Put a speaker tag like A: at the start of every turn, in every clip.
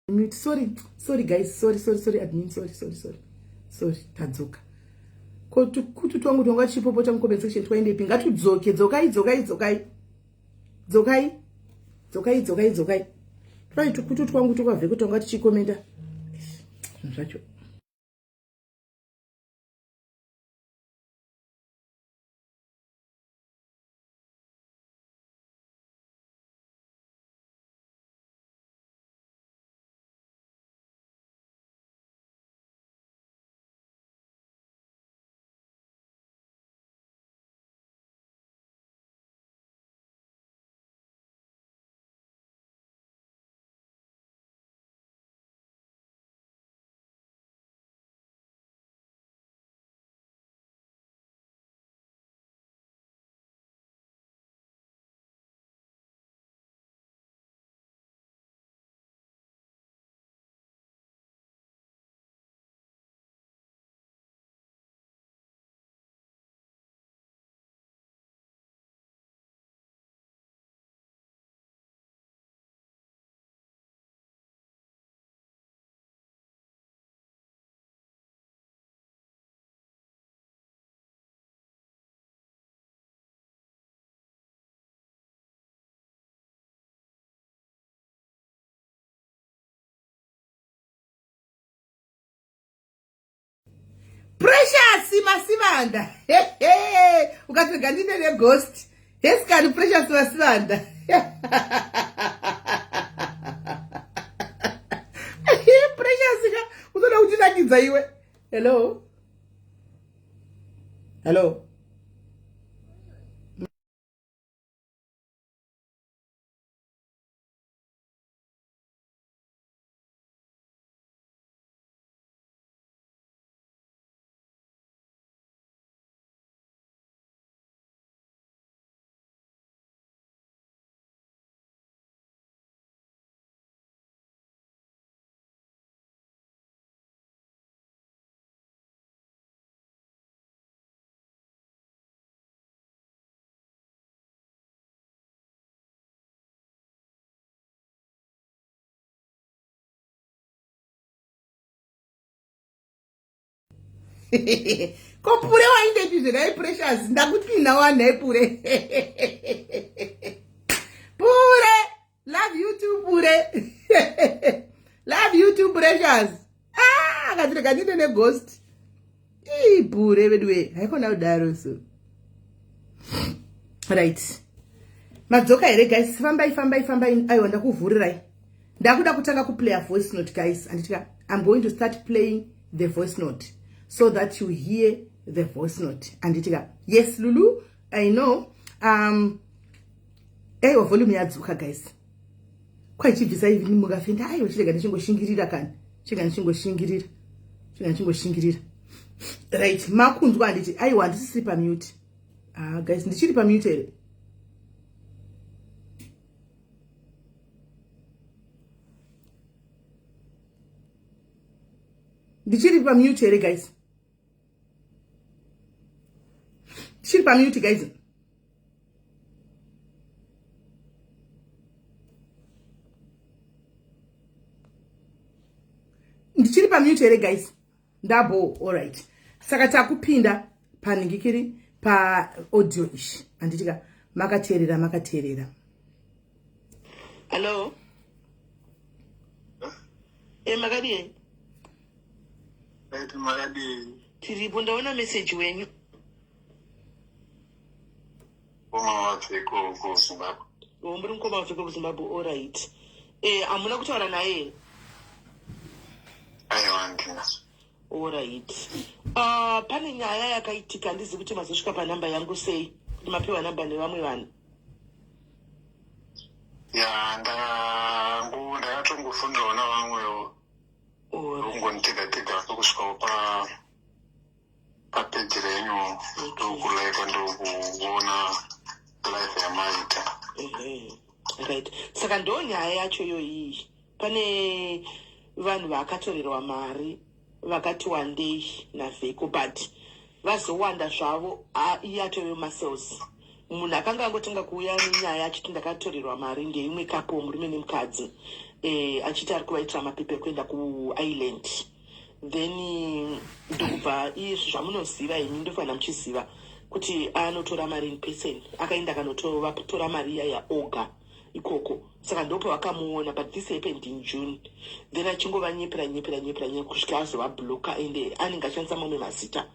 A: Mute. Sorry, sorry guys. Sorry, sorry, sorry admin. Sorry, sorry, sorry. Sorry, tadzoka. Ko tukutu twangu twanga tichipopota mucomment section twaendepi? Ngatudzoke, dzokai, dzokai, dzokai. Dzokai. Dzokai, dzokai, dzokai. Twai tukutu twangu twakavheko twanga tichikomenta. Zvacho. Precious Masivanda. Ukatega ndine neghost. Hesikani Precious Masivanda. Precious ka unoda kutinakidza iwe. Hello. Hello. Ko pure waindepi zvenai Precious? Ndakupinda wanhai pure. Pure, love you too pure. Love you too Precious. Ah, akati rega ndiende neghost. Ii pure veduwe, haikona kudaro so. Right. Madzoka here guys? Fambai fambai fambai. Aiwa ndakuvhurirai. Ndakuda kutanga kuplaya voice note guys. Anditika I'm going to start playing the voice note so that you hear the voice note. Anditika yes Lulu, I know. Aiwa volume yadzoka guys. Kwaichibvisa even mukafenda aiwa chirega ndichingoshingirira kani. Chirega ndichingoshingirira. Chirega ndichingoshingirira. Right, makunzwa handiti aiwa handisisiri pa mute. Ah guys, ndichiri pa mute here? Ndichiri pa mute here guys? Ndichiri pa mute guys? Ndichiri pa mute here guys? Ndabo, all right. Saka takupinda panhingikiri pa audio ishi. Anditika makateerera makateerera.
B: Hello. Eh, makadii?
C: Right, makadii?
B: Tiripo, ndaona message wenyu.
C: Mukoma wapfeko kuZimbabwe.
B: Oh, muri mukoma wapfeko kuZimbabwe, all right. Eh, hamuna kutaura naye here?
C: Aiwa, handina.
B: All right. Pane nyaya yakaitika, handizivi kuti mazosvika panhamba yangu sei, kuti mapiwa nhamba nevamwe vanhu.
C: Ya, ndangu ndakatongofonerawo navamwewo. Ndokungonditega tega kusvikawo pa papeji renyu ndokulaikwa ndokuona life yamaita.
B: Right, saka ndo nyaya yacho iyoyi. Pane vanhu vakatorerwa mari vakati wandei naVheko, but vazowanda zvavo, iye atove masales. Munhu akanga angotanga kuuya nenyaya achiti ndakatorerwa mari ndeimwe kapo, murume nemukadzi, achiti ari kuvaitira mapepa ekuenda kuIreland. Then ndokubva izvi zvamunoziva imi, ndofanira muchiziva kuti anotora mari in person. Akaenda akanotora mari iya yaoga ikoko, saka ndopavakamuona. But this happened in June. Then achingovanyepera, nyepera, nyepera, nyepera kusvika azovabloka. Ende anenge ashandisa mamwe mazita,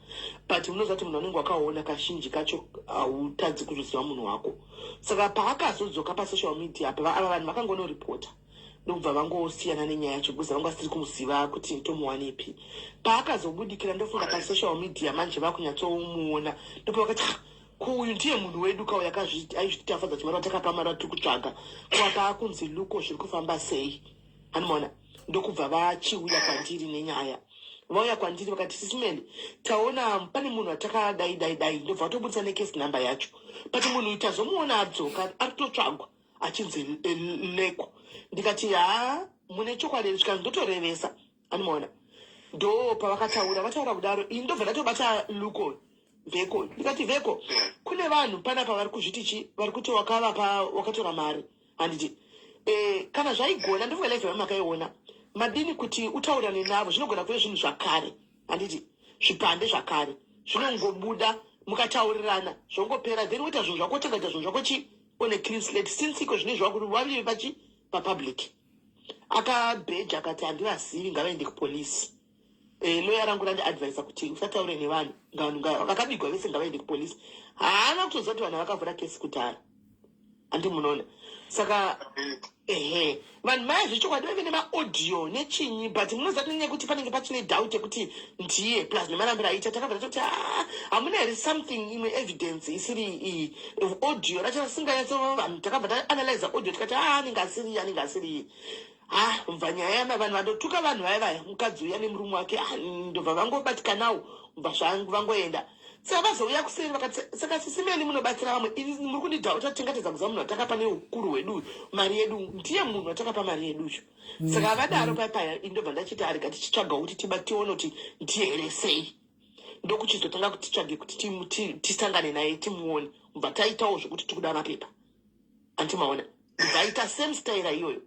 B: but unoziva kuti munhu anenge wakaona kazhinji kacho hautadzi kuzoziva munhu wako. Saka paakazodzoka pasocial media apa, ava vanhu vakangonoripota, ndokubva vangosiyana nenyaya yacho because vanga vasiri kumuziva kuti tomuwanepi. Paakazobudikira, ndofunga pasocial media manje vakunyatsomuona, ndopavakati, "Ah, ko uyu ndiye munhu wedu kauya aizvitafadza chimari watakapa, mari watiri kutsvaga kuva paakunzi Luko, zviri kufamba sei?" Anomaona, ndokubva vachiuya kwandiri nenyaya. Vauya kwandiri vakati, "Sis Melly, taona pane munhu atakadai dai dai." Ndobva vatobudisa necase number yacho, but munhu uyu tazomuona adzoka, ari kutotsvagwa achinzi Leko. Ndikati, "Ha, mune chokwadi?" Zvikanzi, "Ndotorevesa." Anomaona, ndo pavakataura, vataura kudaro, ini ndobva ndatobata Luko Vheko. Ndikati, "Vheko, kune vanhu panapa vari kuzviti chi vari kuti wakavapa, wakatora mari, handiti? Kana zvaigona, ndofunga live yamakaiona, madini kuti utaurane navo? Zvinogona kuve zvinhu zvakare, handiti? Zvipande zvakare zvinongobuda, mukataurirana zvongopera, then woita zvinhu zvako, tengaita zvinhu zvako chi on a clean slate, since iko zvine zvakuti vaviri pachi papublic." Akabheja akati, "Handivazivi, ngavaende kupolisi. Loya rangu randiadvisa kuti usataure nevanhu, vanhu vakabigwa vese ngavaende kupolisi." Haana kutoziva kuti vanhu vakavhura kesi kudhara, handi munoona? Saka ehe, vanhu maya zvechokwadi vaive nemaaudio nechinyi, but munoziva nenyaya yekuti panenge pachine doubt yekuti ndiye, plus nemarambiro aita. Takabva tatoti, "Ah, hamuna here something, imwe evidence isiri iyi audio racho rasinganyatso?" Vanhu takabva taanalyza audio, tikati, "Ah, anenge asiri, anenge asiri." Ha, mubva nyaya yama vanhu vandotuka vanhu vaya vaya, mukadzi uya nemurume wake. Ah, ndobva vangobatikanawo, mubva vangoenda. Saka vazouya kuseri vakati, "Saka Sis Melly munobatsira vamwe, ini muri kundidhauta. Tingatadza kuziva munhu watakapa neukuru hwedu mari yedu? Ndiye munhu watakapa mari yeduyo." Saka vadaro papaya, indobva ndachiti, arega tichitsvagawo kuti tione kuti ndiye here sei. Ndokuchizotanga kuti titsvage kuti tisangane naye, timuone. Mubva taitawo zvokuti tikuda mapepa, andimaona? Ndobva aita same style iyoyo,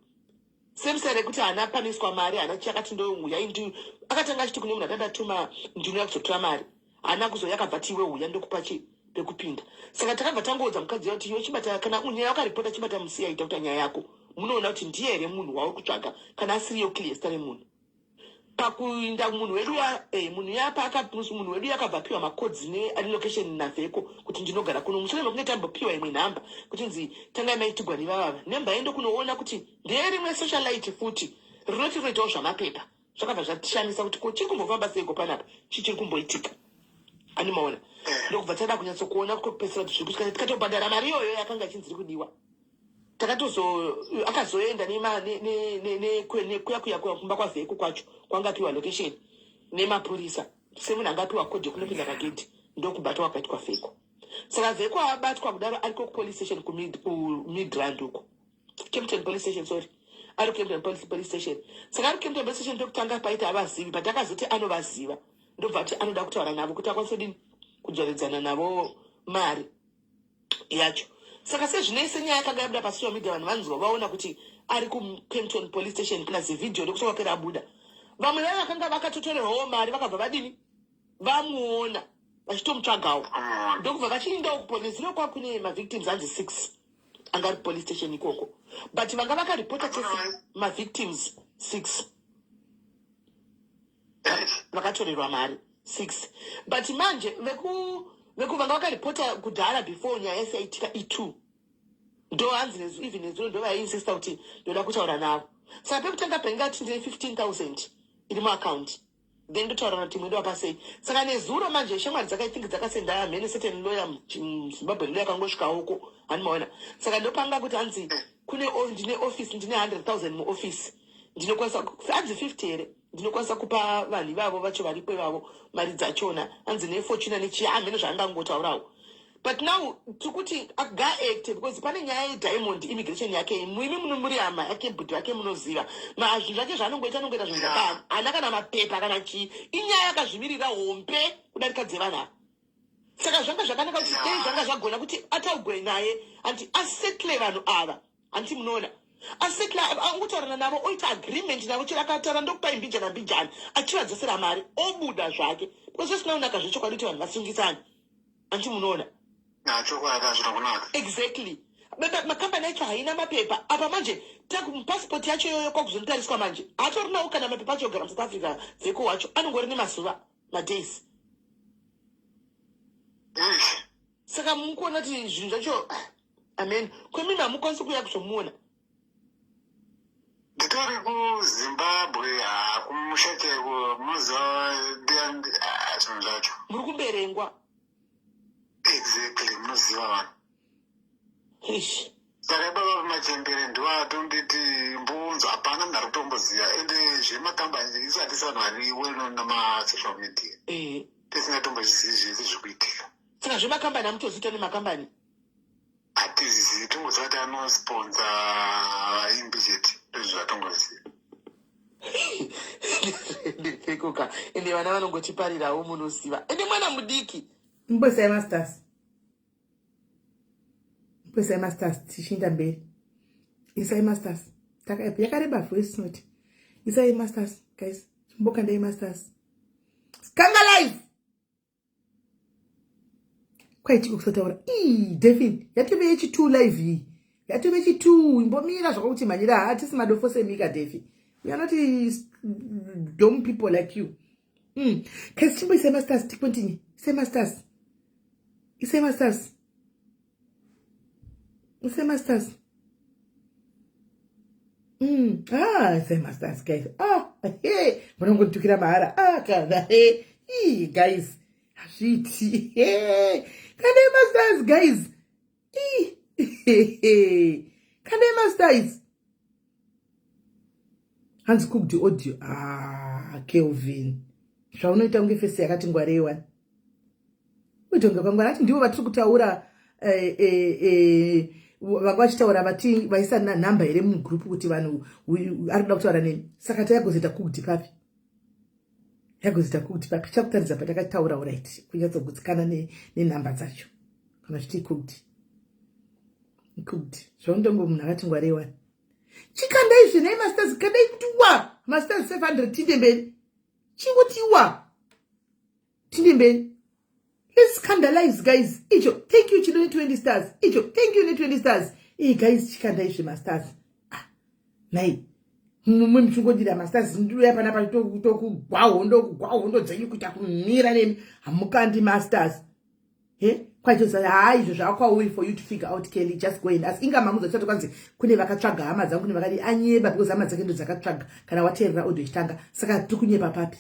B: same style yekuti haana panoiswa mari, haana chiakati ndouya indi. Akatanga achiti kune munhu atandatuma, ndinouya kuzotora mari. Haana kuzoya, akabva ti, "Iwe uya, ndokupa chi pekupinda." Saka takabva tangoudza mukadzi kuti, "Iwe chibata, kana nyaya wakaripota, chibata musi yaita kuti nyaya yako, munoona kuti ndiye here munhu wauri kutsvaga. Kana asiriyo, clear zita remunhu." Pakuinda munhu wedu munhu yapa, munhu wedu yakabva apiwa macodes nelocation naVheko kuti ndinogara kuno. Mushure mekunge tambopiwa imwe nhamba kuti nzi tangai maitigwa nevavava nemba, yendo kunoona kuti nderimwe socialite futi rinoti rinoitawo zvamapepa. Zvakabva zvatishamisa kuti ko chiri kumbofamba seiko panapa, chii chiri kumboitika, animaona? Ndokubva tada kunyatsokuona kwekupedzisira kuti zviri kusvika, tikatobhadhara mari iyoyo yakanga ichinzi iri kudiwa. Takatozo akazoenda nekuya kuya kumba kwaVheko kwacho kwanga apiwa location nemapurisa, semunhu anga apiwa code yekunopinda pagedhi. Ndokubatwa kwakaitwa Vheko. Saka Vheko abatwa kudaro, ariko kupolice station kuMidrand uko, Kempton police station, sorry, ari kuKempton police station. Saka ari kuKempton police station, pekutanga paita avazivi, but akazoti anovaziva, ndobva ati anoda kutaura navo kuti akwanise kudini kudzoredzana navo mari yacho. Saka sezvinei, senyaya yakanga yabuda pasocial media, vanhu vanzwa, vaona kuti ari kuKempton police station, plus vhidhiyo rekuti wapera abuda, vamwe vaya vakanga vakatotorerwawo mari vakabva vadini, vamuona vachitomutsvagawo, ndokubva vachiindawo kupolisi. Rokwa kune mavictims anzi six anga ari kupolice station ikoko, but vanga vakaripota kesi, mavictims six vakatorerwa mari six. But manje veku vanga vakaripota kudhara before nyaya yese yaitika i2, ndo hanzi even nezuro ndo vaiinsista kuti ndoda kutaura navo. Saka pekutanga paingati ndine 15,000 iri muaccount, then ndotaura kuti mwedowapa sei. Saka nezuro manje shamwari dzakaithink dzakasenda mhene certain lawyer, Zimbabwe lawyer akangosvikaoko, handimaona? Saka ndopanga kuti hanzi kune ndine office, ndine 100,000 muoffice, ndinokwanisa hanzi 50 here, ndinokwanisa kupa vanhu ivavo vacho varipo ivavo mari dzachona, hanzi nefortuna nechiya, mhene zvaangangotaurawo. But now tikuti ngaaacte because pane nyaya yediamond, immigration yake. Muimi muno muri hama yake, bhudhi vake, munoziva zvinhu zvake zvaanongoita, anongoita zvinhu zvaka haana kana mapepa kana chii. Inyaya yakazvimirira hombe kudarika dzevanhu ava. Saka zvanga zvakanaka kuti dei zvanga zvagona kuti ataugwe naye, anti asettle vanhu ava, anti munoona, asettle, angotaurana navo, oita agreement navo, chero akataura ndokupai mbijana mbijana, achivadzosera mari, obuda zvake, because zvisina kunaka zvechokwadi kuti vanhu vasungisane, anti munoona.
C: Chokwadi, hazvina kunaka.
B: Exactly. Makambani acho haina mapepa apa. Manje pasipoti yacho iyoyo kwakuzonotariswa manje, hatorinawo kana mapepa acho ogara muSouth Africa. Vheko wacho anongori nemazuva, madays. Saka mukuona kuti zvinhu zvacho, amen, kwemimi hamukwanisi kuuya kuzomuona?
C: Nditori kuZimbabwe, hakumusha chaiko, munoziva zvinhu zvacho.
B: Muri kuberengwa.
C: Exactly, munoziva vanhu.
B: Eish.
C: Saka baba vamachembere ndivatonditi mbunzo, hapana munhu ari kutomboziva, ende zvemakambani isu hatisi vanhu vari well known namasocial media. Tisingatombozvizivi zvese zviri kuitika.
B: Saka zvemakambani hamutoziita nemakambani?
C: Hatizivi, tongoziva kuti anosponsa vaimbi chete, ndozvo zvatongoziva.
B: Ndikoka, ende vana vanongotiparirawo, munoziva, ende mwana mudiki.
A: Mboisai mastars, mboisai mastars, tichiinda mberi. Isai mastars, yakareba voice note. Isai mastars, guys, chimbokandai mastars. Skanga live kwaitiko kusataura. Ii, Defin, yatove yechi2 live iyi, yatove yechi2. Imbomira zvakakuti mhanyira, hatisi madofo semika, Defi. We are not dumb people like you. Guys, chimboisai mastars, ticontinue. Isai mastars, isai mastars, isai mastars. Ah, isai mastars, guys. Ah, hey, munongotukira mahara. Ah, kana hey. Ii, guys, hazviiti. Hey. Kana mastars, guys. Ii. Kana mastars. Hanzi cooked audio. Ah, Kelvin. Zvaunoita kunge face yakati ngwarei wani. Uite kunge kwangwara ati ndivo vatiri kutaura, vanga vachitaura vati vaisa nhamba here mugroup kuti vanhu ari kuda kutaura neni. Saka tayagozoita cooked papi? Yagozoita cooked papi? Chakutaridza patakataura, right, kunyatsogutsikana nenhamba dzacho kana zviti cooked, cooked. Zvaunonge munhu akati ngwarei wani. Chikandai zvenai mastars, kandai kuti wa mastars 500, tinde mberi. Chingoti wa, tinde mberi. Let's scandalize, guys. Icho, thank you, Chido, ne20 stars. Icho, thank you ne20 stars. Ee, guys, chikandai zvemastars. Ah, nai mumwe muchingodira mastars, ndiuya panapa tokugwa hondo, kugwa hondo dzenyu, kuita kumira nemi, hamukandi mastars. He, kwaitoza haa, izvo zvakwauri for you to figure out. Kelly, just go and ask. Inga mamuza chati kwanzi kune vakatsvaga hama dzangu, kune vakadi anyeba, because hama dzake ndo dzakatsvaga kana wateerera audio ichitanga. Saka tiri kunyepa papi?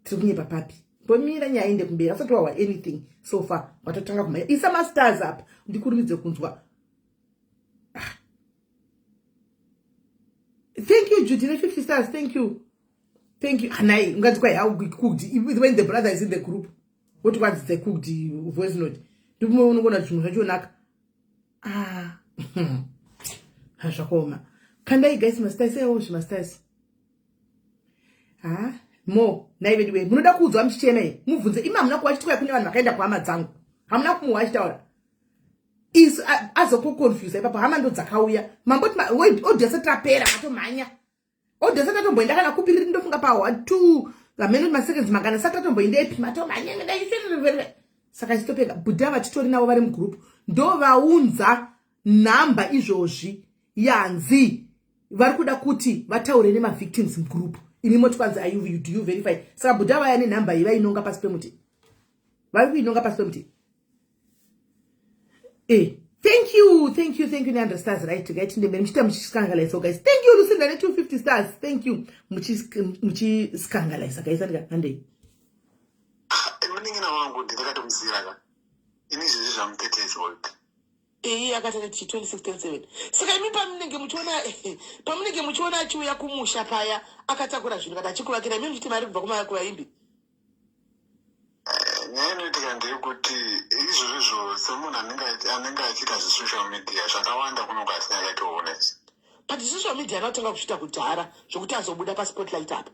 A: Tiri kunyepa papi? Mbomira nyaya inde kumberi, asati wahwa anything so far, watotanga kumhanya. Isa mastars apa ndikurumidze kunzwa. Ah. Thank you, Judy, ne50 stars. Thank you, thank you. Hanai ungati kwai how cooked when the brother is in the group, woti kwanzi the cooked voice note, ndimwe unongona zvinhu zvachonaka. Ah, zvakaoma. Kandai, guys, mastars aiwo, zvimastars. Ha, mo nai vedu wei, munoda kuudzwa muchichema iyi, mubvunze imi. Hamuna kuva chitwai kune vanhu vakaenda kuhama dzangu, hamuna kumuhwa achitaura isu azokuconfusa ipapo. Hama ndo dzakauya, mamboti audio sati rapera, matomhanya. Audio sati atomboenda kana kupiriri, ndofunga pa 2 hameno maseconds mangana, sati atomboendepi, matomhanya. Saka chitopeka bhudha vatitori navo vari mugroup, ndo vaunza nhamba izvozvi yanzi vari kuda kuti vataure nemavictims mugroup. Imi moti kwanzi do you verify? Saka bhudha vaya nenhamba iyi vainonga pasi pemuti, vari kuinonga pasi pemuti. Thank you, thank you, thank you ne100 stars. Right, ngaitinde muchiita muchiscandalize, guys. Thank you, Lucinda, ne250 stars. Thank you. Muchiscandalize, guys. Andika handei.
C: Munin'ina wangu ndakatomusiyira ka ini izvezvi zvamu 30 years old.
B: Iyi akatanga chi 2607. Saka imi pamunenge muchiona achiuya kumusha paya akatakura zvinhu kana achikuvakira, imi muchiti mari kubva kuvaimbi?
C: Nyaya inoitika ndeyekuti izvozvizvo semunhu anenge achiita zvesocial media zvakawanda, kunonge asingakaitoonesi.
B: But social media anotanga kuzviita kudhara zvokuti azobuda paspotlight apa.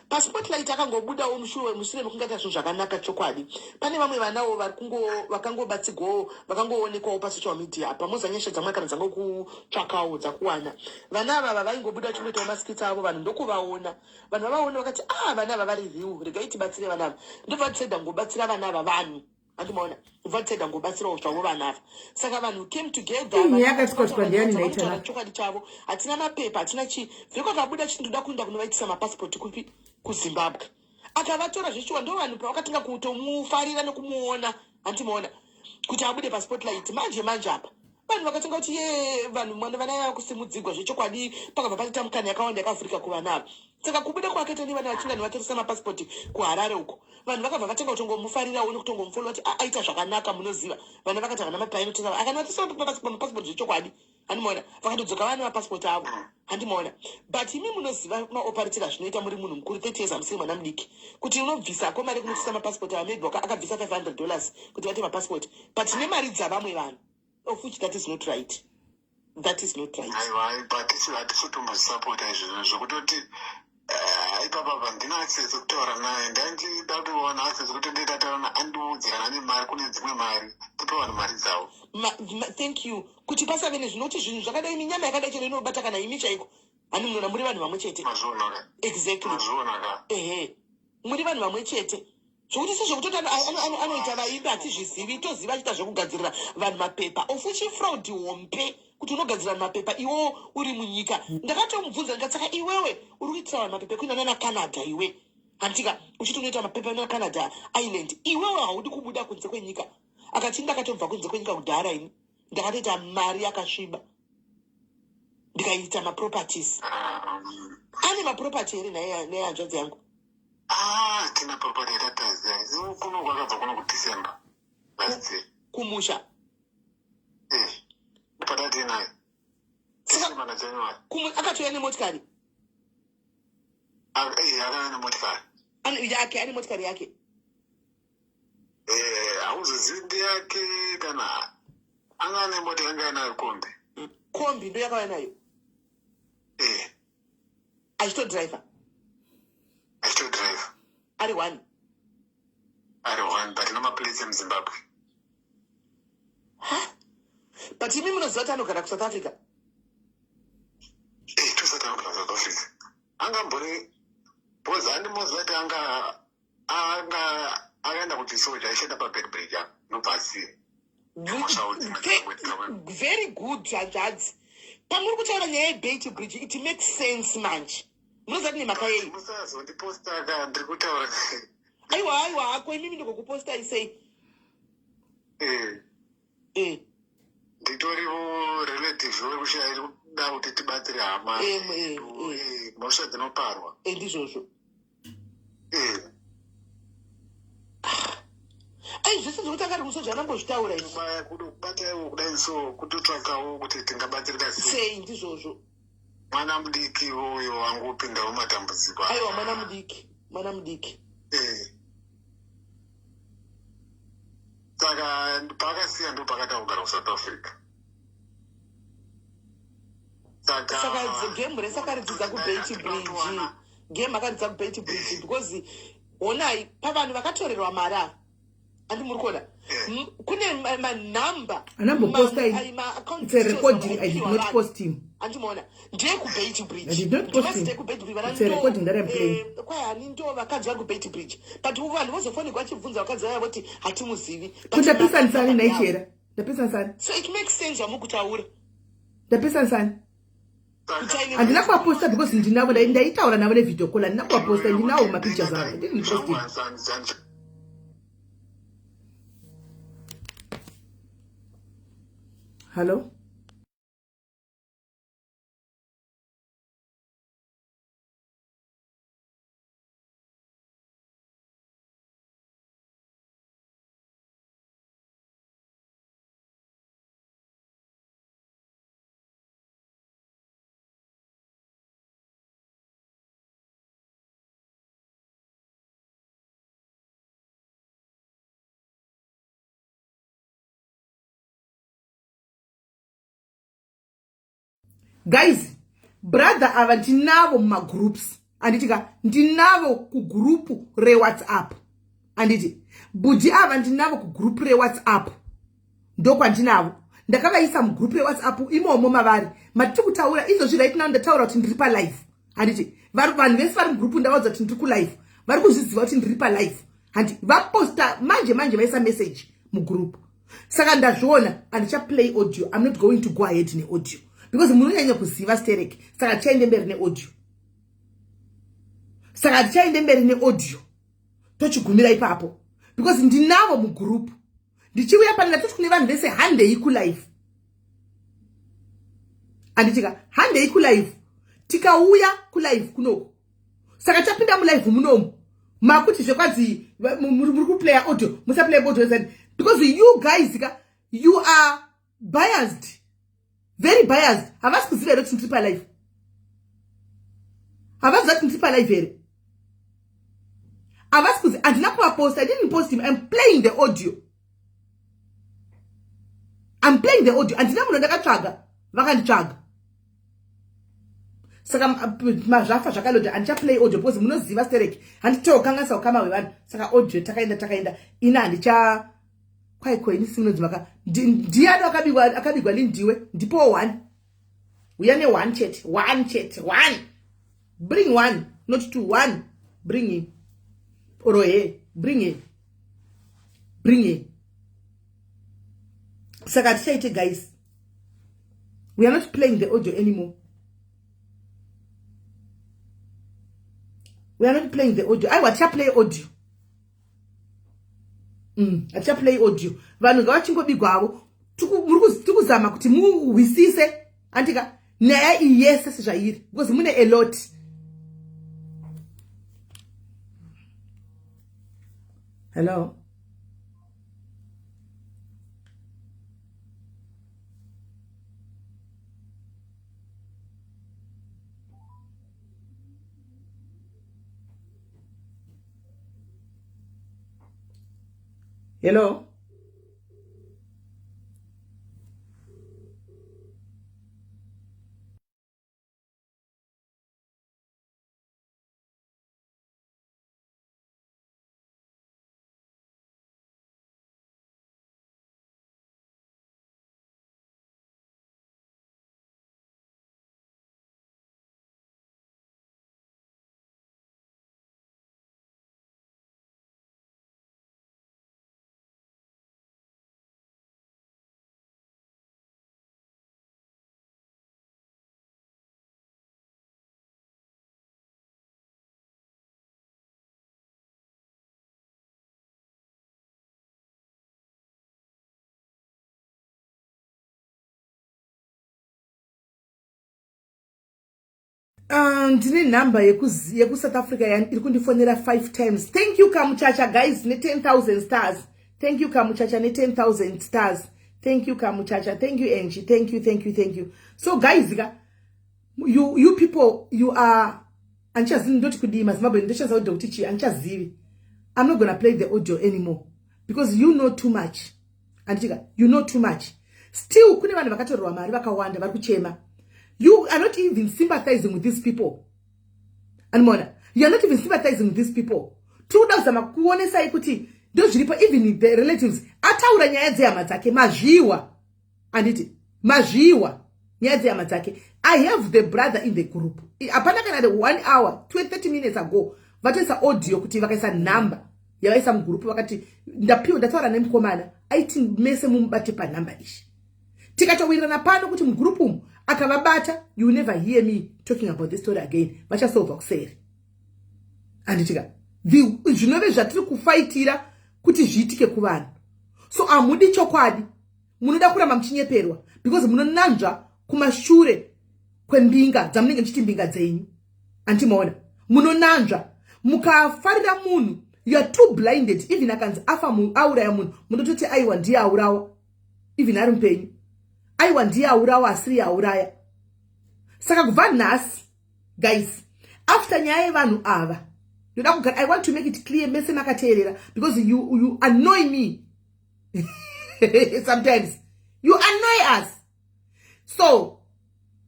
B: Paspotlight akangobudawo mushure mushure mekunge aita zvinhu zvakanaka chokwadi. Pane vamwe vanawo vari kungo vakangobatsigwawo vakangoonekwawo pasocial media apa. Moza nyasha dzamwe kana dzangokutsvakawo dzakuwana. Vana ava vaingobuda vachingoitawo maskits avo vanhu ndokuvaona. Vanhu vavaona vakati ah vana ava vari real regai tibatsire vana ava. Ndobva decide kungobatsira vana ava vanhu. Andimaona kubva tega ngobatsirawo zvavo vana ava. Saka vanhu came together.
A: Iyi nyaya yakatsikwa ndiani
B: naitana? Chokwadi chavo. Hatina mapepa, hatina chii. Veko akabuda chiti ndoda kuenda kunovaitisa mapassport kupi? KuZimbabwe. Akavatora zveshuwa ndo vanhu pavakatanga kutomufarira nekumuona. Handimaona kuti abude paspotlight manje manje apa. Vanhu vakatanga kuti ye vanhu mwana vana vava kusimudzigwa zvechokwadi pakabva paita mukana yakawanda yakavhurika kuvana ava. Saka kubuda kwakaita nevana vachinga nevatoresa mapasipoti kuHarare uko vanhu vakabva vatanga kutongomufarirawo nekutongomufollowa kuti ah, aita zvakanaka munoziva vana vakati havana mapepa inotora akanovatesa mapasipoti zvechokwadi handimaona vakatodzoka vane mapasipoti avo handimaona but imi munoziva maoparetero azvinoita muri munhu mukuru 30 years hamusiri mwana mudiki kuti unobvisa ko mari yekunotisa mapasipoti ava maybe akabvisa 500 dollars kuti vate mapasipoti but nemari dzavamwe vanhu of which that is not right that is not right
C: aiwa but isu hatisi kutombozvisapota izvozvo zvekutoti eh, ipapa apa ndina access yekutaura naye ndandida kutowana access yekuti nditataura naye andiudze kana ane mari kune dzimwe mari tipe vanhu mari dzavo
B: Thank you kuti pasave nezvinoti zvinhu zvakadai minyama yakadai chero inobata kana imi chaiko hani munoona muri vanhu vamwe chete
C: mazviona
B: exactly
C: mazviona ka
B: ehe muri vanhu vamwe chete zvokuti sezvekutoti anoita vaimbi hatizvizivi toziva achiita zvekugadzirira vanhu mapepa of which ifraud hombe kuti unogadzira vanhu mapepa iwo uri munyika ndakatomubvunza ndikati saka iwewe uri kuitira vanhu mapepa ekuenda nana canada iwe handitika uchiti unoita mapepa nana canada island iwewe haudi kubuda kunze kwenyika akati ndakatobva kunze kwenyika kudhara ini ndakatoita mari yakasviba ndikaita maproperties ane maproperty here naye hanzvadzi yangu
C: Ah, tina property yatataziva kuno kwakabva kuno kudecember last year
B: kumusha
C: eh patati naye december na january
B: akatouya nemotikari
C: eh akauya nemotikari
B: yake ane motikari yake
C: eh hauzozivi ndeyake kana anga ane mota anga anayo kombi
B: kombi ndo yakauya nayo
C: eh
B: achitodriver
C: achitodriver
B: ari one
C: ari one but namaplates emuzimbabwe
B: ha but imi munoziva kuti anogara kusouth africa
C: eh tosati anogara kusouth africa angambori because andimoziva kuti anga anga akaenda kuchisoja aishanda pabedbridge apa ndobva asiya
B: Very good hanzvadzi pamuri kutaura nyaya yebait bridge it makes sense manje munoziva kuti nemhaka yei
C: musazondiposta ka ndiri kutaura
B: aiwa aiwa hako imimi ndikokupostai sei
C: eh.
B: eh.
C: nditorivo relative wekushaya iri kuda kuti tibatsire hama
B: eh, eh,
C: eh. Mhosva dzinoparwa
B: ndizvozvo
C: Eh.
B: Ai zvese zvekuti akari musoja anambozvitaura izvi.
C: Kubaya kudo kubata iwo kudai so kutotsvakawo kuti tingabatsirika
B: sei. Sei ndizvozvo.
C: Mwana mudiki uyo wangu upindawo matambudziko.
B: Aiwa mwana mudiki, mwana mudiki.
C: Eh. Saka paakasiya ndo pakatanga kugara kuSouth Africa.
B: Saka saka game rese akaridzidza kuBeit Bridge. Game akaridza kuBeit Bridge because honai pavanhu vakatorerwa mari ava andi muri kuona kune manumber
A: anamboposta it's a recording I did not post him
B: andimaona ndeyekubeit
A: bridge I did not post him it's a recording that I'm playing
B: eh, kwai hani ndo vakadzi vari kubeit bridge but vanhu vozofonegwa vachibvunza vakadzi vaya voti hatimuzivi
A: kuti ndapesanisani naichera ndapesanisani
B: so it makes sense zvamukutaura
A: ndapesanisani handina kuvaposta because ndinavo ndaitaura navo nevideo call handina kuvaposta ndinawo mapictures avo i didn't post it hallo Guys, Brother ava ndinavo mumagroups, handiti ka? Ndinavo kugurupu reWhatsApp, handiti? Bhudhi ava ndinavo kugurupu reWhatsApp, ndokwandinavo. Ndakavaisa mugurupu reWhatsApp imomo mavari matiri kutaura izvozvi. Right now ndataura kuti ndiri palive, handiti? Vanhu vese vari mugurupu ndavaudza kuti ndiri kulive, vari kuzviziva kuti ndiri palive, handi? Vaposta manje manje, vaisa message mugurupu, saka ndazviona. Handichaplay audio. I'm not going to go ahead neaudio because munonyanya kuziva sterek, saka tichaende mberi neaudio. Saka tichaende mberi neaudio, tochigumira ipapo because ndinavo mugurupu. Ndichiuya pane ndatoti kune vanhu vese, handei kulive, handitika? Handei kulive. Tikauya kulive kunoku, saka tapinda mulive munomu, makuti zvekwanzi muri kuplaya audio, musaplaya audio because you guys ka, you are biased, very biased. Havasi kuziva here kuti ndiri palive? Havaziva kuti ndiri palive here? Havasi kuzi handina kuvaposta. I didn't post him. I'm playing the audio, I'm playing the audio. Handina munhu ndakatsvaga, vakanditsvaga. Saka mazvafa zvakalodha. Handichaplay audio because munoziva sterek, handitokanganisa ukama hwevanhu. Saka audio takaenda, takaenda. Ina handicha kwaiko ini simunonzi ndiani akabigwa? Akabigwa lindiwe. Ndipo one, uya ne-one chete, one chete, one. Bring one, not two, one. Bring him or her, bring her, bring her. Saka tichaite, guys, we are not playing the audio anymore. We are not playing the audio. Aiwa, tichaplay audio. Hatichaplay audio. Vanhu ngavachingobigwa havo. Tikuzama kuti muhwisise, andika, nyaya iyi yese sezvairi because mune a lot. Hello, hello. Ndine nhamba yekuSouth Africa iri kundifonera five times. Thank you, Kamuchacha, guys, ne10 000 stars. Thank you, Kamuchacha, ne10 000 stars. Thank you, Kamuchacha. Thank you, Angie. Thank you, thank you, thank you. So guys ka, you people, you are, handichazivi ndoti kudii. MaZimbabwe, ndoshandisa kuti kuti chii, handichazivi. I'm not gonna play the audio anymore because you know too much, handitika? You know too much. Still kune vanhu vakatorerwa mari vakawanda vari kuchema. You are not even sympathizing with these people animona. You are not even sympathizing with these people. Tiri kuda kuzama kuonesai kuti ndozviripo. Even the relatives ataura nyaya dzehama dzake, mazviwa, handiti? Mazviwa nyaya dzehama dzake. I have the brother in the group. Hapana kana the one hour, 30 minutes ago vatoisa audio kuti vakaisa nhamba yavaisa mugurupu, vakati ndapiwa, ndataura nemukomana, aiti mese mumubate panhamba ishi. Tikatowirirana pano kuti mugurupu umu akavabata, you never hear me talking about this story again. Vachasolva kuseri, handitika? Zvinove zvatiri kufaitira kuti zviitike kuvanhu. So hamudi chokwadi, munoda kuramba muchinyeperwa because munonanzva kumashure kwembinga dzamunenge muchiti mbinga dzenyu, andimaona? Munonanzva mukafarira munhu. You are too blinded. Even akanzi afa, auraya munhu, munototi aiwa, ndiye aurawa, even ari mupenyu. Aiwa, ndiye aurawa, asiri auraya. Saka kubva nhasi, guys, after nyaya yevanhu ava, ndoda kugara, I want to make it clear mese makateerera because you annoy me sometimes, you annoy us. So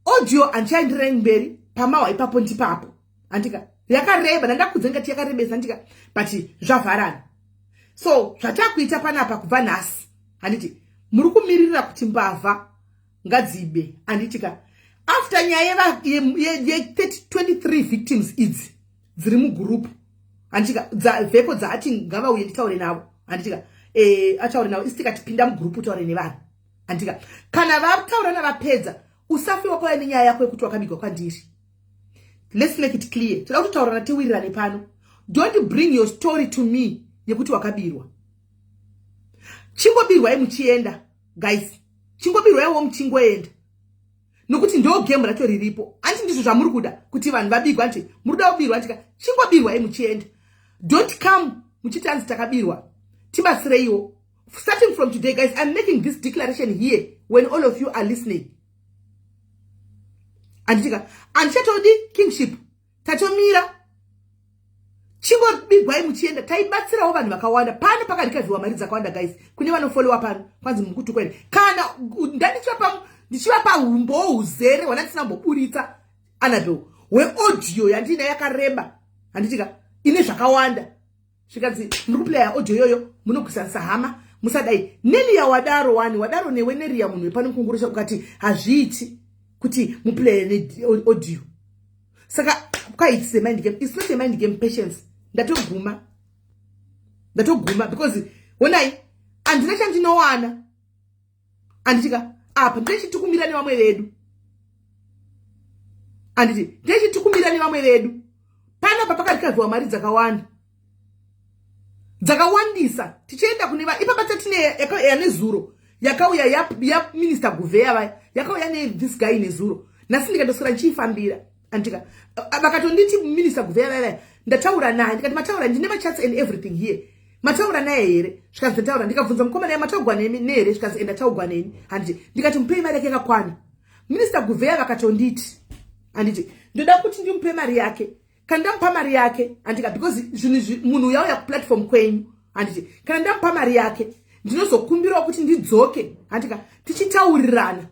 A: audio Audio handichaendererani mberi pamahwa ipapo ndipapo handika yakareba ndandakudza ndikati yakarebesa handika but zvavharana. So zvatakuita panapa kubva nhasi handiti muri kumiririra kuti mbavha ngadzibe handitika after nyaya ye23 victims idzi dziri mugurupu handitika vheko dzaati ngavauye nditaure navo handitika e, ataure navo isi tikati pinda mugurupu utaure nevanhu handitika kana vataurana vapedza usafe wakauya nenyaya yako yekuti wakabigwa kwandiri. Let's make it clear, toda kutotaurana tiwirirane pano. Don't bring your story to me yekuti wakabirwa. Chingobirwai muchienda guys, chingobirwaiwo muchingoenda nokuti ndo game racho riripo. Anti ndizvo zvamuri kuda kuti vanhu vabigwa, anti muri kuda kubirwa antika chingobirwai muchienda. Don't come muchiti anzi takabirwa. Tibatsireiwo. Starting from today guys, I'm making this declaration here when all of you are listening. Anditika andichatodi kingship, tatomira. Chingobigwai muchienda. Taibatsirawo vanhu vakawanda pano, pakarikavhiwa mari dzakawanda guys. Kune vanofolowa pano kwanzi mukutukweni kana ndichivapa umbowo huzere hwana ndisina kumboburitsa Anabel weaudio yandina yakareba handitika ine zvakawanda. Zvikanzi muri kuplaya audio iyoyo munogwisanisa hama, musadai. Nelia wadaro wani wadaro newe Neria munhu wepano mukungurusha ukati hazviiti kuti muplaye neaudio. Saka kwait's a mind game. It's not a mind game, Patience. Ndatoguma, ndatoguma because honai handina chandinowana handitika apa ndechitikumira nevamwe vedu handiti ndechitikumira nevamwe vedu panapa pakarikavhiwa mari dzakawanda dzakawandisa tichienda kune va ipapa tatine yanezuro yakauya yaminister Guvheya vaya yakauya nethis guy nezuro nhasi ndikatoswera ndichiifambira andika vakatonditi minister Guvheya vaya vaya ndataura naye ndikati mataura ndine machats and everything here mataura naye here zvikanzi ndataura ndikabvunza mukomana ya mataugwa nemi nehere zvikanzi enda taugwa neni handiti ndikati mupei mari yake yakakwana. Minister Guvheya vakatonditi handiti ndoda kuti ndimupe mari yake kana ndamupa mari yake handika because zvinhu munhu uyauya kuplatform kwenyu handiti kana ndamupa mari yake ndinozokumbirawo kuti ndidzoke handika tichitaurirana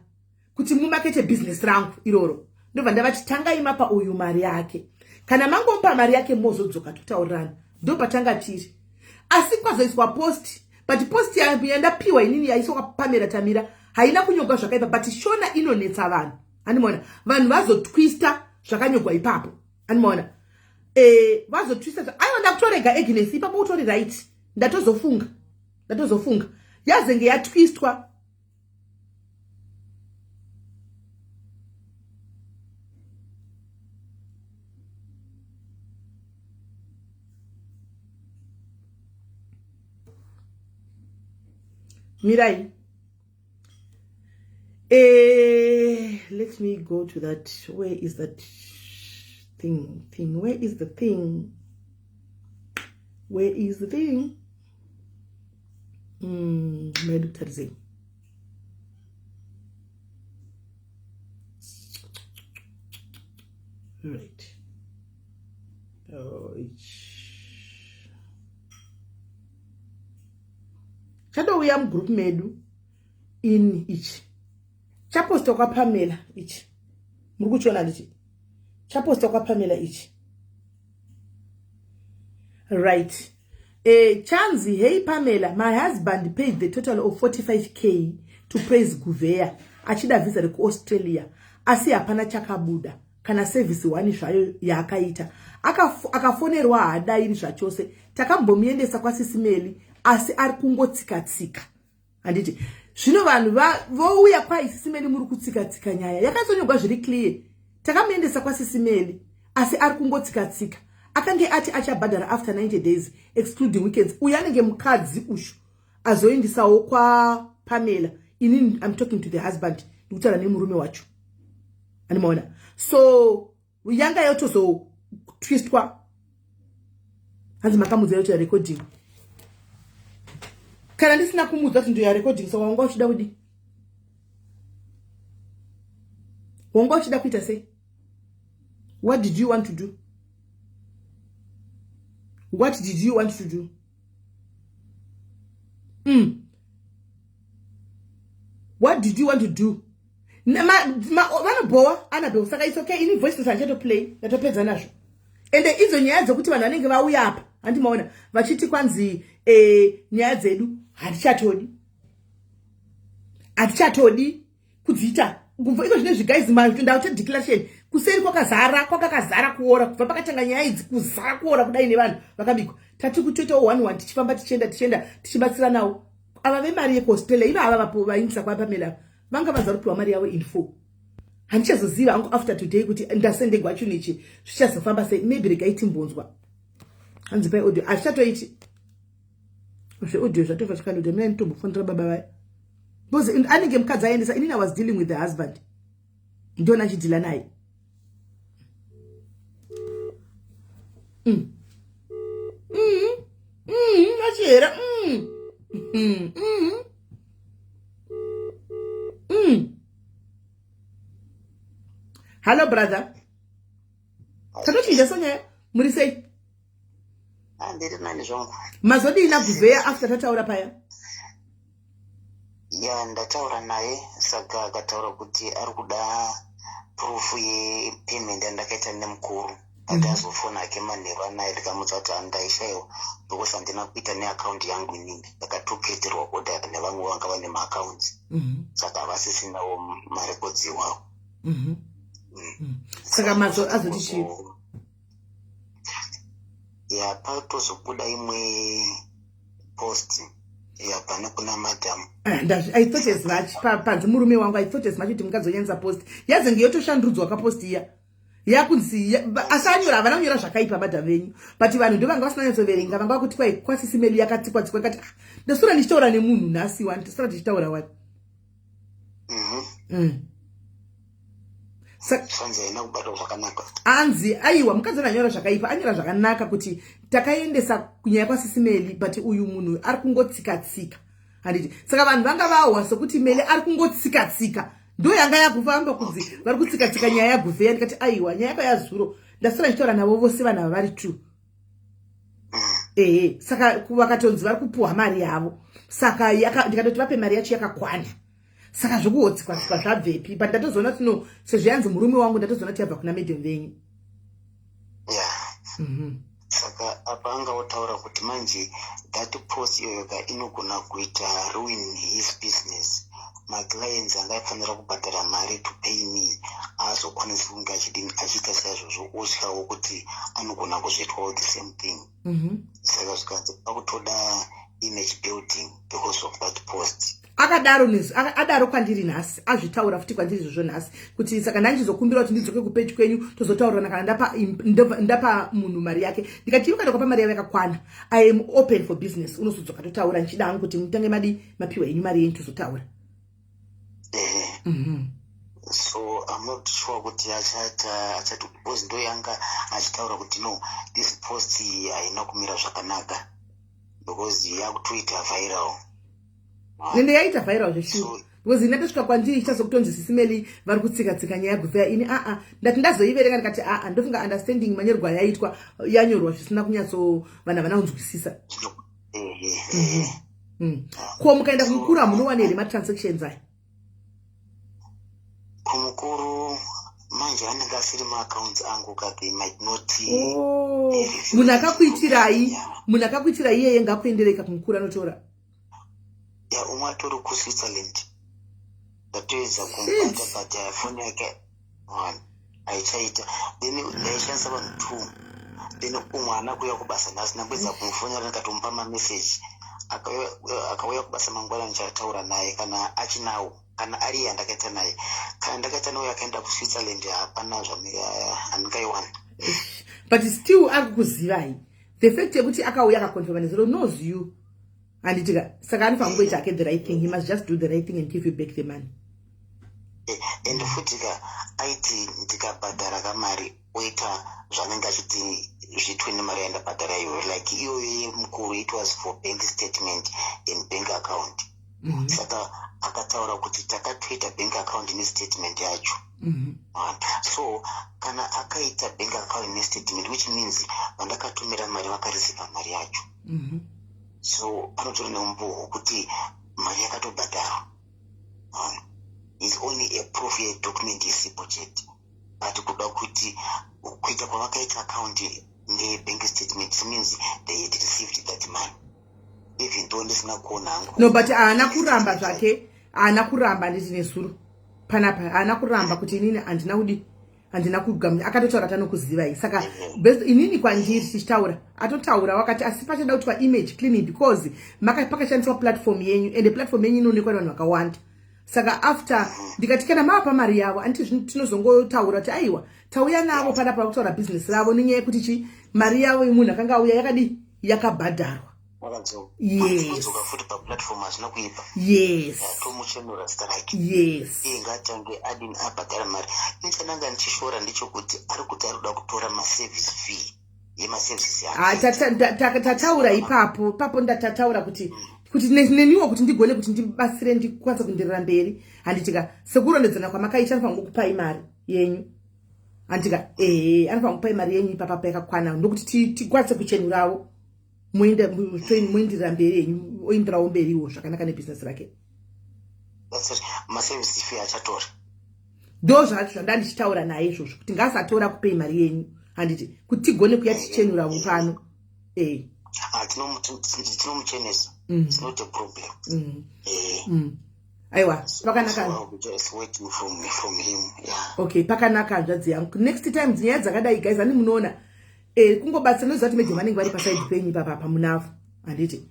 A: kuti mumakete business rangu iroro. Ndobva ndavati tangai mapa uyu mari yake, kana mangomupa mari yake mozodzoka totaurirana. Ndopatanga tiri asi kwazoiswa post, but post yandapiwa inini yaiswa kwaPamela Tamira haina kunyogwa zvakaipa, but Shona inonetsa vanhu andimaona vanhu vazotwista zvakanyogwa ipapo andimaona vazotwista aiwa ndakutorega Agnes ipapo utori right. Ndatozofunga yazenge yatwistwa. Mirai, let me go to that. Where is that thing? Where is the thing? Where is the thing? Maidukutarizei. Right, oh, chadouya mugroup medu ini ichi chapostwa kwaPamela ichi muri kuchiona ndichi chapostwa kwaPamela ichi right. Chanzi hey Pamela, my husband paid the total of 45K to Praise Guvheya achida visa rekuAustralia asi hapana chakabuda kana service one zvayo yaakaita. Akafonerwa haadairi zvachose. Takambomuendesa kwaSisimeli asi ari kungotsika-tsika handiti zvino vanhu vouya kwaisisimeli muri kutsika-tsika nyaya yakazonyogwa zviri clear. Takamuendesa kwaSisimeli asi ari kungotsika-tsika. Akange ati achabhadhara after 90 days excluding weekends. Uyu anenge mukadzi ushu azoendisawo kwaPamela. Inini I'm talking to the husband, ndikutaura nemurume wacho animaona. So yanga yotozotwistwa hanzi makamudza yoto yarecording kana ndisina kumudza kuti ndoya recording. So wanga uchida kudi wanga uchida kuita sei? What did you want to do? What did you want to do? What did you want to do? Vanobhowa Anabel, saka it's okay. Ini voice note handichatoplay, ndatopedza nazvo. Ende idzo nyaya dzokuti vanhu vanenge vauya apa, handimaona vachiti kwanzi nyaya dzedu handichatodi, hatichatodi kudziita kubva iko zvine zviguys. Ndakuta declaration kuseri kwakazara, kwakakazara kuora kubva pakatanga nyaya idzi, kuzara kuora kudai nevanhu vakabikwa. Tati kutoitawo one one, tichifamba, tichienda, tichienda, tichibatsiranawo. Ava vemari yekuAustralia ino, ava vapo vaindisa kwaPamela, vanga vanza kupiwa mari yavo in full. Handichazoziva hangu after today kuti ndasendegwa chinhu ichi zvichazofamba sei. Maybe regai timbonzwa. Hanzi pai audio hazvichatoiti zveaudio, zvatobva zvikandoda mina nditombofonera baba vaya because anenge mukadzi aendesa. Inini I was dealing with the husband, ndiona achideala naye. Achihera. Hallo brother, tatochinja sonyaya, muri sei?
D: Ndiri nani zvangu.
A: Mazodii naGuvheya after tataura paya?
D: Ya, ndataura naye, saka akataura kuti ari kuda proof yepayment yandakaita nemukuru. Ati azofona ake manheru anaye. Ndikamudza kuti handaishayiwa because handina kuita neakaunti yangu inini, ndakatoketerwa order nevamwe vanga vane maaccounts, saka havasisinawo marecords iwawo.
A: Saka mazo azoti chii?
D: Ya, patozobuda imwe post yabva nekuna madam.
A: Ah, I thought as much. Panzi murume wangu, I thought as much kuti mukadzi wonyanyisa. Post yazenge yotoshandurudzwa kapost iya yakunzi asi anyora, havana kunyora zvakaipa madam venyu, but vanhu ndo vanga vasina nyatsoverenga, vanga vakuti kwai kwaSisi Meli yakatsikwa tsikwa. Kati, ah, ndasura ndichitaura nemunhu nhasi wani, tasura tichitaura wani.
D: Hanzi haina kubatwa zvakanaka.
A: Anzi aiwa, mukadzi anyora zvakaipa, anyora zvakanaka kuti takaendesa nyaya kwaSisi Meli, but uyu munhu ari kungotsika-tsika, handiti? Saka vanhu vanga vahwa sekuti Meli ari kungotsika-tsika, ndo yanga yakufamba kunzi vari kutsika-tsika nyaya yaGuvheya. Ndikati aiwa, nyaya yako yazuro ndasara ndichitaura navo vose vanhu ava vari two. Ehe, saka vakatonzi vari kupuhwa mari yavo, saka ndikatoti vape mari yacho yakakwana. Saka zvokuhotsikwa-tsikwa zvabvepi? But ndatozoona kuti no, sezvo yanzi murume wangu, ndatozoona kuti yabva kuna madam venyu.
D: Ya. Saka apa anga otaura kuti manje that post iyoyo ka inogona kuita ruin his business. Maclients anga aifanira kubhadhara mari to pay me haazokwanisi kunge achidini, achiita saizvozvo, otyawo kuti anogona kuzoitwawo the same thing. Saka zvikanzi pakutoda image building because of that post.
A: Akadaro adaro kwandiri nhasi, azvitaura futi kwandiri izvozvo nhasi kuti saka ndandichizokumbira kuti ndidzoke kupeji kwenyu, tozotaurirana kana ndapa munhu mari yake. Ndikati iwe kana ukapa mari yavo yakakwana, I am open for business, unozodzoka totaura. Ndichida hangu kuti mutange madi mapiwa henyu mari yenyu, tozotaura.
D: Ehe. So I'm not sure kuti achata achati, because ndo yanga achitaura kuti no, this post haina kumira zvakanaka because yakutoita viral.
A: Nende yaita viral zveshuwa, because ini ndatosvika kwandiri ichazokutonzi Sisi Meli vari kutsika-tsika nyaya yaGuvheya. Ini aa, ndati ndazoiverenga, ndikati aa, ndofunga understanding manyorwa yaitwa, yanyorwa zvisina kunyatso, vanhu havana kunzwisisa.
D: Ehe.
A: Ko mukaenda kumukuru hamunowana here matransactions aya?
D: Kumukuru manje anenge asiri maaccounts angu ka, they might not.
A: Oh, munhu akakuitirai, munhu akakuitirai iyeye ngakuendereka kumukuru anotora.
D: Ya, umwe atori kuSwitzerland, ndatoedza kumubata but foni yake one haichaita. Then ndaishandisa vanhu two, then umwe haana kuuya kubasa nhasi. Ndamboedza kumufonera, ndikatomupa mameseji. Akauya kubasa mangwana ndichataura naye kana achinawo, kana ari iye andakaita naye. Kana ndakaita naye akaenda kuSwitzerland, hapana handingaiwana.
A: But still ari kukuzivai. The fact yekuti akauya akaconfirma nezero knows you, handitika? Saka anofanira kungoita hake the right thing. He must just do the right thing and give you back the money.
D: And futi ka aiti ndikabhadhara kamari oita zvanenge achiti zviitwe nemari yandabhadhara iyoyo, like iyoyo yemukuru, it was for bank statement and bank account. Saka akataura kuti takatoita bank account nestatement yacho. So kana akaita bank account nestatement, which means vandakatumira mari vakareceiva mari yacho. So panotori neumbowo hwokuti mari yakatobhadharwa. Is only a proof yedocument isipo chete, but kuda kuti kuita kwavakaita account nebank statement means they had received that money, even though ndisina kuona hangu.
A: No, but haana kuramba zvake, haana kuramba. Nditi nezuro panapa haana kuramba kuti inini handina kudi, handina kugamu. Akatotaura tanokuzivai. Saka inini kwandiri tichitaura, atotaura wakati asi pachada kuitwa image cleaning because pakashandiswa platform yenyu, ende platform yenyu inoonekwa nevanhu vakawanda. Saka after ndikati kana mavapa mari yavo, anditi tinozongotaura kuti aiwa, tauya navo panapa vakutaura bhizinesi ravo nenyaya yekuti chi mari yavo yemunhu akanga auya yakadi yakabhadharwa. Yes.
D: Kudzoka futi paplatform hazvina kuipa. Tomuchenura zita rake. Iye ngatange adini, abhadhara mari. Nichananga ndichishora ndechekuti ari kuti ari kuda kutora maservice fee yemaservices.
A: Ah, tataura ipapo ipapo, ndatataura kuti neniwo kuti ndigone kuti ndibatsire, ndikwanise kuenderera mberi, handitika? Sekurondedzana kwamakaita, anofanira kukupai mari yenyu, handitika? Ehe, anofanira kukupai mari yenyu ipapapa yakakwana, ndokuti tikwanise kuchenurawo, muenderera mberi yenyu, oenderawo mberiwo zvakanaka nebhizinesi rake.
D: Maservice fee achatora.
A: Ndo zvacho zvanda ndichitaura naye izvozvo, kuti ngaasatora kupei mari yenyu, handiti, kuti tigone kuya tichenurawo pano e.
D: Ah, tinomuchenesa. It's not a problem.
A: Aiwa, pakanaka.
D: So I'll be just waiting from him, yeah.
A: Okay, pakanaka, hanzvadzi yangu. Next time nyaya dzakadai, guys, ani munoona kungobatsira, noziva kuti meje vanenge vari pasaidi penyu ipapa munavo, handiti?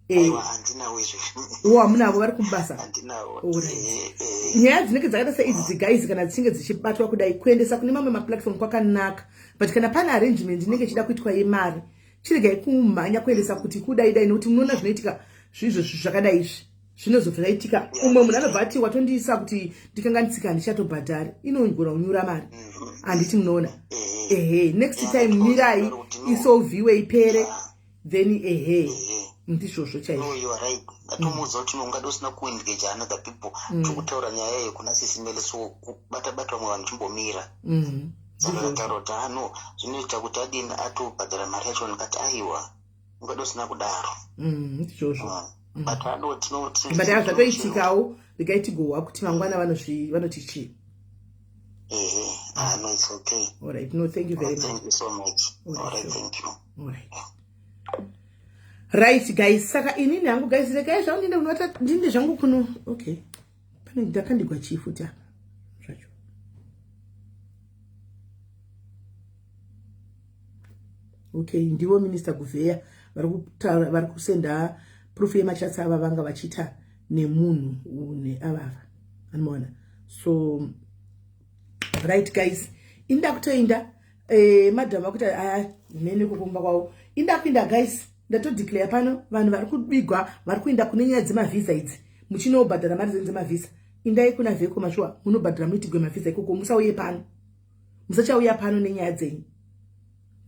D: Aiwa, handinawo izvo.
A: Wo, hamunavo, vari kumubasa.
D: Handinawo.
A: Alright.
D: Eh.
A: Nyaya dzinenge dzakaita seidzi, guys, kana dzichinge dzichibatwa kudai, kuendesa kune mamwe maplatform kwakanaka, but kana pane arrangement inenge ichida kuitwa yemari, chiregai kumhanya kuendesa kuti kudai dai, nokuti munoona zvinoitika zvizvo zvakadai izvi zvinozobva zvaitika. Umwe munhu anobva ati watondiisa kuti ndikanganisika, handichatobhadhari, inogona kunyura mari, handiti munoona? Ehe, next time mirai isolviwe, ipere, then ehe, ndizvozvo chaizvo.
D: No, you are right. Ndatomuudza kuti no, ungade usina kuengage another people. Tikutaura nyaya iyi kuna Sisimele, so kubata bata vamwe vanhu chimbomira. Saka akataura kuti ah no, zvinoita kuti adini, atobhadhara mari yacho. Ndikati aiwa, ungade usina kudaro.
A: Ndizvozvo.
D: But ano tino
A: But zvatoitikawo, regai tigohwa kuti mangwana vanoti chii.
D: Ehe, ah no, it's okay.
A: All right, no, thank you very much.
D: Thank you so much.
A: All right,
D: all right.
A: Sure.
D: Thank you.
A: All right, right guys, saka inini hangu, guys, regai zvangu ndiende kunovata, ndinde zvangu kuno. Okay, pane ndakandigwa chii futi apa zvacho? Okay, ndivo Minister Guvheya vari kutaura, vari kusenda proof yemachats ava vanga vachiita nemunhu neavava, anomaona. So right guys, inda kutoinda madhamu akuti mhene kukumba kwavo. Inda kuinda, guys, ndatodeclare pano, vanhu vari kubigwa, vari kuinda kune nyaya dzemavhisa idzi, muchinobhadhara mari dzenyu dzemavhisa, indai kuna Vheko Mashuwa, munobhadhara, muitigwe mavhisa ikoko. Musauye pano, musachauya pano nenyaya dzenyu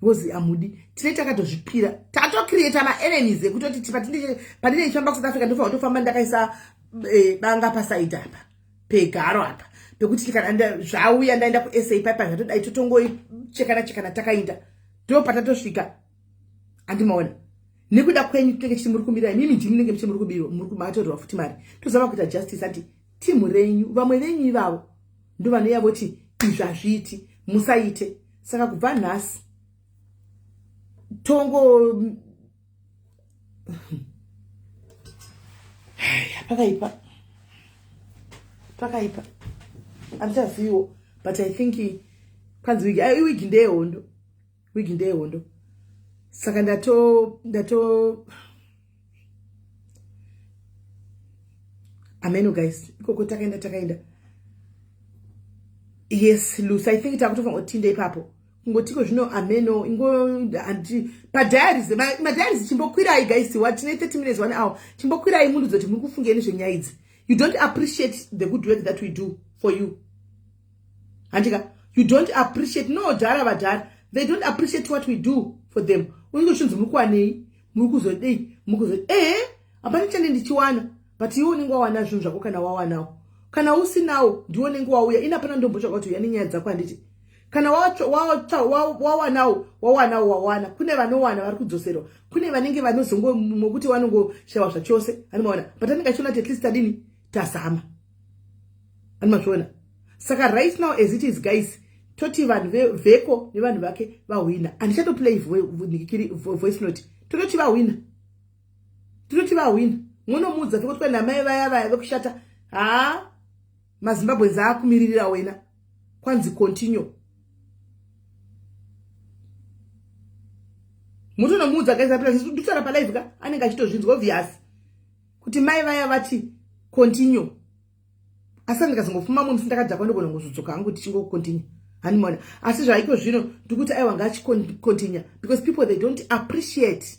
A: because hamudi. Tine takatozvipira, tatocreata maenemies ekutoti pandine ichifamba kuSouth Africa, ndofanira kutofamba ndakaisa banga pasaidi apa pegaro apa, pekuti kana zvauya ndaenda kuSA paipa, zvatodai totongochekana chekana, takaenda, ndo patatosvika, handimaona? Nekuda kwenyu tinenge chiti muri kumira, imimi ndimi munenge muchi muri kubirwa, muri matorerwa futi mari. Tozama kuita justice ati timu renyu, vamwe venyu ivavo ndo vanouya voti izvi hazviiti, musaite. Saka kubva nhasi tongo pakaipa, pakaipa, handichaziviwo. But I think kwanzi wigi, wigi ndeyehondo, wigi ndeyehondo. Saka ndato ameno, guys, ikoko takaenda, takaenda. Yes, Lucy, I think takutofanira kutinde ipapo, kungotiko zvino ameno ingo handi padiaries, madiaries. Chimbokwirai, guys, what, tine 30 minutes, one hour. Chimbokwirai munhu dzoti muri kufungeni zvenyaya idzi. You don't appreciate the good work that we do for you, handika? You don't appreciate. No, dhara vadhara, they don't appreciate what we do for them. Unenge uchinzi muri kuwanei, muri kuzodei, muri kuzodei. Ehe, hapana chande ndichiwana, but iwe unenge wawana zvinhu zvako. Kana wawanawo, kana usinawo, ndiwe unenge wauya. Ina pana ndombotsvaka kuti uya nenyaya dzako, handiti? Kana wawanawo, wawanawo, wawana. Kune vanowana vari kudzoserwa, kune vanenge vanozongomokuti vanongoshayiwa zvachose, anomaona? But anenge achiona kuti at least tadini, tazama. Ani mazviona? Saka right now as it is, guys, toti vanhu veko nevanhu vake vahwina. Handichatoplay voice note. Tototi vahwina, tototi vahwina. Munomuudza veko kuti namai vaya vaya vekushata, haa, maZimbabweans aakumiririra wena. Kwanzi continue. Mutonomuudza, guys. Ndikutaura palive ka, anenge achitozvinzwa, obvious, kuti mai vaya vati continue. Asi ndikazongofuma mwe musi ndakadhakwa, ndogona kuzodzoka hangu tichingocontinue, hanimona. Asi zvaiko zvino ndikuti aiwa, ngaachicontinue, because people, they don't appreciate.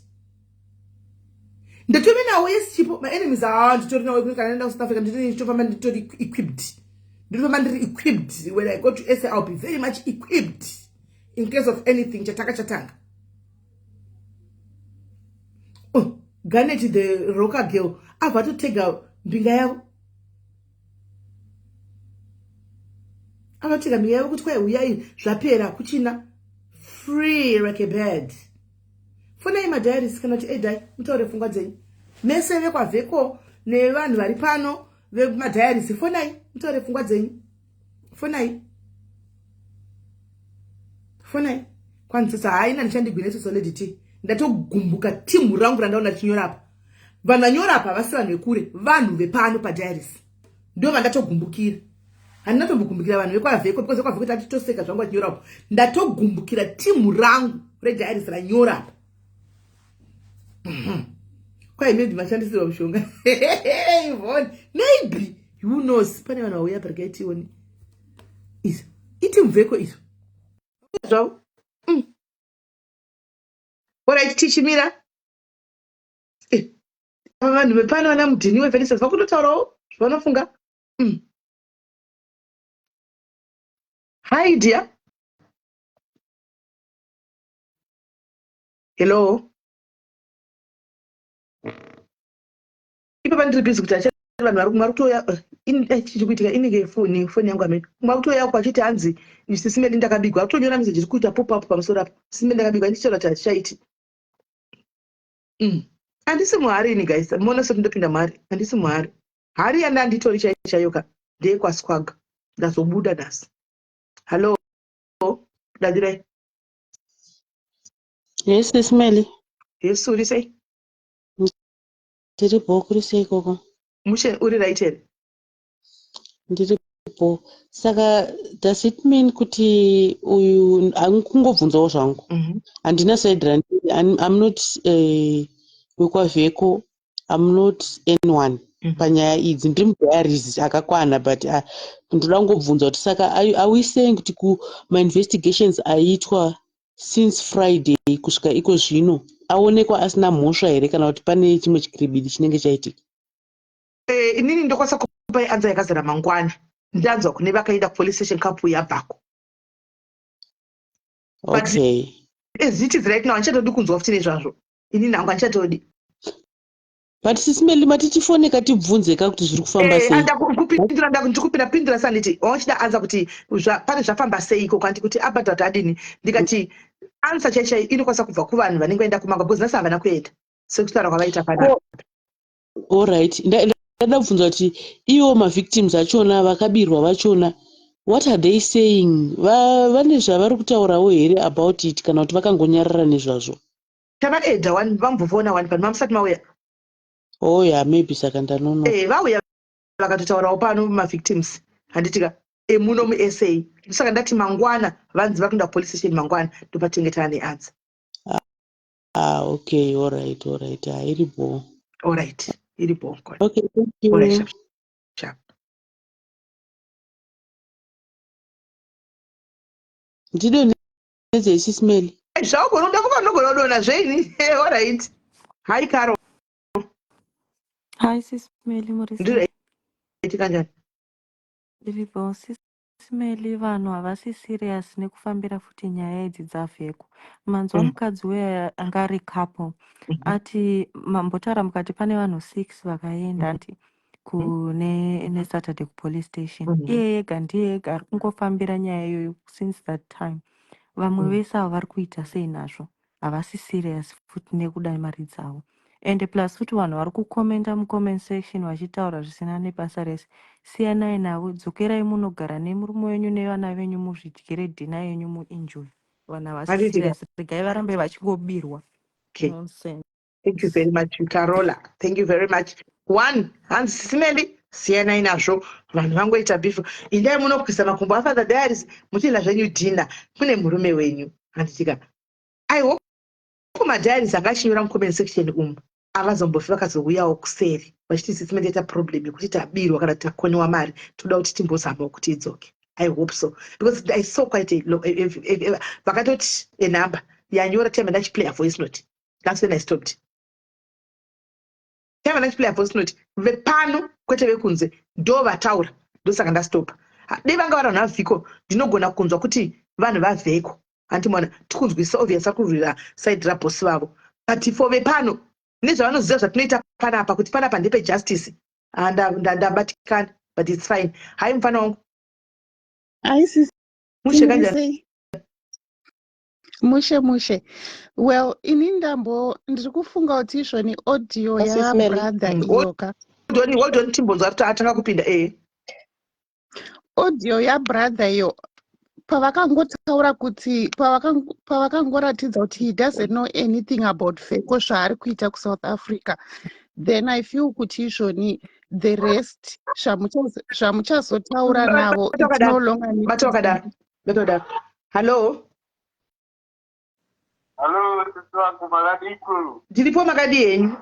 A: Ndatove nawo, yes, chipo maenemies. Aa, nditori nawo. Kana ndaenda kuSouth Africa, nditofamba nditori equipped, ndinofamba ndiri equipped. When I go to SA, I'll be very much equipped in case of anything. Chatanga chatanga. Oh, Ganet the rocker girl abva atotega mbinga yavo, avatega mbinga yavo kuti kwai uyai, zvapera, kuchina free like a bird. Fonai madiaries kana kuti edai mutaure pfungwa dzenyu mese vekwaVheko nevanhu vari pano vemadiaries. Fonai mutaure pfungwa dzenyu. Fonai, fonai. Kwanzisa haina ndichandigwine solid t. Ndatogumbuka timu rangu randaona richinyora apa. Vanhu vanyora apa havasi vanhu vekure, vanhu vepano padiaries ndo vandatogumbukira. Handina tombogumbukira vanhu vekwaVheko, because vekwaVheko tatitoseka zvangu vachinyora apo. Ndatogumbukira timu rangu rediaries ranyora apa. Kwai maybe mashandisirwa mushonga, Ivon, maybe, who knows. Pane vanhu vauya paregai tione izvo. Iti muvheko izvo zvavo. Alright, tichimira. Vanhu vepano vana mudhini weVenisas vakutotaurawo zvavanofunga. Hi dear, hello. Ipapa ndiri busy kuti achati vanhu vari kutoya. Chiri kuitika inenge foni yangu amene. Kumwe kutoya kwachiti hanzi Sis Melly ndakabigwa, akutonyora message iri kuita pop up pamusoro apa. Sis Melly ndakabigwa, ndichitaura kuti hachichaiti. Handisi muhari ini, guys. Muona sekuti ndopinda muhari. Handisi muhari. Hari yandanditori chaiyo chaiyo ka ndeyekwaswaga. Ndazobuda nhasi. Hallo, dadirai.
E: Yes, Sis Melly.
A: Yes, uri sei?
E: Ndiri bho, kuri sei ikoko?
A: Mushe, uri right here?
E: Ndiri bho. Saka does it mean kuti uyu, kungobvunzawo zvangu, handina side randiri. I'm not wekwaVheko, I'm not anyone panyaya idzi. Ndiri mudiaries akakwana, but ndoda kungobvunza kuti saka are we saying kuti kumainvestigations aitwa since Friday kusvika iko zvino aonekwa asina mhosva here, kana kuti pane chimwe chikiribidi chinenge chaitika?
A: Inini ndokwanisa kupai answer yakazara mangwana, ndanzwa kune vakaenda kupolice station kapu yabvako. But as it is right now, handichatodi kunzwa futi nezvazvo. Inini hangu handichatodi.
E: But Sis Melly, mati tifoneka tibvunze ka kuti zviri kufamba sei.
A: Kupindura, ndikupinda pindura sanditi wauchida answer kuti pane zvafamba sei ikoko. Handi kuti abhadha kuti adini. Ndikati answer chai chai inokwanisa kubva kuvanhu vanenge vaenda kumanga, because nhasi havana kuenda sekutaura kwavaita panapa.
E: Alright, ndada kubvunza kuti ivo mavictims achona, vakabirwa vachona, what are they saying? Vane zvavari kutaurawo here about it, kana kuti vakangonyarara nezvazvo?
A: Tavaedha one, vambofona one pano mamusati mauya.
E: Oh yeah, maybe saka ndanonoka.
A: Vauya vakatotaurawo pano mavictims, handitika, emuno muSA. Saka ndati mangwana vanzi vari kuenda kupolice station mangwana, ndopatinenge neanswer.
E: Ah, okay, alright. Ah, iri bho.
A: Alright, iri bho.
E: Okay, thank you.
A: Alright, sharp sharp.
E: Ndidonhedzei, Sis Melly.
A: Zvaugona uda kuva unogona kudonha zveini. Alright, hi Caro.
F: Hi Sis Melly, muri sei?
A: Ndiri kanjani?
F: Ndiri bho, Sis Melly. Vanhu havasi serious nekufambira futi nyaya idzi dzavheko. Manzwa mukadzi uya anga ari couple ati mambotaura mukati pane vanhu 6 vakaenda ati kune neSaturday kupolice station. Iye ega ndiye ega ari kungofambira nyaya iyoyo since that time. Vamwe vese ava vari kuita sei nazvo? Havasi serious futi nekuda mari dzavo. Ende plus futi vanhu vari kukomenta mucomment section vachitaura zvisina nebasa rese. Siyanai navo, dzokerai munogara nemurume wenyu nevana venyu muzvidyire dinner yenyu muenjoy. Vanhu havasi
A: Handiti ka?
F: serious, regai varambe vachingobirwa.
A: Okay.
F: Nonsense.
A: Thank you very much, Carola. Thank you very much. One, hanzi Sisimeli, siyanai nazvo. Vanhu vangoita beef. Indai munokwisa makumbo aFather Diaries, muchienda zvenyu dinner kune murume wenyu. Handitika. I hope madiaries anga achinyora mucomment section umu avazombofi vakazouyawo kuseri vachiti sisi mendaita problem yekuti tabirwa kana takoniwa mari toda kuti timbozamawo kuti idzoke. I hope so because I saw quite a, vakatoti a number yanyora time ndachiplaya voice note. That's when I stopped. Time ndachiplaya voice note vepano kwete vekunze ndo vataura ndosaka ndastopa. Dei vanga vari vanhu vavhiko ndinogona kunzwa kuti vanhu vavheko hanti mwana tikunzwisisa obvious akurwira side raboss vavo but for vepano nezvavanoziva zvatinoita panapa kuti panapa ndepe justice ndabatikana but it's fine. Hai mufana wangu.
G: Haisi
A: Mushe kanjani?
G: Mushe mushe. Well, ini ndambo ndiri kufunga kuti izvoni audio yabrother iyoka.
A: Hold on, hold on timbonzwa kuti atanga kupinda eh.
G: Audio yabrother iyo pavakangotaura kuti pavakangoratidza kuti he doesn't know anything about Veko zvaari kuita kuSouth Africa, then I feel kuti izvoni the rest zvamuchazotaura navo it's no longer
A: Bata wakadaro. Bata wakadaro. Hello.
C: Hello, sisi wangu makadii?
A: Ndiripo, makadii henyu?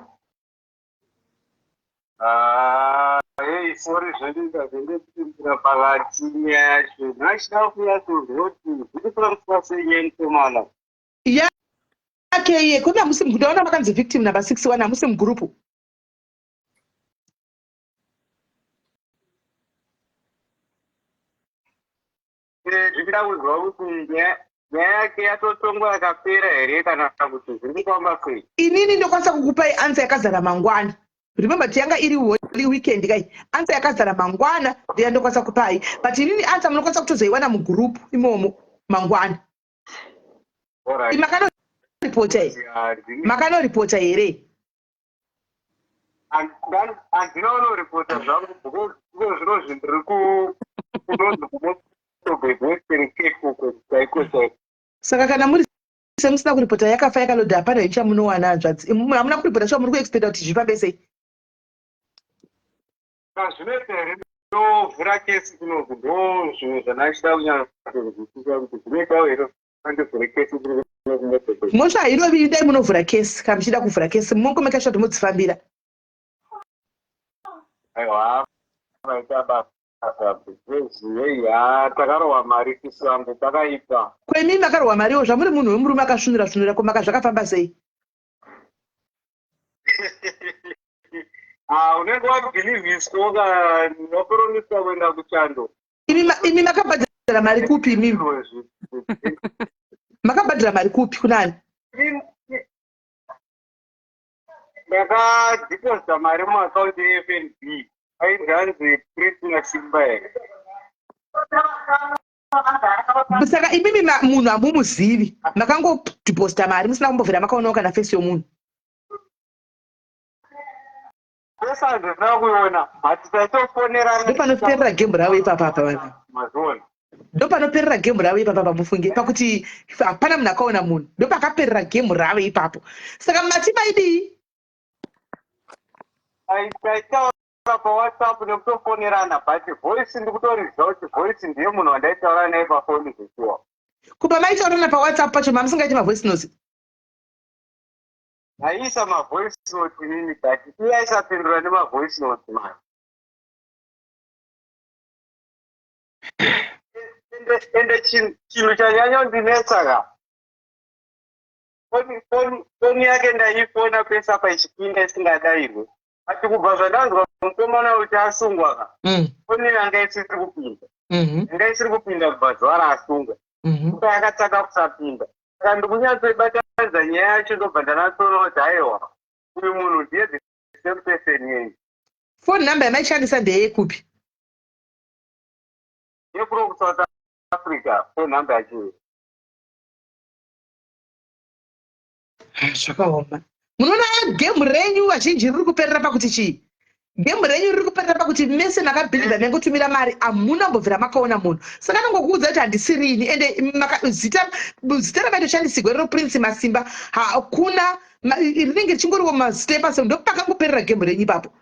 C: Ah, hey, sorry zvendiita zvendipindira pakati nyaya yacho. Ndachida kunyatsonzwa kuti zviri kufambiswa sei nyaya mukomana.
A: Yake iye kune hamusi ndaona makanzi victim number 61 hamusi mugurupu.
C: Zvichida kunzwa kuti nyaya yake yatotongwa yakapera here kana kuti zviri kufamba sei?
A: Inini ndokwanisa kukupai answer yakazara mangwana. Remember kuti yanga iri holy weekend kai. Answer yakazara mangwana ndiya ndokwanisa kupai. But inini answer munokwanisa kutozoiwana mugroup imomo mangwana.
C: Alright.
A: Makanoripota here? Makanoripota here?
C: Handina unoripota zvangu because iko zvino zvinhu ndiri kunonzi kumotobegoestere cape uko chaiko chaiko.
A: Saka kana muri semusina kuripota yakafa yakalodha hapana henyu chamunowana hanzvadzi. Hamuna kuripota shuwa muri kuexpecta kuti zvifambe sei?
C: Zvinoita here ndovhura kesi kunoku ndo zvimwe zvandachida kunyatsonzwisisa kuti zvinoitawo here andivhure kesi kunoku.
A: Mhosva hairovi dai munovhura kesi kana muchida kuvhura kesi mongomeka sure kuti modzifambira.
C: Aiwa vaita basa because hey ha takarohwa mari sisi vangu pakaipa.
A: Ko imi makarohwa mariwo zvamuri munhu wemurume akasvinura svinura ko maka zvakafamba sei?
C: Ah, unenge wabhilivhiswa ka wapromiswa kuenda kuchando.
A: Imi makabhadhara mari kupi imimi? Makabhadhara mari kupi kunani?
C: Ndakadhiposita mari muakaunti yeFNB ainzi hanzi Prince Masimba here.
A: Saka imimi munhu hamumuzivi makangodhiposita mari musina kumbovhera makaonawo kana fesi yomunhu.
C: Pesa handina kuiona but taitofonerana.
A: Ndopanoperera game ravo ipapa apa vanhu.
C: Mazviona.
A: Ndopanoperera game ravo ipapa pamufunge pakuti hapana munhu akaona munhu ndopakaperera game ravo ipapo. Saka mati maidii?
C: Taitaura paWhatsApp nekutofonerana but voice ndikutoriziva kuti voice ndiye munhu wandaitaura naye pafoni zveshuwa.
A: Kupa maitaurana paWhatsApp pacho mamusingaiti mavoice notes?
C: Ndaiisa mavoice note inini but iye aisapindura nemavoice note mani. Ende chinhu chanyanya kundinetsa ka foni yake ndaiifona pese apa ichipinda isingadairwe but kubva zvandanzwa mukomana kuti asungwa ka foni yanga isiri kupinda yanga isiri kupinda kubva zuva raasungwa kuta yakatanga kusapinda. Saka ndikunyatsoibatanidza nyaya yacho ndobva ndanatsoona kuti aiwa uyu munhu ndiye the same person yeyi.
A: Phone number yamaishandisa ndeyekupi?
C: Yekuno kuSouth Africa phone number yacho.
A: Zvakaoma. Munoona game renyu vazhinji riri kuperera pakuti chii? Game renyu riri kuperera pakuti mese makabhilivha mengotumira mari, hamuna mbobvira makaona munhu. Saka anongokuudza kuti handisirini. Ende zita zita ramaitoshandisirwa riro Prince Masimba hakuna rinenge richingoriwo mazita epasi. Ndopakangoperera game renyu ipapo,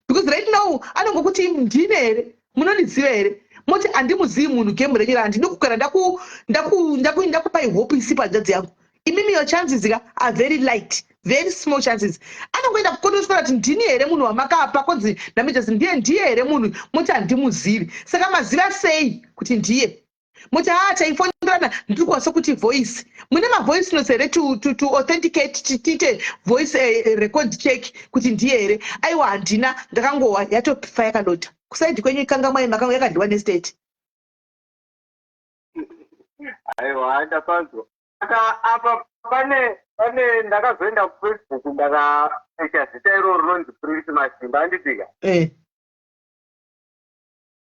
A: because right now anongokuti, "Ndine here? Munondiziva here?" Moti, "Handimuzivi munhu." Game renyu handidi kukwera. Ndakupai hope isipo, hanzvadzi yangu. Imimi your chances ka are very light, very small chances. Anongoenda kukondoswera kuti, "Ndini here munhu wamakapa?" Konzi namejasi, "Ndiye, ndiye here munhu?" Moti, "Handimuzivi." Saka maziva sei kuti ndiye? Moti, "Haa, taifonderana." Ndiri kuwa sekuti voice, mune mavoice notes here to authenticate, tiite voice record check kuti ndiye here? "Aiwa, handina, ndakangowa." Yatofa yakadota kuside kwenyu. Ikangamwai makanga yakadyiwa nestate.
H: Aiwa, ndapanzwa. Saka apa pane ndakazoenda kuFacebook, ndakasecha zita iroro rinonzi Prince Masimba, handitika?
A: Eh.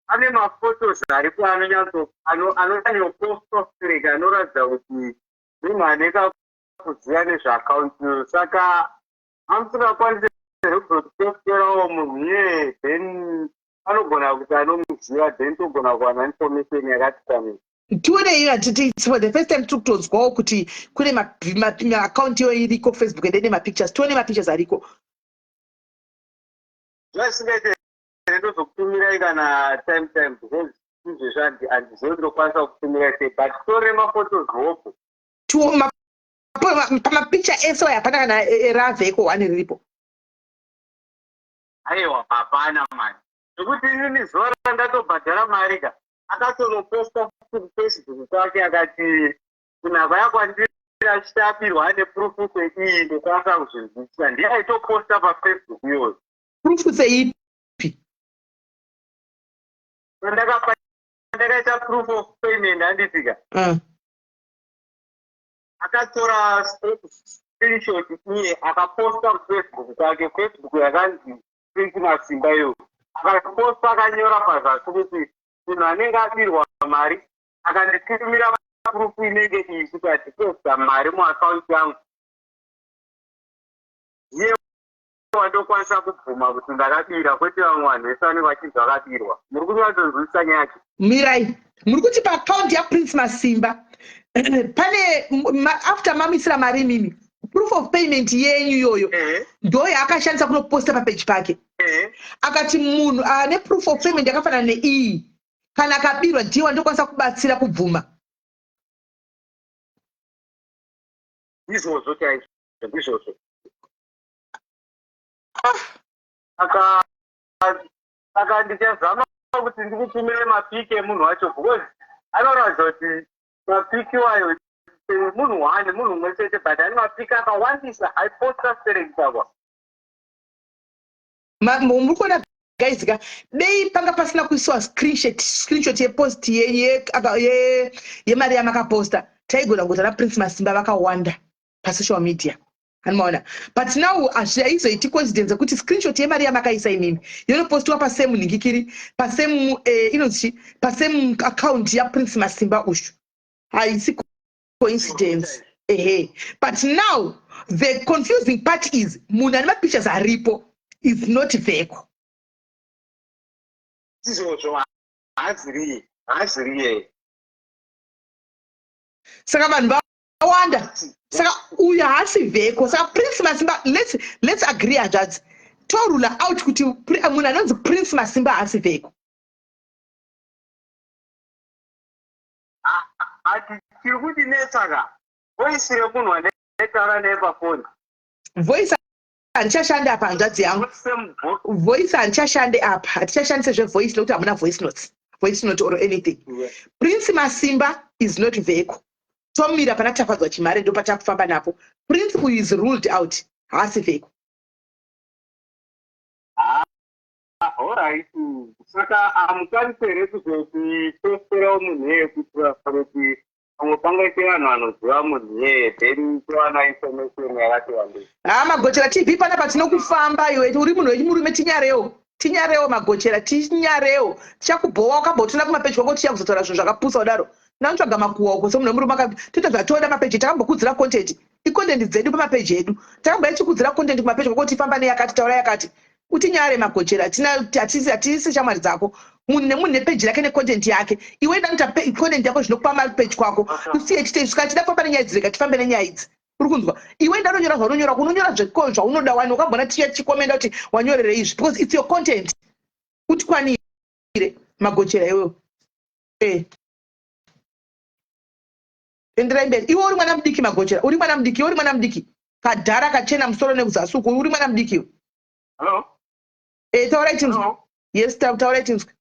H: Pane maphotos aripo anonyatso anonyanyopostwa, anoratidza kuti munhu ane kakuziva nezveakaunti iyoyo. Saka amusingakwanisi here kuzotiposterawo munhu iyeye? Then anogona kuti anomuziva, then togona kuwana information yakati kwanei.
A: Tionei, hatiti for the first time tiri kutonzwawo kuti kune maakaunti iyoyo iriko Facebook ende ine mapictures. Tione mapictures ariko.
H: Zvasingaite here, ndozokutumirai kana time, because izvezvi handizivi ndokwanisa kutumirai sei, but tore maphotos hopo.
A: Pamapicture ese aya hapana kana ravheko one riripo?
H: Aiwa, hapana mani, nekuti inini zuva randatobhadhara mari ka, akatonoposta kuFacebook kwake, akati munhu akauya kwandiri achitapirwa ane proof seiyi, ndokwanisa kuzvinzwisisa. Ndiye aitoposta paFacebook iyoyo.
A: Proof seipi?
H: Pandakapa, ndakaita proof of payment, handitika? Akatora screenshot iye, akaposta kuFacebook kwake, Facebook yakanzi Prince Masimba iyo. Akaposta, akanyora pazasi kuti munhu anenge abirwa mari akanditumira proof inenge iyi kuti atiposta mari muakaunti yangu, iye wandokwanisa kubvuma kuti ndakabira, kwete vamwe vanhu vese vanenge vachinzi vakabirwa. Muri kunyatsonzwisisa nyaya yacho?
A: Mirai, muri kuti paakaunti yaPrince Masimba pane after mamisira mari imimi, proof of payment yenyu iyoyo ndo yaakashandisa kunoposta papeji pake?
H: Ehe.
A: Akati munhu ane proof of payment yakafanana neiyi, kana akabirwa, ndiye wandokwanisa kubatsira kubvuma.
H: Ndizvozvo chaizvo, ndizvozvo. Saka ndichazama kuti ndikutumire mapiki emunhu wacho, because anoratidza kuti mapiki wayo munhu one, munhu umwe chete, but ane mapiki akawandisa, aiposta serekisakwa.
A: Muri kuona guys ka, dei panga pasina kuisiwa screenshot yepost yemari yamakaposta, taigona kuti ana Prince Masimba vakawanda pasocial media, anomaona? But now hazviaizoiti coincidence yekuti screenshot yemari yamakaisa imimi yonopostiwa pasame nhingikiri, pasame inonzi chi, pasame account yaPrince Masimba ushu. Haisi coincidence, ehe. But now the confusing part is munhu ane mapictures aripo is not Vheko.
H: Izvozvo, haaziriye, haaziriye.
A: Saka vanhu vawanda, saka uyu haasi Vheko. Saka Prince Masimba, let's agree, hanzvadzi, torule out kuti munhu anonzi Prince Masimba haasi Vheko.
H: Ati tiri kuti netsaka voice remunhu wandetaura naye pafoni.
A: Voice handichashande apa, hanzvadzi yangu.
H: Same voice.
A: Voice handichashande apa, hatichashandise zvevoice nekuti hamuna voice notes, voice note or anything. Prince Masimba is not Vheko. Tomira pana Tafadzwa Chimare, ndo patakufamba napo. Prince uyu is ruled out, haasi Vheko.
H: Alright, saka hamukwanisi here kuzotiposterawo munhu iyeye, kuitira kuti pamwe pangaite vanhu vanoziva munhu iyeye, then towana information yakati wandei?
A: Ha, Magochera TV, panapa tinokufamba. Iwe uri munhu wechimurume, tinyarewo, tinyarewo. Magochera, tinyarewo, tichakubhowa. Wakambotona kumapeji kwako, ticha kuzotaura zvinhu zvakapusa kudaro. Nanotsvaga makuhwa uko semunhu wemurume, toita zvatoda mapeji. Takambokudzira content. Icontent dzedu pamapeji edu. Takambouya tichikudzira content kumapeji kwako kuti famba neyakati, taura yakati. Utinyare Magochera, hatina hatisi hatisi shamwari dzako. Munhu nemunhu nepeji rake necontent yake. Iwe enda unoita content yako zvinokupa mari kupeji kwako. Usiye chite isu kana tichida kufamba nenyaya idzi rega tifambe nenyaya idzi. Uri kunzwa? Iwe enda unonyora zvaunonyora, unonyora zveko zvaunoda wani wakambona tichiya tichikomenda kuti wanyorerei izvi because it's your content. Utikwanire Magochera iwewe. Eh. Enderai mberi. Iwe uri mwana mudiki Magochera, uri mwana mudiki, iwe uri mwana mudiki. Kadhara kachena musoro nekuzasi uko, uri mwana mudiki iwe.
H: Hello?
A: Eh, taurai tinzwe. Yes, taurai tinzwe.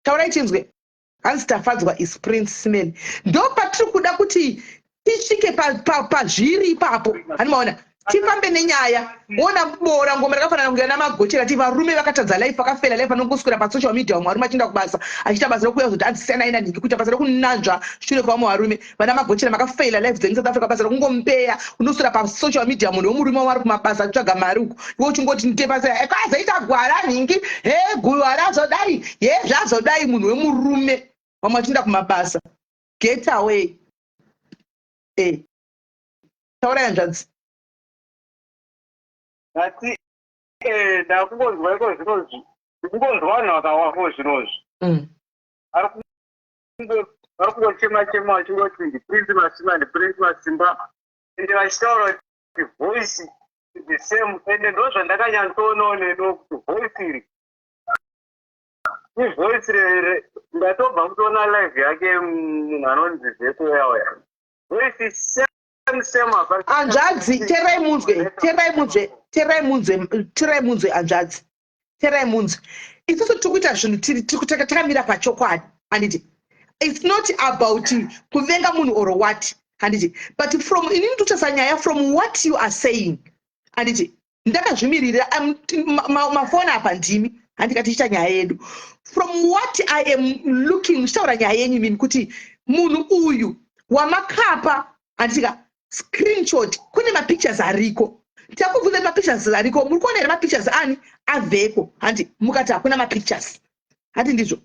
A: Taurai tinzwe. Hanzi Tafadzwa is Prince Simeli. Ndo patiri kuda kuti tisvike pazviri pa, pa ipapo. Hani maona? Tifambe nenyaya. Wona boora ngoma rakafanana kunge ana Magochera ti varume vakatadza life vakafela life vanongoswera pa social media vamwe varume achienda kubasa achiita basa rekuuya kuzoti hanzi siyanai nanhingi kuita basa rekunanzva shure kwevamwe varume. Vana Magochera makafeila life dzenyu South Africa basa rekungombeya unoswera pa social media munhu wemurume wari kumabasa achitsvaga mari uku iwe uchingoti ndite basa ekazoita gwara nhingi he gwara azodai he zvazodai munhu wemurume vamwe vachienda kumabasa get away eh taurai hanzvadzi.
H: Asi eh, ndakungonzwa iko zvinozvi ndikungonzwa vanhu vakawako zvinozvi vari kungochema chema vachingoti ndiprince masimba ndiprince masimba ende vachitaura kuti voice is the same ende ndo zvandakanyatsoonao neniwo kuti voice iri ivoice rere ndatobva kutoona live yake munhu anonzi vheko uya voice is same same apa
A: Hanzvadzi, tererai munzwe, tererai munzwe, tererai munzwe, tererai munzwe hanzvadzi. Tererai munzwe. Isusu tiri kuita zvinhu tiri tiri kutaka takamira pachokwadi. Handiti? It's not about kuvenga munhu or what. Handiti? But from inini ndikutarisa nyaya from what you are saying. Handiti? Ndakazvimiririra mafoni apa ndimi. Handika tichiita nyaya yedu. From what I am looking muchitaura nyaya yenyu imimi kuti munhu uyu wamakapa handitika screenshot kune mapictures ariko takubvunza mapictures ariko muri kuona here mapictures ani avheko handi mukati hakuna mapictures handi ndizvo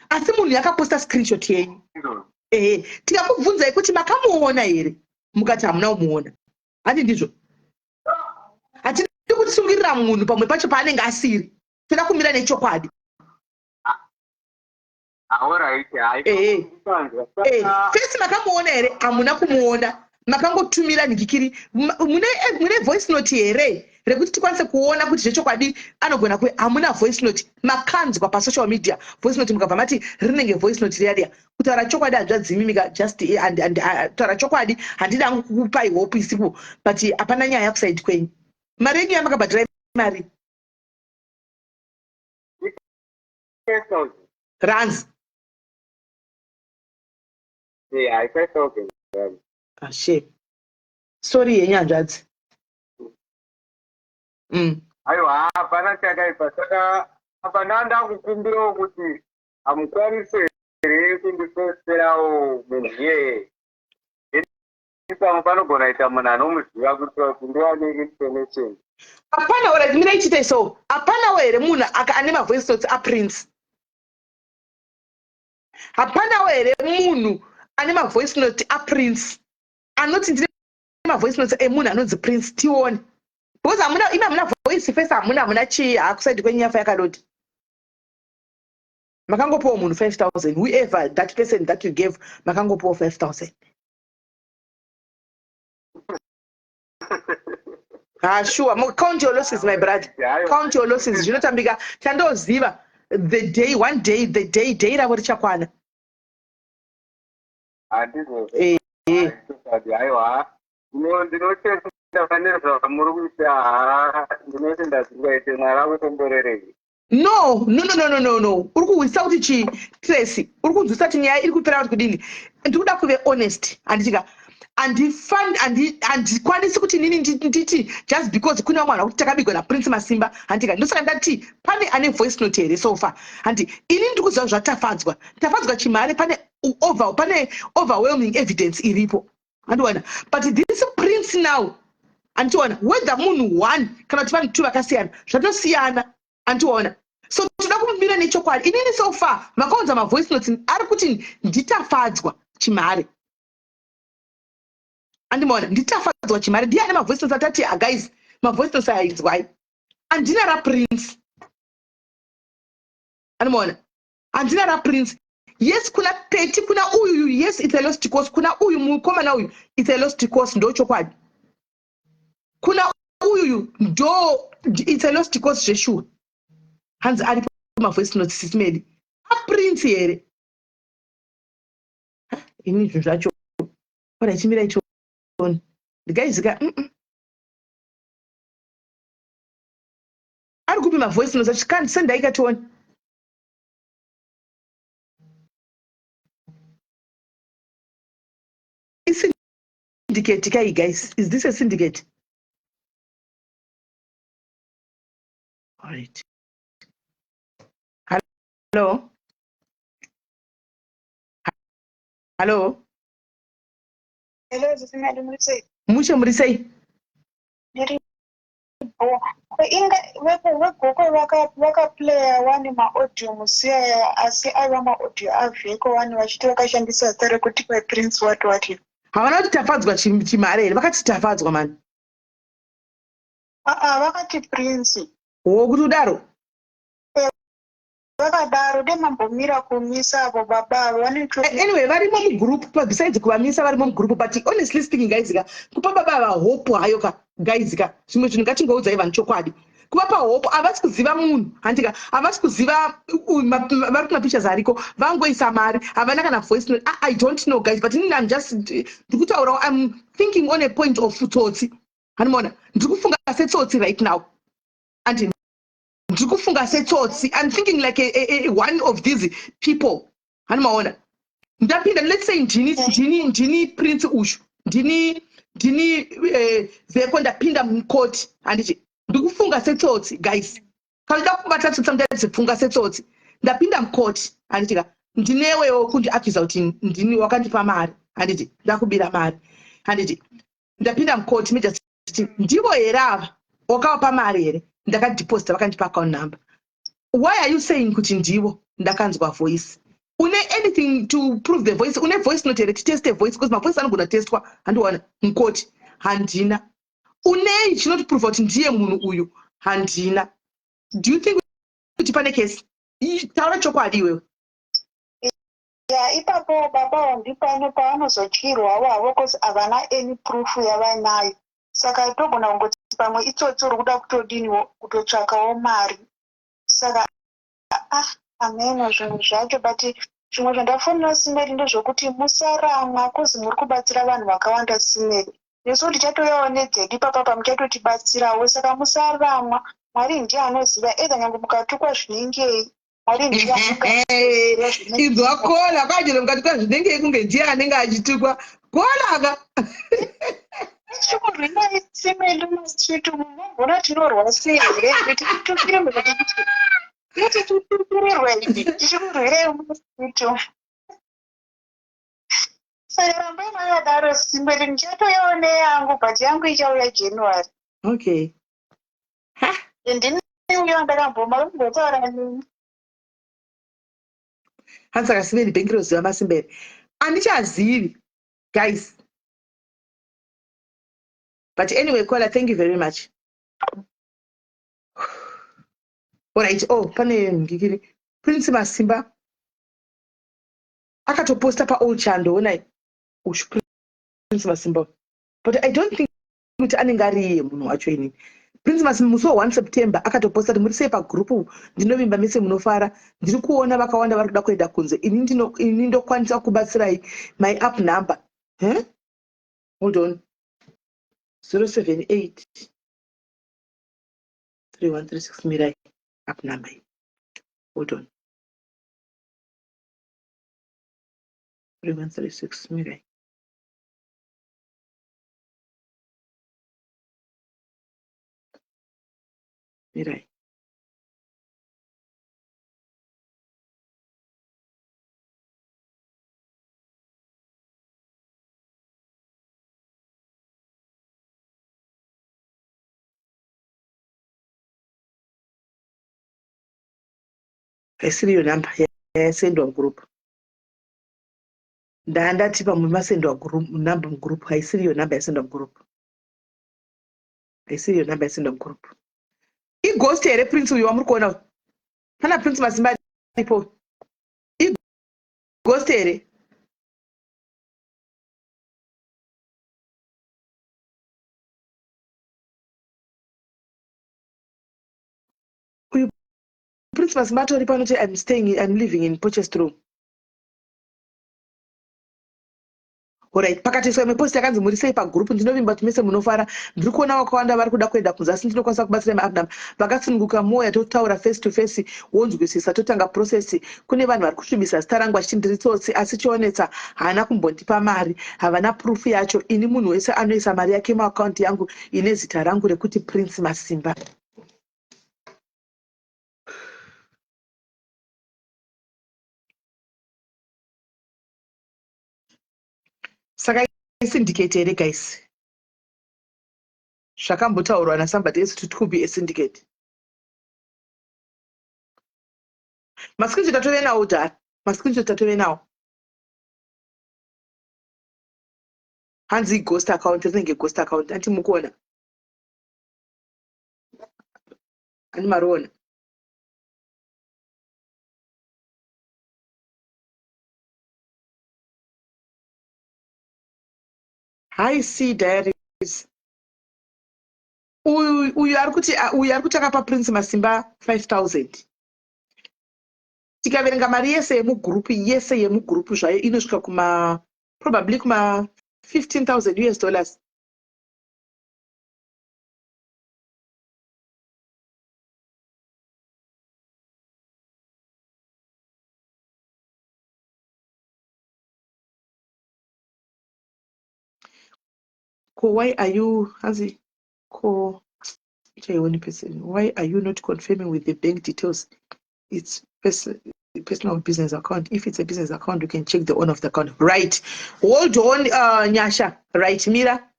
A: asi munhu yakaposta screenshot yenyu ehe tikakubvunzai kuti makamuona here mukati hamuna kumuona handi ndizvo hatidi kutsungirira munhu pamwe pacho paanenge asiri toda kumira nechokwadi.
H: Alright,
A: Eh, eh, first makamuona here? Hamuna kumuona, makangotumira nhikikiri. Mune voice note here rekuti tikwanise kuona kuti zvechokwadi anogona kuve? Hamuna voice note, makanzwa pasocial media voice note mukabva mati rinenge voice note riya riya. Kutaura chokwadi hanzvadzi imimika just eh, and, and, uh, kutaura chokwadi handidi hangu kukupai hope isipo but hapana nyaya kusaidi kwenyu. Mari yenyu yamakabhadhira mari
H: 5,000.
A: Rands.
H: Yeah, 5,000 rand.
A: Ah, shame. Sorry yenyu hanzvadzi.
H: Aiwa, hapana chakaipa. Saka apa ndandakukumbirawo kuti hamukwanise here kundiposterawo munhu iyeye. Pamwe panogona kuita munhu anomuziva kuitira kuti ndiwane information.
A: Hapana, alright, mina ichite so. Hapanawo here munhu aka ane mavoice notes aPrince? Hapanawo here munhu ane mavoice note aPrince? Anoti ndine mavoice notes emunhu anonzi Prince tione. Because hamuna imi hamuna voice face hamuna hamuna chii hakusaidi kwenyu yafa yakadoti. Makangopiwa munhu 5000 whoever that person that you gave makangopiwa 5000. Ah, sure. Count your losses, my brother. Count your losses. Zvinotambika. Chandoziva the day, one day, the day, day ravo richakwana.
H: Handizvo.
A: Eh, eh.
H: Aiwa. Ndinotenda pane zvamuri kuita. Haa, ndinotenda zvingaite. Mwari akukomborerei.
A: No, no, no, no, no, no, no. Uri kuhwisisa kuti chii, Tracy? Uri kunzwisisa kuti nyaya iri kupera kuti kudini? Ndiri kuda kuve honest, handitika? Handikwanisi kuti inini nditi just because kune vamwe vanhu vakuti takabigwa naPrince Masimba, handitika? Ndosaka ndati pane ane voice note here so far? Handi ini ndiri kuziva zvaTafadzwa. Tafadzwa Chimhare pane over pane overwhelming evidence iripo. Handiwana. But this Prince now, andiwana whether munhu one kana kuti vanhu two vakasiyana, zvatosiyana. Andiona. So toda kumira nechokwadi. Inini so far vakaunza mavoice notes ari kuti nditafadzwa Chimhare. Andimaona nditafadzwa Chimhare ndiye ane mavoice notes atati ah, guys, mavoice notes aya inzwai. Handina raPrince. Andimaona handina raPrince. Yes, kuna Peti, kuna uyu. Yes, it's a lost cause. Kuna uyu mukomana uyu, it's a lost cause, ndo chokwadi. Kuna uyuyu ndo it's a lost cause zveshuwa. Hanzi aripo mavoice notes sisimedi aPrince here? Ini zvinhu zvacho ora ichimira ichiona ndikaizika. Ari kupi mavoice notes acho? Sendai katione. Isyndicate kai, guys? Is this a syndicate? Alright, hello, hello.
I: Hello, Zisimeli, muri sei?
A: Mushe, muri sei?
I: Ndiri bo. Ko inga vegokwe vakaplaya wani maaudio musi aya, asi aiva maaudio avheko wani, vachiti vakashandisa zita rekuti kwaPrince what what.
A: Havana kuti Tafadzwa Chimhare here? Vakati Tafadzwa mani.
I: Aa, vakati Prince.
A: Wo, kuti udaro.
I: Vakadaro de mambomira kumisa avo baba avo vanoito.
A: Anyway, varimo mugroup. Besides kuvamisa, varimo mugroup. But honestly speaking, guys ka, kupa baba ava hope hayo ka, guys ka, zvimwe zvinhu ngatingoudzai vanhu chokwadi. Kuvapa hope, havasi kuziva munhu, handika? Havasi kuziva vari kumapictures ariko, vangoisa mari, havana kana voice note. I don't know, guys, but inini I'm just ndikutaurawo, I'm thinking on a point of tsotsi. Handimaona ndiri kufunga setsotsi right now, and ndiri kufunga setsotsi. I'm thinking like a one of these people. Handimaona ndapinda, let's say ndini Prince ushu, ndini Veko, ndapinda mukoti, handiti? Ndikufunga setsotsi, guys. Kana uda kubata tsotsi, sometimes funga setsotsi. Ndapinda mukoti, handiti ka? Ndinewewo kundiaccusa kuti ndini wakandipa mari, handiti? Ndakubira mari, handiti? Ndapinda mukoti, magistrate, ndivo here ava wakavapa mari here? Ndakadeposita, vakandipa account number. Why are you saying kuti ndivo? Ndakanzwa voice. Une anything to prove the voice? Une voice note here titeste voice? Because mavoice anogona testwa, handiwana mukoti. Handina. Unei chinotiprova kuti ndiye munhu uyu? Handina. Do you think kuti pane kesi? Taura chokwadi iwewe.
I: Ya, ipapo baba ndipano pavanozotyirwawo havo, cause havana any proof yavanayo. Saka togona kungoti pamwe itsotsi uri kuda kutodiniwo, kutotsvakawo mari. Saka ah, ameno zvinhu zvacho. But zvimwe zvandafonera Simeri ndezvokuti musaramwa, cause muri kubatsira vanhu vakawanda, Simeri. Nesu tichatoyawo nedzedu ipapapa, muchatotibatsirawo. Saka musaramwa, Mwari ndiye anoziva ega. Nyange mukatukwa zvinengei, Mwari ndiye anoziva zvinenge.
A: Inzwa kola kwajero, mukatukwa zvinengei, kunge ndiye anenge achitukwa kola ka.
I: Tichikurwirai, Simeri, mumastreet umu mumvura tinorwa sei here kuti titukirwe, kuti titukirirwe ipi, tichikurwirai mumastreet umu. Saka rambai makadaro, Simeri. Ndichatoyawo neyangu, but yangu ichauya January.
A: Okay. Ha.
I: Ndini uyo ndakamboma kumbotaura neni.
A: Hanzi saka Simeri, bhengi roziva masimberi? Handichazivi, guys, but anyway, kola, thank you very much. Alright. Oh, pane ngikiri Prince Masimba akatoposta paold chando. Onai ushu Prince Masimba, but I don't think kuti anenge ari iye munhu wacho. Inini Prince Masimba musi wa1 September akatoposta kuti, "Muri sei pagrupu? Ndinovimba mese munofara. Ndiri kuona vakawanda vari kuda kuenda kunze. Ini ndokwanisa kubatsirai. My app number." Huh? Hold on. 078 3136. Mirai, app number iyi. Hold on. 3136. Mirai. Mirai. Haisiriyo number yasendwa mugroup. Ndandati pamwe masendwa number mugroup, haisiriyo number yasendwa mugroup. Haisiriyo number yasendwa mugroup. Ighost here Prince uyu wamuri kuona uyu? Pana Prince Masimba aripo. Ighost here? Uyu Prince Masimba atori pano kuti I'm staying, I'm living in Potchefstroom. Alright, pakatoiswa imwe post yakanzi muri sei pagroup, ndinovimba kuti mese munofara. Ndiri kuona vakawanda vari kuda kuenda kunze asi ndinokwanisa kubatsira maapp number. Vakasununguka moya totaura face to face wonzwisisa totanga process. Kune vanhu vari kusvibisa zita rangu vachiti ndiri tsotsi asi chionetsa haana kumbondipa mari. Havana proof yacho. Ini munhu wese anoisa mari yake muaccount yangu ine zita rangu rekuti Prince Masimba. Saka isyndicate here guys? Zvakambotaurwa nasomebody else to could be a syndicate. Mascreenshot atove nawo dhara. Mascreenshot atove nawo. Hanzi ghost account rinenge ghost account. Anti mukuona. Ani mariona. Hi C Diaries. Uyu uyu ari kuti uyu ari kuti akapa Prince Masimba 5000. Tikaverenga mari yese yemugroup yese yemugroup zvayo inosvika kuma probably kuma 15000 US dollars. Ko why are you hanzi ko ichaioni person why are you not confirming with the bank details it's personal business account if it's a business account you can check the owner of the account right hold on nyasha right mira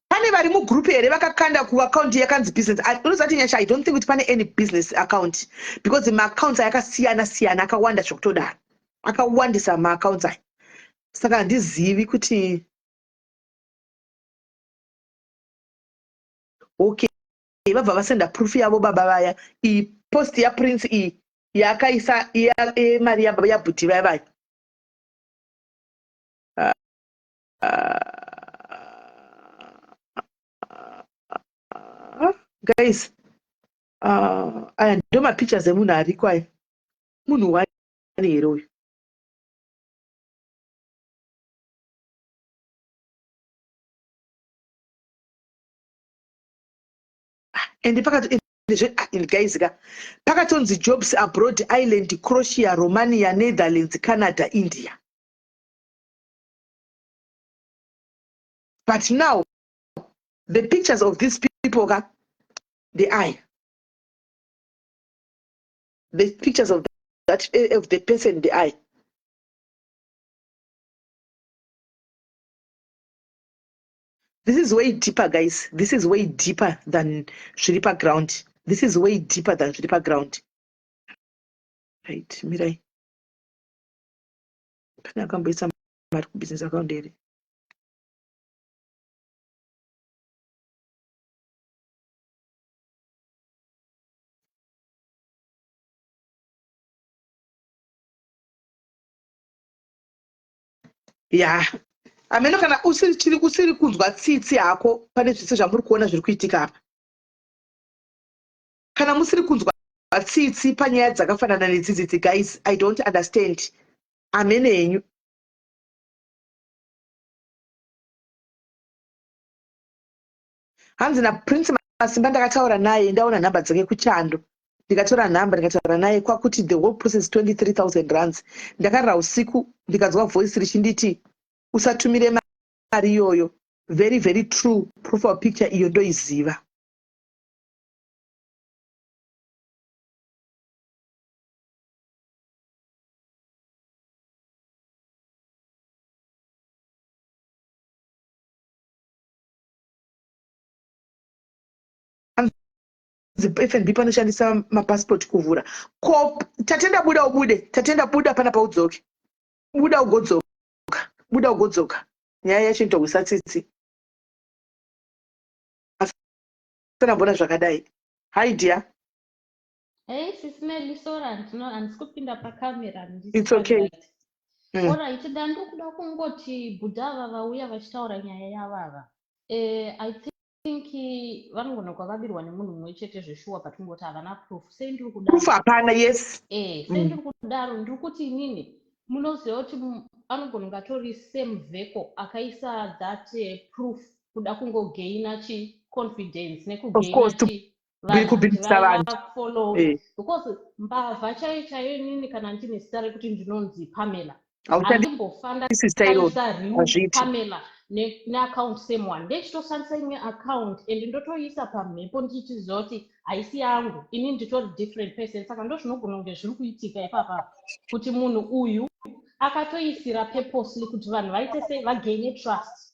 A: pane vari mugroup here vakakanda kuaccount yakanzi business unozati nyasha i don't think kuti pane any business account because maaccounts ayakasiyana siyana akawanda zvekutodaro akawandisa maaccounts aya saka handizivi kuti okay vabva vasenda proof yavo baba vaya iyi post yaprince iyi yaakaisa mari yabhuti vaya vaya guys aya ndo mapictures emunhu ariko aya munhu wani here uyu and pakati guys ka pakatonzi jobs abroad Ireland Croatia Romania Netherlands Canada India but now the pictures of these people ka the eye the pictures of that of the person the eye this is way deeper guys this is way deeper than zviri paground this is way deeper than zviri paground right mirai pane akamboisa mari kubusiness account here ya hameno kana usiri chiri usiri kunzwa tsitsi hako pane zvese zvamuri kuona zviri kuitika apa kana musiri kunzwa tsitsi panyaya dzakafanana nedzidzidzi guys i don't understand hameno henyu hanzi naprince masimba ndakataura naye ndaona nhamba dzake kuchando ndikatora nhamba ndikataura naye kwakuti the whole process 23000 rands ndakarara usiku ndikanzwa voice richinditi usatumire mari iyoyo very very true profile picture iyo ndoiziva FNB panoshandisa mapassport kuvhura. Ko Tatenda, buda ubude. Tatenda, buda pana paudzoke. Buda ugodzoka, buda ugodzoka. Nyaya yacho inotohwisa tsitsi, asi ndambona zvakadai. Hi dear.
J: Hey, Sis Melly, sorry, handisi kupinda pakamera.
A: It's okay.
J: Alright, ndandiri kuda kungoti bhudha ava vauya vachitaura nyaya yavava. I think vanogona kuva vabirwa nemunhu mumwe chete zveshuwa, but kungoti havana proof. Sei ndiri kudaro?
A: Proof hapana, yes.
J: Sei ndiri kudaro? Ndiri kuti inini munoziva kuti anogona kunge atori same vheko akaisa that proof kuda kungogaina chi confidence
A: Of
J: nekugaina
A: course, to
J: chi vanhu kuti
A: kubhilisa vanhu.
J: vavafollow, because mbavha chaiyo chaiyo, inini kana ndine zita rekuti ndinonzi Pamela, handimbofa
A: Hauchandisi zita iroro.
J: ndakaisa real
A: Hazviiti.
J: Pamela neaccount same one. Ndechitoshandisa imwe account and ndotoisa pamhepo ndichiziva kuti haisi yangu, ini nditori different person. Saka ndo zvinogona kunge zviri kuitika ipapa, kuti munhu uyu akatoisira purposely kuti vanhu vaite sei, vagaine trust,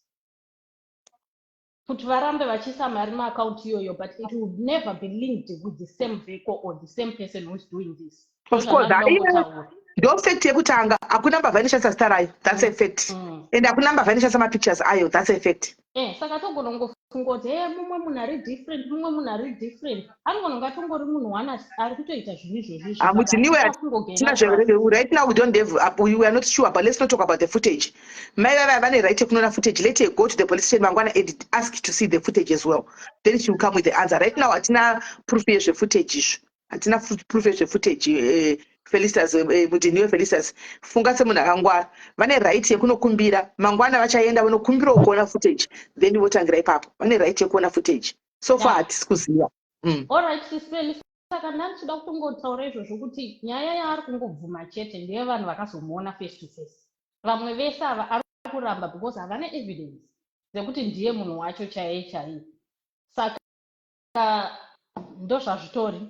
J: kuti varambe vachiisa mari muaccount iyoyo, but it would never be linked with the same vehicle or the same person who is doing this.
A: Of course.
J: Ndozvandinoda
A: Haina.
J: kungotaura.
A: Ndo fact yekutanga, hakuna mbavha inoshandisa zita rayo, that's a fact. And hakuna mbavha inoshandisa mapictures ayo, that's a fact.
J: Saka togona kungofunga kuti he, mumwe munhu ari different, mumwe munhu ari different, anogona kunge atongori munhu one ari kutoita zvinhu izvozvo izvi, but
A: Hamudziniwe.
J: achida kungogaina
A: Tina
J: trust.
A: Right now we don't have, we are not sure, but let's not talk about the footage. Mai vava vane right yekunoona footage. Let her go to the police station mangwana and ask to see the footage as well, then she will come with the answer. Right now hatina proof yezvefootage izvo, hatina proof yezvefootage. Felicitas, Mudiniwe Felicitas, funga semunhu akangwara. Vane right yekunokumbira mangwana, vachaenda vanokumbirawo kuona footage, then votangira ipapo. Vane right yekuona footage. So far hatisi kuziva.
J: Alright, Sis Melly, saka ndandichida kutongotaura izvozvo kuti nyaya yaari kungobvuma chete ndeyevanhu vakazomuona face to face. Vamwe vese ava ari kuramba because havana evidence dzekuti ndiye munhu wacho chaiye chaiye. Saka ndozvazvitori,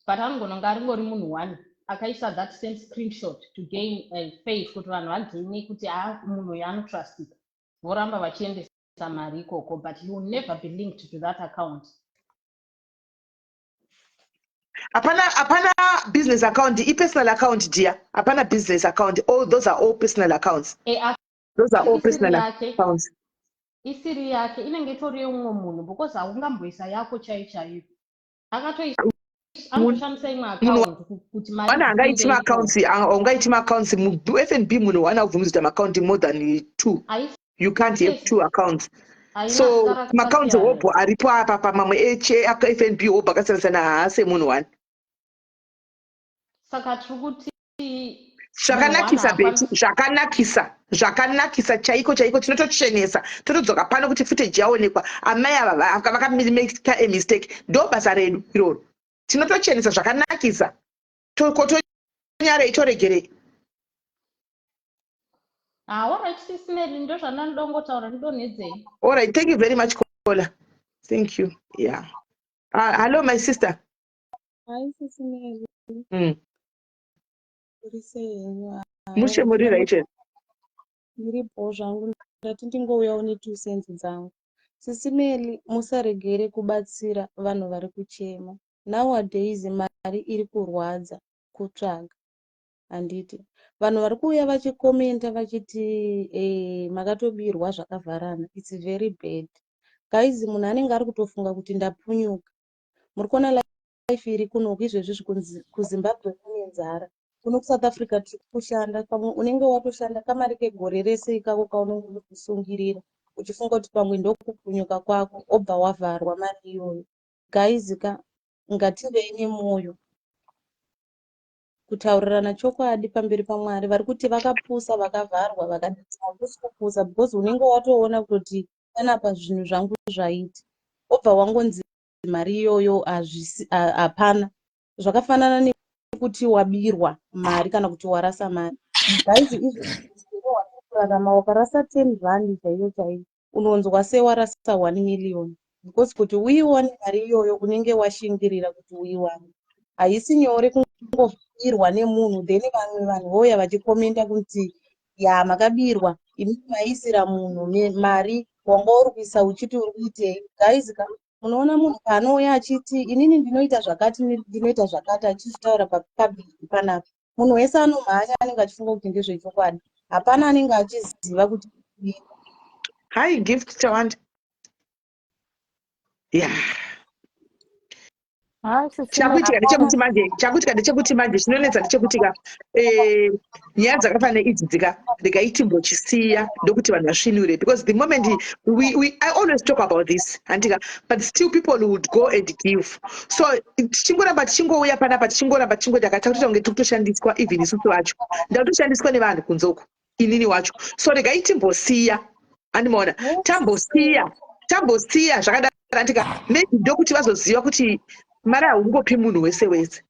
J: but anogona kunge aringori munhu one akaisa that same screenshot to gain faith, kuti vanhu vagaine kuti ha, munhu uyu anotrustika, voramba vachiendesa mari ikoko, but he will never be linked to that account.
A: Hapana, hapana business account, ipersonal account dear. Hapana business account. All those are all personal accounts. Those are all
J: isiri
A: personal
J: yake.
A: accounts.
J: Isiri yake, inenge itori yeumwe munhu, because haungamboisa yako chaiyo chaiyo. Akatoisa, anotoshandisa imwe
A: Munhu
J: account kuti mari
A: one angaiti
J: dzipinde ikoko.
A: maaccounts, ungaiti maaccounts muFNB? Munhu one abvumidzwa kuita maaccount more than two.
J: Haisi
A: You can't have two accounts.
J: Haina
A: So
J: zita
A: maaccounts
J: rakasiyana.
A: hobho aripo apa pamamwe FNB hobho akasiyana siyana, haasi emunhu one.
J: Saka tiri kuti
A: Zvakanakisa.
J: Munhu one
A: Beti, zvakanakisa, zvakanakisa chaiko chaiko. Tinotochenesa, totodzoka pano kuti footage yaonekwa, amai ava vakamake a mistake. Ndo basa redu iroro, tinotochenesa zvakanakisa. Kotonyarei, toregerei.
J: Ah, alright, Sis Melly, ndo zvandandongotaura, ndidonhedzei.
A: All right, thank you very much, Kola. Thank you. Yeah, hello my sister.
K: Hi, Sis Melly. Uri sei henyu?
A: Mushe, muri right?
K: Ndiripo zvangu, ndati ndingouyawo ne2 cents dzangu. Sis Melly, musaregere kubatsira vanhu vari kuchema. Nowadays mari iri kurwadza kutsvaga, handiti? Vanhu vari kuuya vachikomenta vachiti makatobirwa zvakavharana. It's very bad. Guys, munhu anenge ari kutofunga kuti ndapunyuka. Muri kuona life iri kunoku izvezvi, kuZimbabwe kune nzara. Kuno kuSouth Africa tiri kushanda, pamwe unenge watoshanda kamari kegore rese ikako kaunenge uri kusungirira uchifunga kuti pamwe ndokupunyuka kwako, obva wavharwa mari iyoyo. Guys ka, ngativei nemwoyo kutaurirana chokwadi pamberi paMwari. Vari kuti vakapusa, vakavharwa, vakadii, hakusi kupusa, because unenge watoona kuti panapa zvinhu zvangu zvaita, obva wangonzi mari iyoyo hapana. Zvakafanana nekuti wabirwa mari kana kuti warasa mari. Guys, izvi kurarama, wakarasa 10 rand chaiyo chaiyo, unonzwa sewarasa 1 million, because kuti uione mari iyoyo unenge washingirira kuti uiwane. Haisi nyore kungobirwa nemunhu, then vamwe vanhu vouya vachikomenda kuti ya, makabirwa, imi maisira munhu mari, wanga uri kuisa uchiti uri kuitei. Guys ka. Munoona munhu paanouya achiti inini ndinoita zvakati, ndinoita zvakati, achizvitaura papublic panapa, munhu wese anomhanya anenge achifunga kuti ndezvechokwadi. Hapana anenge achiziva kuti.
A: Hi, Gift Tawanda. Yeah. Chakuitika ndechekuti manje, chakuitika ndechekuti manje, chinonetsa ndechekuti ka nyaya dzakafanana neidzi dzika, regai timbochisiya ndokuti vanhu vasvinure, because the moment we, I always talk about this, handika, but still people would go and give. So tichingoramba tichingouya panapa, tichingoramba tichingoti akatakutoita kunge tiri kutoshandiswa, even isusu vacho ndakutoshandiswa nevanhu kunzoko, inini wacho. So regai timbosiya, andimaona, tambosiya, tambosiya zvakadaro, andika, maybe ndokuti vazoziva kuti mari haungopi munhu wese wese.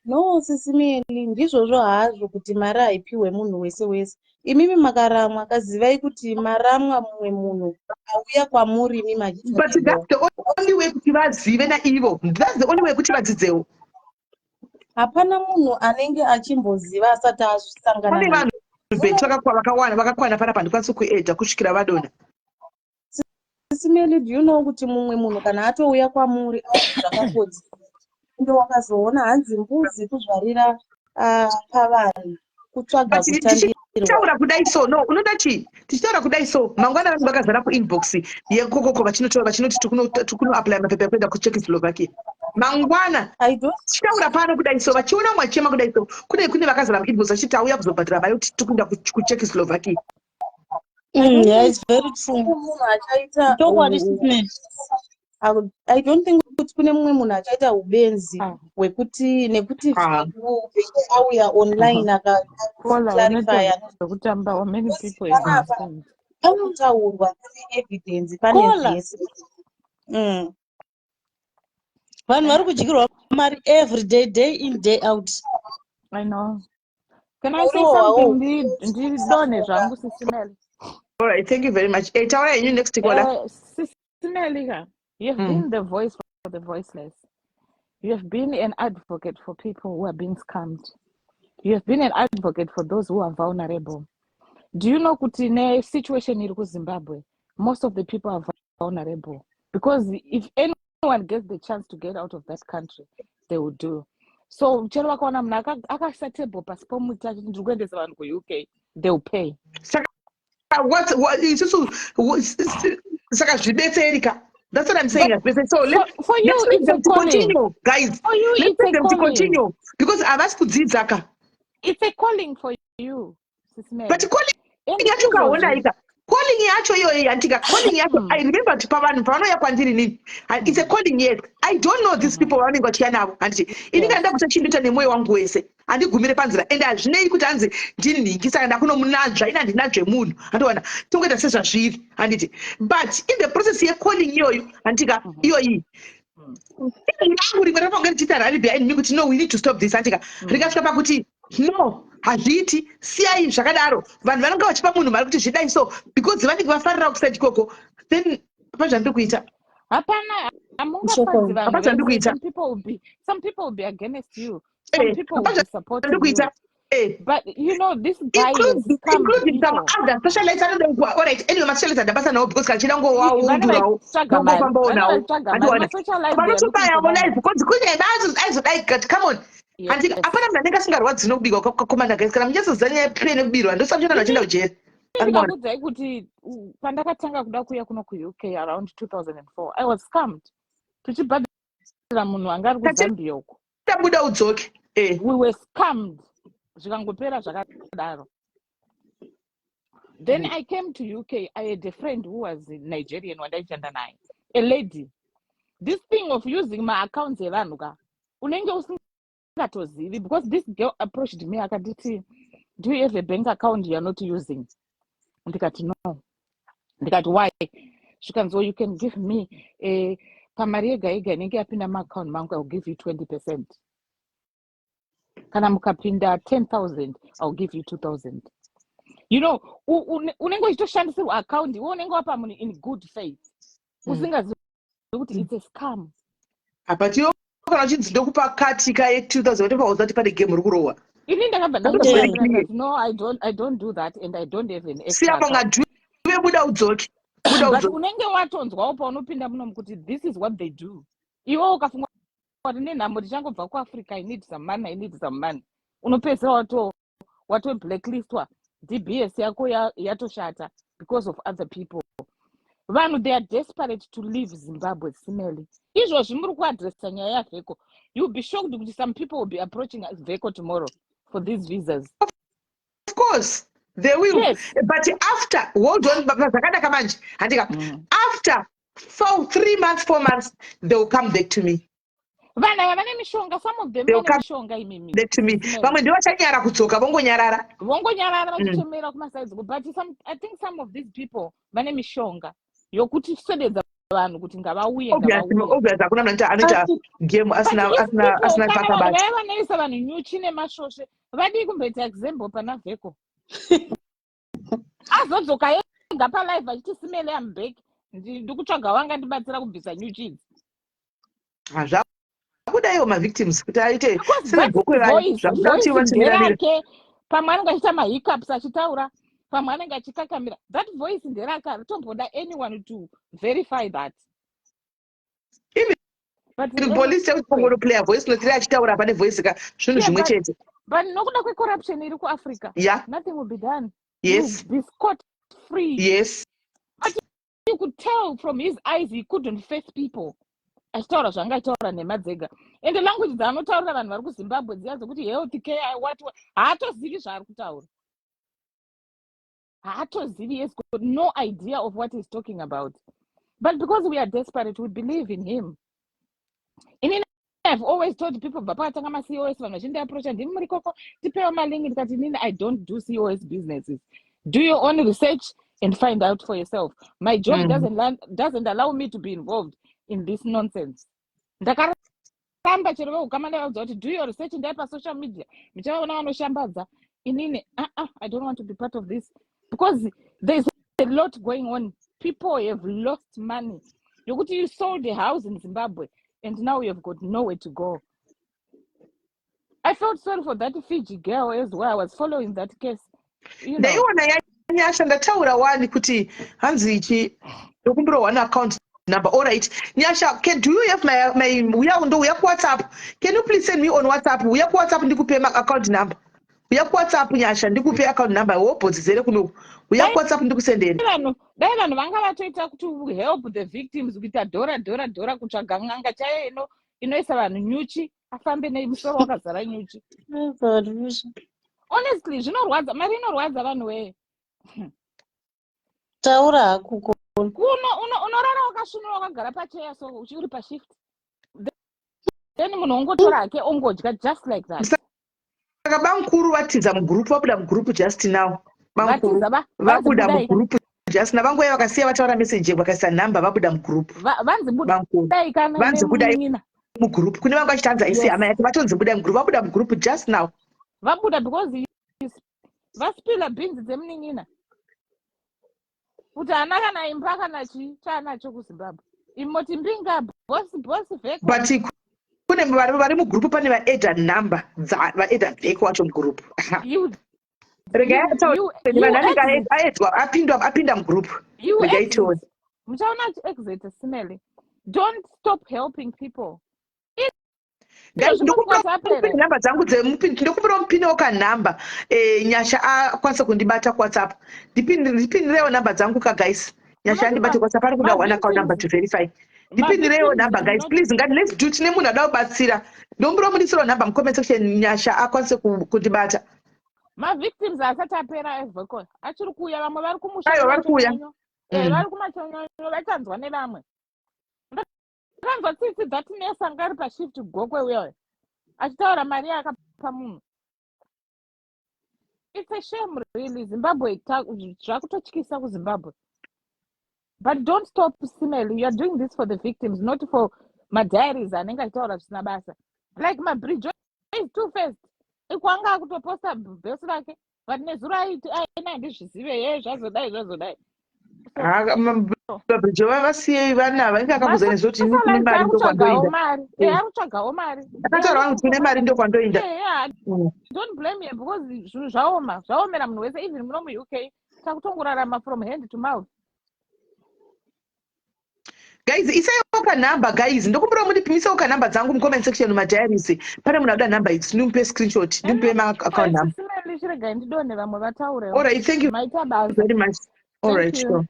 K: No, Sisi Meli, ndizvozvo hazvo kuti mari haipiwe munhu wese wese. Imimi makaramwa, kazivai kuti maramwa mumwe munhu auya kwamuri imi.
A: But that's the only way kuti vazive naivo, that's the only way kuti vadzidzewo.
K: Hapana munhu anenge achimboziva asati asangana.
A: Pane vanhu betu vakawana, vakakwana panapa, handikwanisi kuedha kusvikira vadonha.
K: Sisi Meli, do you know kuti mumwe munhu kana atouya kwamuri zvakakodzera, ndo wakazoona hanzi mbudzi kuzvarira pavanhu kutsvaga kutandirwa.
A: Tichitaura kudai so, no, unoda chii? Tichitaura kudai so, mangwana vanhu vakazara kuinbox yekokoko vachinotaura, vachinoti tikunoapply mapepa ekuenda kuCzechoslovakia mangwana. Tichitaura pano kudai so, vachiona umwe achichema kudai so, kune vakazara muinbox vachiti tauya kuzobhadhara mari kuti tikuenda kuCzechoslovakia.
E: Yeah, it's very true.
K: Munhu achaita
E: Chokwadi, Sisi.
K: I don't think kuti kune mumwe munhu achaita ubenzi hwekuti nekuti auya online akaclarifya.
L: Zvekutamba, many people have
K: Panapa
L: understand.
K: panotaurwa, pane evidence, pane
E: Kola.
K: zvese.
E: Vanhu vari kudyirwa mari every day, day in, day out.
L: I know. Can I say
K: Uriwo
L: something?
K: wawo.
L: Ndidonhe zvangu, Sisi Meli.
A: All right, thank you very much. Taura henyu, next caller.
L: Sisi Meli ka, you have been the voice for the voiceless. You have been an advocate for people who are being scammed. You have been an advocate for those who are vulnerable. Do you know kuti ne-situation iri kuZimbabwe, most of the people are vulnerable, because if anyone gets the chance to get out of that country, they will do so. Chero vakaona munhu akaisa table pasi pomuti achiti ndiri kuendesa vanhu kuUK, they will pay.
A: Saka what isusu saka zvibetseri ka? That's what I'm saying.
L: But
A: So let's,
L: for you
A: let's let
L: it's
A: them
L: a
A: to
L: calling.
A: continue, guys.
L: For you
A: Let's
L: it's
A: let
L: a
A: them to
L: calling.
A: continue, because havasi kudzidza ka.
L: It's a calling for you, Sisi Meli.
A: But calling
L: And
A: yacho kaona
L: izvozvi
A: ika calling yacho iyoyo yantika, calling yacho, I remember kuti pavanhu pavanouya kwandiri nini, it's a calling, yes. I don't know these people vanenge vachiuya navo, handiti? Ini kana ndakuta chindoita nemwoyo wangu wese, handigumire panzira, ende hazvinei kuti hanzi ndinhingi saka ndakunomunanzva. Ini handinanzve munhu, handiona, tongoita sezvazviri, handiti? But in the process yecalling iyoyo, handika, iyoyi rangu rimwe rafange richiita rally behind me kuti no, we need to stop this, handika? Rikasvika pakuti no, hazviiti, siyai zvakadaro, vanhu vanenge vachipa munhu mari kuti zvidai so because vanenge vafarira kuside ikoko, then pazvandiri kuita.
L: Hapana, hamungafadzi vanhu
A: Hapana zvandiri
L: vese.
A: kuita.
L: Some people will be against you, some people will be supporting
A: zvandiri
L: you.
A: kuita.
L: But you know this guy has scammed
A: Including some
L: people.
A: other socialites anoda kuwa. Alright, anyway, masocialites handabasa nawo because kana chida
L: Vane
A: ngowaundurawo
L: vachitsvaga mari,
A: nongofambawo
L: vane
A: nawo,
L: vachitsvaga mari.
A: handiona.
L: Masocialites, they are looking for
A: Vanotobayawo
L: money.
A: live because kune aizodai kati come on, handika? Hapana munhu anenge asingarwadzi nokubirwa kwakomana, guys. Kana munyatsoziva nyaya yeplay nekubirwa, ndosamuchiona vanhu vachienda kujeri, handiona.
L: Ndikakuudzai kuti pandakatanga kuda kuuya kuno kuUK around 2004, I was scammed tichibhadhara munhu anga ari kuZambia uko.
A: Tabuda udzoke.
L: We were scammed, zvikangopera zvakadaro. Then I came to UK. I had a friend who was Nigerian wandaishanda naye, a lady. This thing of using maaccounts evanhu ka, unenge usingatozivi, because this girl approached me akanditi, "Do you have a bank account you are not using?" Ndikati, "No." Ndikati, "Why?" Zvikanzi, "Oh, you can give me pamari yega yega inenge yapinda maaccount mangu, I will give you 20%. Kana mukapinda 10,000, I will give you 2000." Unenge uchitoshandisirwa account, iwe unenge wapa munhu in good faith, usingazivi kuti it's a scam.
A: But iwe kana uchinzi ndokupa katika ye2000, watopaudza kuti pane game uri kurohwa.
L: Ini ndakabva
A: That was very
L: ndatobatsira
A: clear.
L: ndikati, "No, I don't do that and I don't have an extra
A: Siya
L: account."
A: pangadhuve, buda udzoke. Kuda
L: But unenge watonzwawo paunopinda munomu kuti this is what they do. Iwe ukafunga kuti nenhamo tichangobva kuAfrica, I need some money, I need some money, unopedzisira wato blacklistwa, DBS yako yatoshata because of other people. Vanhu, they are desperate to leave Zimbabwe. Simeli, izvozvi muri kuadresa nyaya yaVheko. You'll be shocked kuti some people will be approaching Vheko tomorrow for these visas.
A: Of course they will. But after, hold on, zvakanaka manje, handika? After 4, 3 months, 4 months, they will come back to me.
L: Vanhu ava vane mishonga, some of them.
A: They will
L: vane
A: come
L: mishonga imimi.
A: back to me.
L: Simeli.
A: Vamwe ndivachanyara kudzoka, vongonyarara.
L: Vongonyarara vachichemera kumasides, but I think some of these people vane mishonga yokuti swededza vanhu kuti ngavauye.
A: Obviously.
L: Ngavauye.
A: Obviously hakuna munhu anoita game asina asina
L: Kana vanhu
A: pakabata.
L: vaya vanoisa vanhu nyuchi nemasvosve, vadii kumboita example pana Vheko? Azodzoka ega palive achiti, "Simele, am back, ndikutsvaga wanga ndibatsira kubvisa nyuchi idzi."
A: Zvakudaiwo mavictims kuti aite sevegokwe vayo, zvakuda kuti
L: Voice
A: vachimiramira.
L: nderake. Pamwe anenge achiita mahiccups achitaura, pamwe anenge achikakamira. That voice nderake, haritomboda anyone to verify that. But
A: Even police chekuti pongonoplaya voice note iri achitaura pane voice ka, zvinhu zvimwe chete.
L: But nokuda kwecorruption iri kuAfrica, nothing will be done. You'll be scot free. But you could tell from his eyes he couldn't face people achitaura zvanga achitaura nhema dzega. Ende language dzaanotaurira vanhu vari kuZimbabwe dziya dzekuti health care, what, haatozivi zvaari kutaura, haatozivi. He has got no idea of what he's talking about, but because we are desperate, we believe in him. Inini I've always told people, bva pakatanga maCOS, vanhu vachindiapproacha, "Ndimi muri koko, tipewo malingi." Ndikati, "Inini I don't do COS businesses. Do your own research and find out for yourself. My job doesn't allow me to be involved in this nonsense." Ndakaramba. Chero veukama ndavaudza kuti, "Do your research, ndai pasocial media muchavaona vanoshambadza. Inini I don't want to be part of this," because there's a lot going on. People have lost money yokuti you sold a house in Zimbabwe and now you have got nowhere to go. I felt sorry for that Fiji girl as well. I was following that case.
A: Ndaiona yanyasha ndataura wani kuti hanzi ichi ndokumbira one account number. All right, Nyasha, do you have my uya ndo uya kuWhatsApp? Can you please send me on WhatsApp? Uya kuWhatsApp ndikupe account number. Uya kuWhatsApp, Nyasha, ndikupe account number. Wobhodzizere kunoku, uya kuWhatsApp ndikusendere.
L: Dai vanhu vanga vatoita kuti help the victims, kuita dhora dhora dhora, kutsvaga n'anga chaiyo inoisa vanhu nyuchi, afambe nemusoro wakazara nyuchi. Honestly, zvinorwadza, mari inorwadza vanhu wee.
K: Taura hakuko.
L: Kuno unorara wakasvinura, wakagara pacheya, so uri pashift, then munhu ongotora hake ongodya just like that.
A: Saka bamukuru vatiza mugurupu, vabuda mugurupu just now. Bamukuru
L: Vatiza vanzi
A: vabuda
L: budai.
A: mugurupu just now. Vanguva vakasiya vataura meseji, vakaisa nhamba, vabuda mugurupu.
L: Vanzi
A: Bamukuru
L: budai kana
A: vanzi budai
L: nemunin'ina.
A: mugurupu. Kune vanga vachitanzi aisi hama yake, vatonzi budai mugurupu, vabuda mugurupu just now.
L: Vabuda because vaspila bhinzi dzemunin'ina kuti haana kana imba kana chii chaanacho kuZimbabwe. Imoti mbinga bosi bosi Vheko.
A: But kune vari mugurupu, pane vaedha number vaedha Vheko wacho mugurupu. Regai ataure vanhu anenge aedzwa, apindwa, apinda mugurupu.
L: You
A: Regai
L: exit.
A: tione.
L: Muchaona achiexit. Simeli, don't stop helping people.
A: Guys,
L: Izvozvi
A: ndokumbira
L: muWhatsApp here?
A: mupinde nhamba dzangu ndokumbira mupinewo kanhamba, Nyasha akwanise kundibata kuWhatsApp. Ndipindirewo nhamba dzangu ka, guys. Nyasha
L: Munoti
A: andibate kuWhatsApp, ari kuda one account number to verify. Ndipindireiwo
L: mavictims
A: nhamba, guys, please. Ngati let's do, tine munhu ada kubatsira. Ndokumbira mundisirewo nhamba mucomment section, Nyasha akwanise kundibata.
L: Mavictims asati apera eVheko, achiri kuuya. Vamwe vari kumusha
A: Aiwa, vari kuuya.
L: kumachonyonyo. Vari kumachonyonyo, vachanzwa nevamwe. Ndakanzwa tsitsi that nurse anga ari pashift Gokwe uyoyo achitaura mari yaakapa munhu. It's a shame really. Zimbabwe, zvakutotyisa kuZimbabwe. But don't stop, Simel. You are doing this for the victims, not for madiaries anenge achitaura zvisina basa, like mabridge is too fast ikwanga akutoposta bhesi rake, but nezuro aiti aina handizvizive ye, zvazodai zvazodai.
A: Mabridge vasiyei vana vanenge akakuza nezvoti ini kune mari
L: Ari kutsvagawo
A: ndokwandoenda.
L: mari. Ari kutsvagawo mari.
A: Akataura vangu kuti kune mari ndokwandoenda.
L: Yeah. Don't blame him because zvinhu zvaoma, zvaomera munhu wese. Even muno muUK takutongorarama from hand to mouth.
A: Guys, isaiwo kanhamba guys. Ndokumbirawo mundipimisewo kanhamba dzangu mucomment section mumadiaries. Pane munhu akuda nhamba idzi, ndimupe screenshot, ndimupe maaccount number.
L: Sisi Meli, chiregai ndidonhe vamwe vataurewo.
A: All right, thank you
L: Maita basa.
A: very much. All
L: Thank
A: right,
L: you.
A: sure.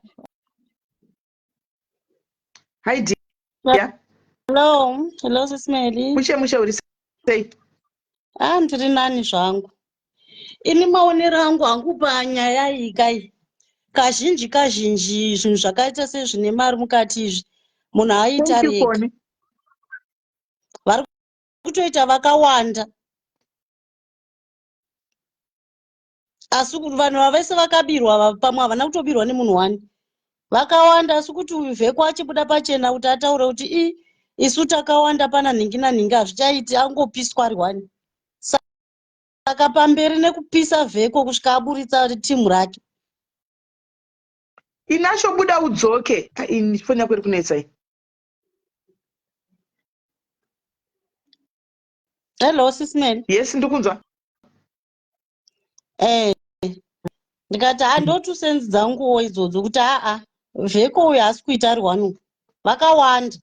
A: Hi dear.
M: Hello, hello Sisi Meli.
A: Mushe mushe uri sei?
M: Ah, ndiri nani zvangu. Ini maonero angu hangu panyaya iyi kai. Kazhinji kazhinji zvinhu zvakaita sezvine mari mukati izvi munhu haaiti
A: Thank
M: ari
A: you
M: ega.
A: Koni.
M: Vari kutoita vakawanda. Asi kuti vanhu vavese vakabirwa ava pamwe havana kutobirwa nemunhu wani. Vakawanda asi kuti uyu Vheko achibuda pachena kuti ataure kuti i isu takawanda pana nhingi nanhingi hazvichaiti angopiswa ari wani. Saka pamberi nekupisa Vheko kusvika aburitsa timu rake.
A: Inasho buda udzoke. Ah, ini foni yako iri kunetsa iyi.
M: Hello Sisi Meli.
A: Yes, ndikunzwa.
M: Eh, ndikati ha ndo two cents dzanguwo idzodzo kuti aa Vheko uyu haasi kuita ari one uyu. Vakawanda.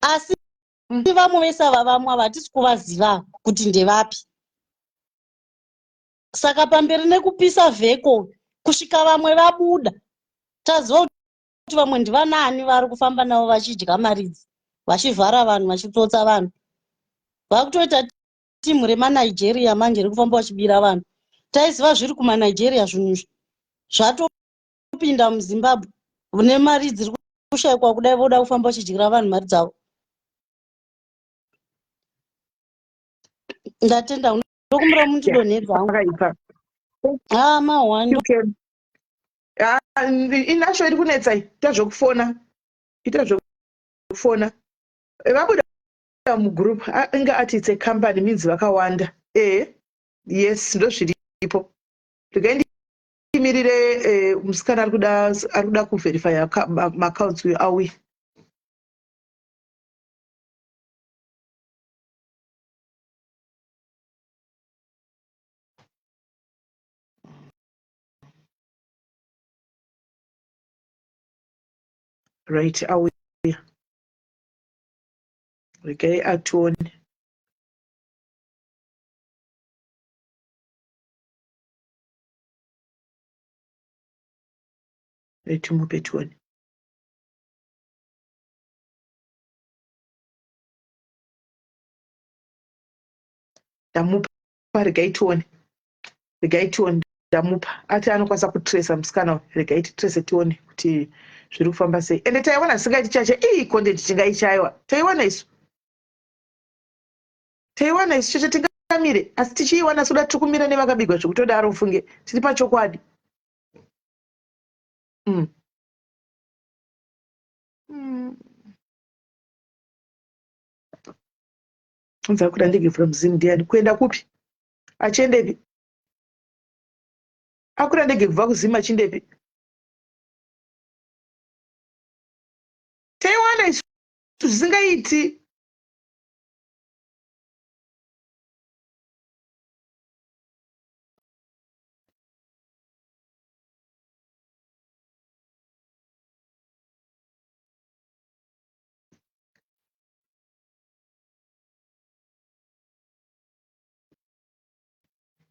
M: Asi vamwe vese ava vamwe ava hatisi kuvaziva kuti ndevapi. Saka pamberi nekupisa Vheko kusvika vamwe vabuda taziva kuti vamwe ndivanaani vari kufamba navo vachidya mari idzi vachivhara vanhu vachitsotsa vanhu. Vakutoita timu remaNigeria manje rekufamba vachibira vanhu. Taiziva zviri kumaNigeria zvinhu izvi zvatopinda muZimbabwe nemari dziri kushaikwa kudai voda kufamba vachidyira vanhu mari dzavo. Ndatenda ndokumbira mundidonhedza hangu.
A: Pakaipa.
M: Ah, mahwani.
A: You can. Ah, Inasho iri kunetsa iyi. Ita zvekufona. Ita zvekufona. Vabuda mugroup inga ati it's a company means vakawanda. Eh, yes, ndozviripo. Regai ndimirire musikana ari kuda kuverify maaccounts uyu auye. Right, auya. Regai atione. Timupe tione. Ndamupa, regai tione. Regai tione, ndamupa. Ati anokwanisa kutracer musikana uyu. Regai titrace tione kuti zviri kufamba sei. Ende taiwana zvisingaiti chacho. Iyi content tingaichaiwa. Taiwana isu. Taiwana isu chacho tingamire. Asi tichiiwana soda tiri kumira nevakabigwa zvekutodaro mfunge. Tiri pachokwadi. Unza kuda ndege from Zim ndiani? Kuenda kupi? Achiendepi? Akura ndege kubva kuZim achiendepi? Taiwana isu zvisingaiti.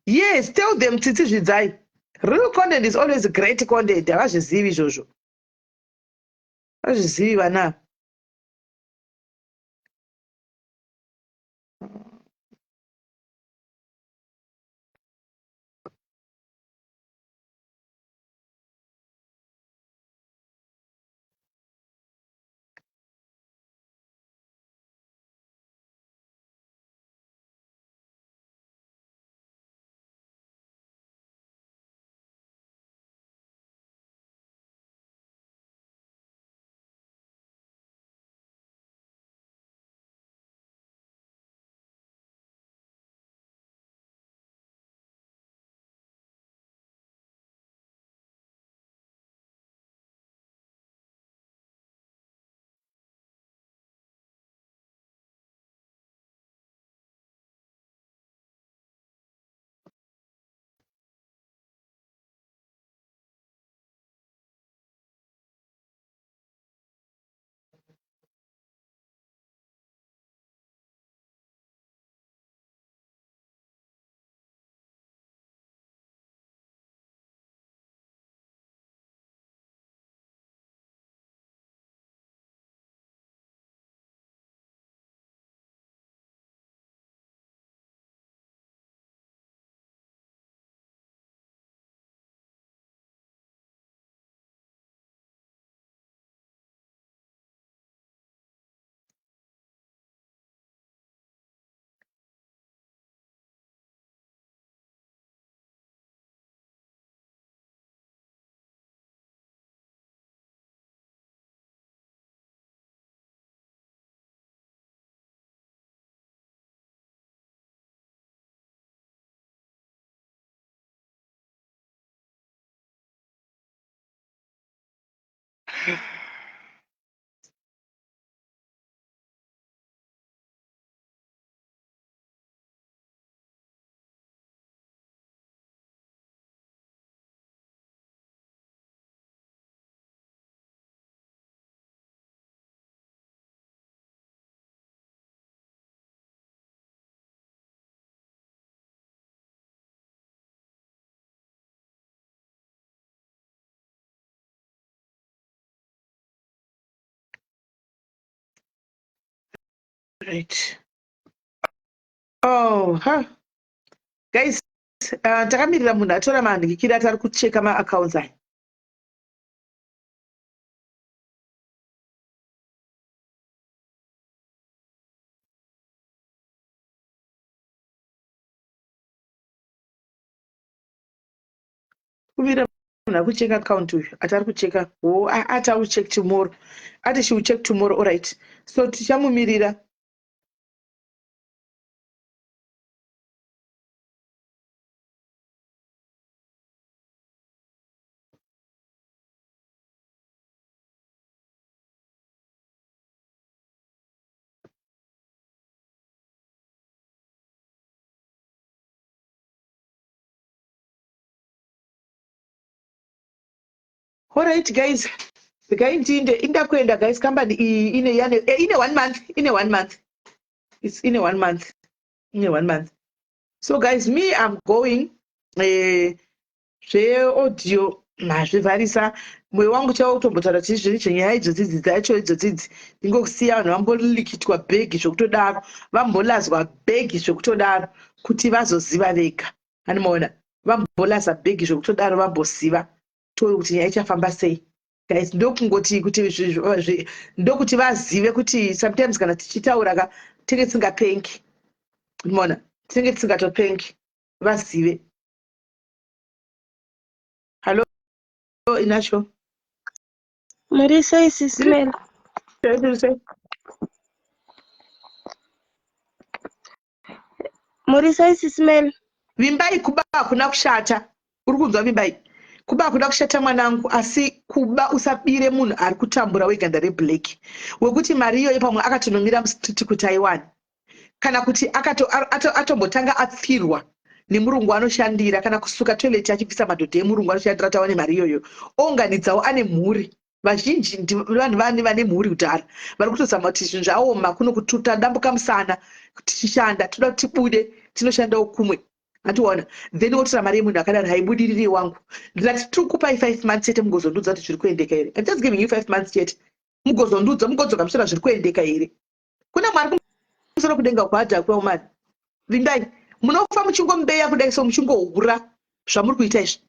A: Yes, tell them Tsitsi Zvidzai. Real content is always great content. Havazvizivi izvozvo. Havazvizivi vana. Right. Oh, huh. Guys, takamirira munhu atora manhikikiri ati ari kucheka maaccounts aya. Kumira munhu ari kucheka account uyu ati ari kucheka wo ati I will check tomorrow ati she will check tomorrow all right so tichamumirira Alright guys, regai ndiinde indakuenda guys company iyi ine yane eh, ine one month ine one month it's ine one month ine one month so guys me I'm going eh, zveaudio mazvivharisa moyo wangu chaiwo kutombotaura chii zviri zvenyaya idzodzidzi dzacho idzodzidzi ndingokusiya vanhu vambolikitwa bhegi zvekutodaro vambolazwa bhegi zvekutodaro kuti vazoziva vega Anomaona vambolaza bhegi zvekutodaro vamboziva towe kuti nyaya ichafamba sei guys ndokungoti kuti ndokuti vazive kuti sometimes kana tichitaura ka tinenge tisingapengi mona tinenge tisingatopengi vazive hallo inasho
N: Muri sei sisi Mary?
A: Sei?
N: Muri sei sisi Mary?
A: Vimbai kuba hakuna kushata. Uri kunzwa Vimbai? Kuba hakuna kushata mwanangu asi kuba usabire munhu ari kutambura weganda reblack wekuti mari iyoyo pamwe akatonomira mustreet kuti aiwane kana kuti atombotanga apfirwa nemurungu anoshandira kana kusuka toilet achibvisa madhodha emurungu anoshandira kuti awane mari iyoyo ounganidzawo ane mhuri vazhinji vanhu vane vane mhuri kudhara vari kutozama kuti zvinhu zvaoma kuno kututa dambuka musana tichishanda toda kuti tibude tinoshandawo kumwe andiona then wotora mari yemunhu akadaro haibudiriri wangu ndikati tiri kupai five months chete mugozondiudza kuti zviri kuendeka here im just giving you five months chete mugozondiudza mugodzoka musora zviri kuendeka here kuna mwari kumusoro kudenga kwadhakwa umani vimbai munofa muchingombeya kudai so muchingohura zvamuri kuita izvi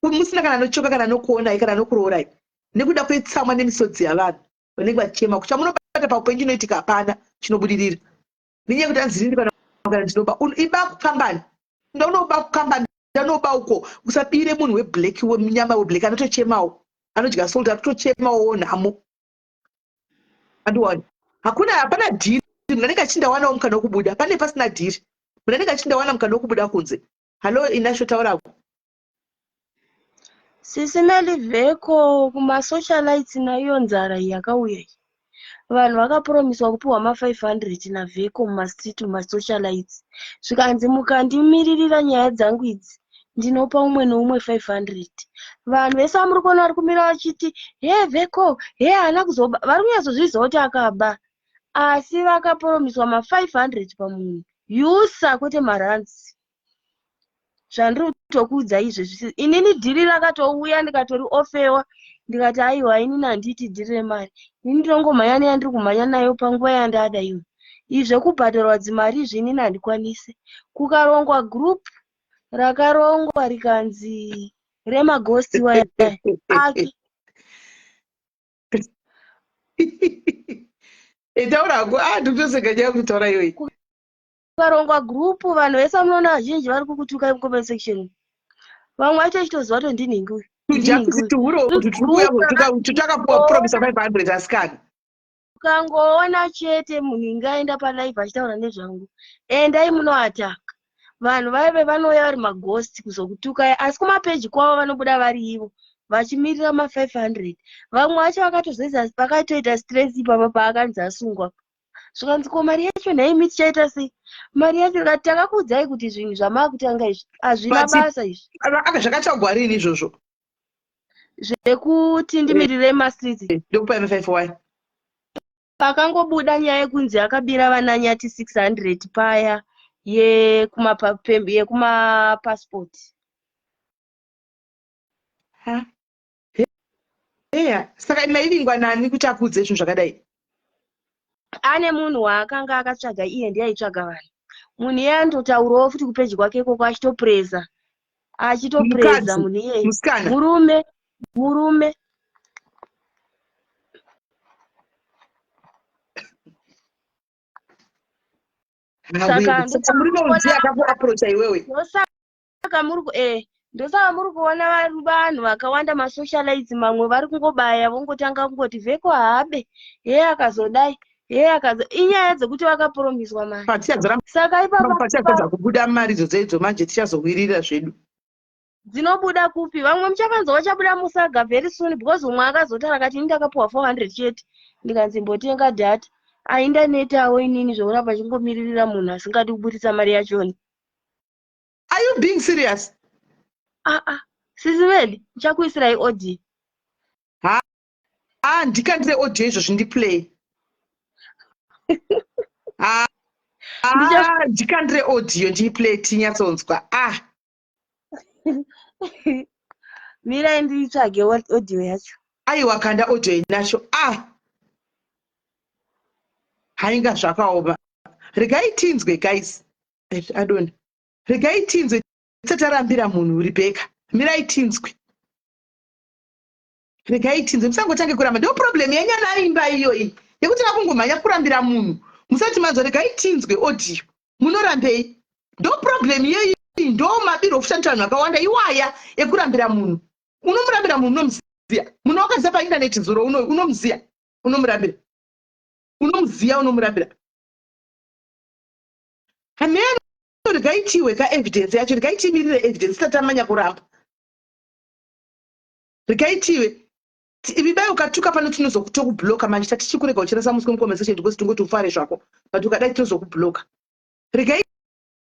A: musina kana anochoka kana anokuonai kana anokuroorai nekuda kwetsamwa nemisodzi yavanhu vanenge vachichema chamunobata paupenyu chinoitika hapana chinobudirira nenyaya yekuti anzi ndini kana ndinoba iba kukambani ndaunoba kukambani ndanoba uko usabire munhu weblack wemunyama weblack anotochemawo anodya salt anotochemawo nhamo andiwani hakuna hapana dhiri munhu anenge achindawanawo mukana wekubuda pane pasina dhiri munhu anenge achindawana mukana wekubuda kunze hallo inasho taurako
N: Sisi Melly Veko kumasocialites naiyo nzara iyi yakauya iyi. Vanhu vakapromiswa kupiwa ma500 naVeko mumastreet mumasocialites. Zvikanzi mukandimiririra nyaya dzangu idzi ndinopa umwe neumwe 500. Vanhu vese vamuri kuona vari kumira vachiti he Veko he haana kuzoba vari kunyatsozviziva kuti akaba asi vakapromiswa ma500 pamunhu. Usa kwete marands. Zvandiri kutokuudza izvezvi inini dhiri rakatouya ndikatori ofewa ndikati aiwa inini handiiti dhiri remari ini ndinongomhanya neyandiri kumhanya nayo panguva yandada iyo izvi zvekubhadharwa dzimari izvi inini handikwanise kukarongwa group rakarongwa rikanzi remagosti waya ake
A: Taura hako ah ndikutoseka nyaya yekutaura iyoyi
N: Kukarongwa group vanhu vese vamunoona vazhinji vari kukutukai mucomment section. Vamwe vacho vachitoziva kuti ndinhingi uyu.
A: Takapuwa promise 500 asikana.
N: Ukangoona chete munhu inge aenda palive achitaura nezvangu, endai munoataka. Vanhu vaive vanouya vari maghost kuzokutukai asi kumapeji kwavo vanobuda vari ivo. Vachimirira ma500. Vamwe vacho vakatozoisa vakatoita stress ipapa paakanzi asungwa. Zvikanzi ko mari yacho nhaimi tichaita sei? Mari yacho ikati takakuudzai kuti zvinhu zvamaakutanga izvi hazvina basa izvi.
A: Zvakataugwa rini izvozvo?
N: Zvekuti ndimirire mastreets.
A: Ndokupai ma5 why?
N: Pakangobuda nyaya yekunzi akabira vana Nyati 600 paya yekumapassport.
A: Ha. Heya, saka maivingwa nani kuti akuudze zvinhu zvakadai?
N: Ane munhu waakanga akatsvaga iye ndiye aitsvaga vanhu. Munhu iye anototaurawo futi kupeji kwake ikoko achitopreza. Achitopreza munhu iyeye.
A: Musikana.
N: Murume, murume.
A: Saka murume unzi akakuaprocha iwewe.
N: Ndosaka muri ku eh ndosaka muri kuona vanhu vakawanda masocialites mamwe vari kungobaya vongotanga kungoti vheko haabe hee akazodai hee akazo inyaya dzekuti vakapromiswa mari. Saka ipapa
A: patichapedza kubuda mari idzodzo idzo manje tichazowirira zvedu.
N: Dzinobuda kupi? Vamwe muchavanzwa vachabuda musaga very soon because umwe akazotaura akati ini ndakapuwa 400 chete ndikanzi mbotenga data. Aindanetawo inini zvekuramba chingomiririra munhu asingadi kuburitsa mari yachoni.
A: Are you being serious?
N: Ah ah. Sisi Veli, ndichakuisirai audio.
A: Ha, ah, ndikandire audio izvozvi ndiplay. Ah, ah, ndikandire audio ndiiplay tinyatsonzwa. Ah.
N: Mirai nditsvage audio yacho.
A: Aiwa kanda audio inacho. Ah. Hainga zvakaoma. Regai tinzwe guys. Adona. Regai tinzwe tisati tarambira munhu Rebecca. Mirai tinzwe. Regai tinzwe musangotange kuramba. Ndo problem yenyana imba iyoyi. Yekuti vakungomhanya kurambira munhu. Musati manzwa regai tinzwe audio. Munorambei? Ndo problem iyoyi ndo mabiro okushandisa vanhu vakawanda iwaya ekurambira munhu. Unomurambira munhu unomuziya. Munhu wakazisa pa internet zuro uno unomuziya. Unomurambira. Unomuziya unomurambira. Hameno regai tiwe ka evidence yacho regai timirire evidence tisati tamanya kuramba. Regai tiwe Ivi dai ukatuka pano tinozokutokubloka manje tatichikurega uchirasa muswe mucomment section because tingoti ufare zvako but ukadai tinozokubloka. Regai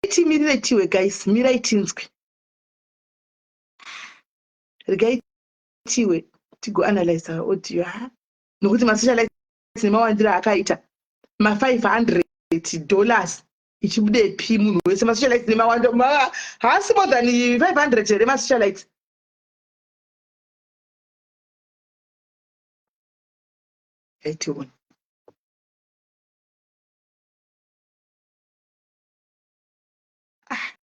A: timirire tiwe guys, mirai tinzwe. Regai tiwe tigoanalyze our audio ha nokuti masocialites nemawandiro akaita ma 500 dollars ichibudepi munhu wese masocialites nemawandiro haasi more than 500 here masocialites Ngaitione. Ah.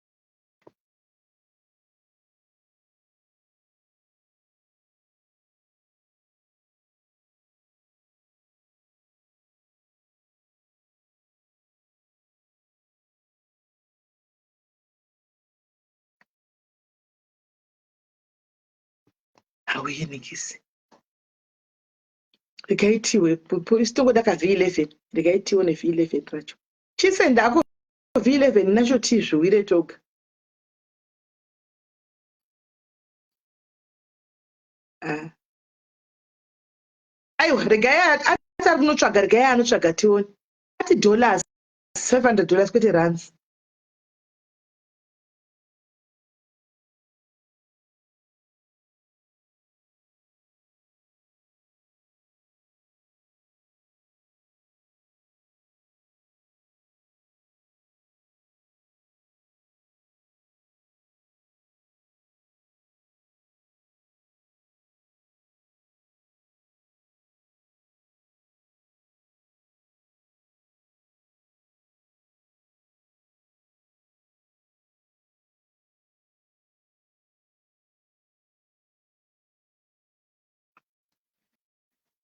A: Hauyenikisi. Regai tiwe isu tongoda ka V11 regai tione V11 racho. Chisenda ako V11 nacho tizviwire toga. Ah. Aiwa regai ati ari kunotsvaga regai anotsvaga tione. Ati dollars 500 dollars kwete rands.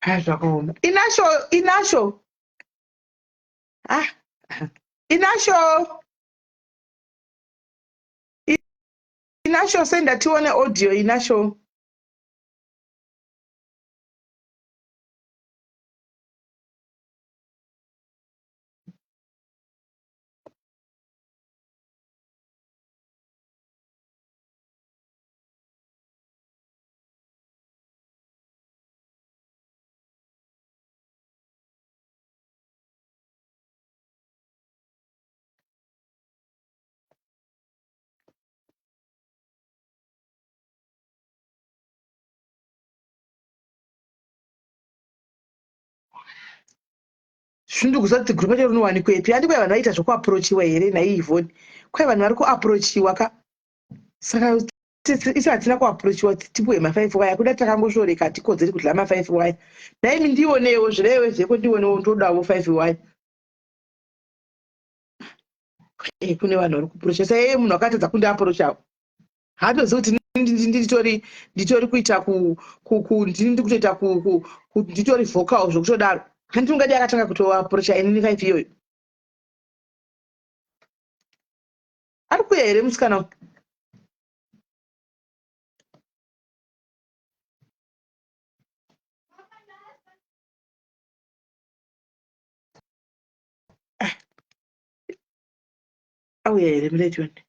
A: Ah, zvakaoma. Inasho, Inasho. Ah, Inasho. Inasho senda tione audio Inasho. Zvindikuziva kuti group racho rinowanikwepi. Handi kwai vanhu vaita zvekuaprochiwa here nhai Yvonne? Kwai vanhu vari kuaprochiwa ka. Saka isu hatina kuaprochiwa kuti tipuwe ma5 waya. Kuda takangosvoreka hatikodzeri kudla ma5 waya. Nhaimi ndionewo zviraiwe zveko ndionewo ndodawo 5 waya. Eh, kune vanhu vari kuprocha. Saka iye munhu akatadza kundiaprochawo. Haatozivi kuti nditori nditori kuita ku ku ndini ndikutoita ku ku nditori vocal zvekutodaro. Hanti ungadi akatanga kutoaprocha inini 5 iyoyo. Ari kuuya here musikana uyu? Ah. Auya here murejioni?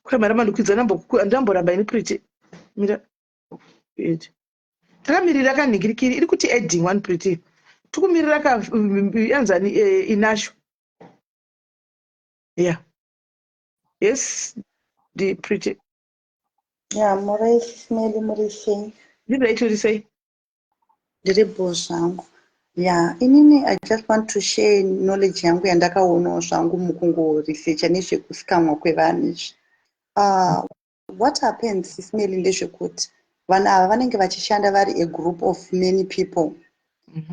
A: Kwai mari mandikwidza ndamboramba ini pretty mira takamirira kanhingirikiri iri kuti adding one pretty tikumirira ka yanzani eh, inasho yeah yes the pretty
O: Ya, muri Smelly muri sei?
A: Ndiri right uri sei?
O: Ndiri bho zvangu. Ya, inini I just want to share knowledge yangu yandakaonawo zvangu mukungoresearcha nezvekusikamwa kwevanhu izvi. Uh, what happens Sis Melly ndezvekuti vanhu ava vanenge vachishanda vari a group of many people.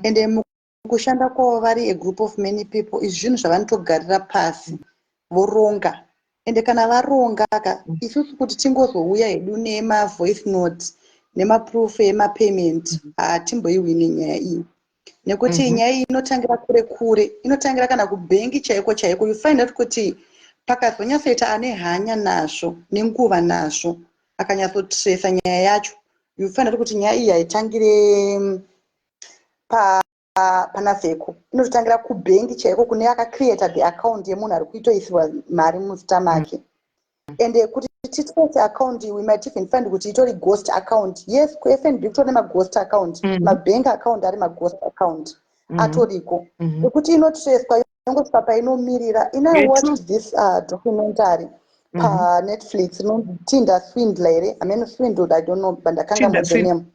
O: Ende mukushanda kwavo vari a group of many people izvi zvinhu zvavanotogarira pasi voronga ende kana varonga ka isusu kuti tingozouya hedu nemavoice note nemaproof emapayment hatimboiwini nyaya iyi nekuti nyaya iyi inotangira kure kure inotangira kana kubhengi chaiko chaiko you find out kuti pakazonyatsoita ane hanya nazvo nenguva nazvo akanyatsotresa nyaya yacho you find out kuti nyaya iyi haitangire pa pana Vheko inototangira kubhengi chaiko kune akacreata the account yemunhu ari kuitoisirwa mari muzita make and kuti titrace account we might even find kuti itori ghost account yes kuFNB kutori nemaghost account mabank account ari maghost account atoriko ekuti inotracwa yongosvika painomirira in I watched this documentary paNetflix inonzi Tinder Swindler here hameno swindled I don't know but ndakanga the name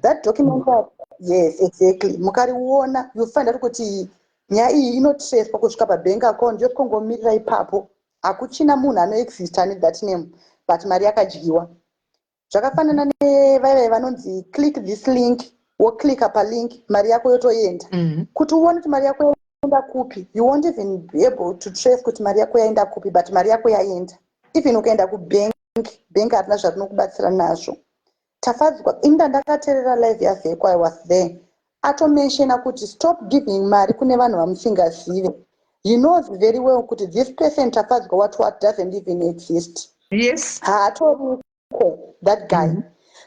O: that documentary yes exactly mukariona you find out kuti nyaya iyi inotracwa kusvika pabank account yokongomirira ipapo hakuchina munhu anoexista ane that name but mari yakadyiwa zvakafanana nevaive vanonzi click this link woclicka palink mari yako yotoenda kuti uone kuti mari yako yaenda kupi you won't even be able to trace kuti mari yako yaenda kupi but mari yako yaenda even ukaenda kubank bank harina zvarinokubatsira nazvo tafadzwa inda ndakateerera live yaVheko I was there atomentiona kuti stop giving mari kune vanhu vamusingazive he knows very well kuti this person tafadzwa what what doesn't even exist haatoriko that guy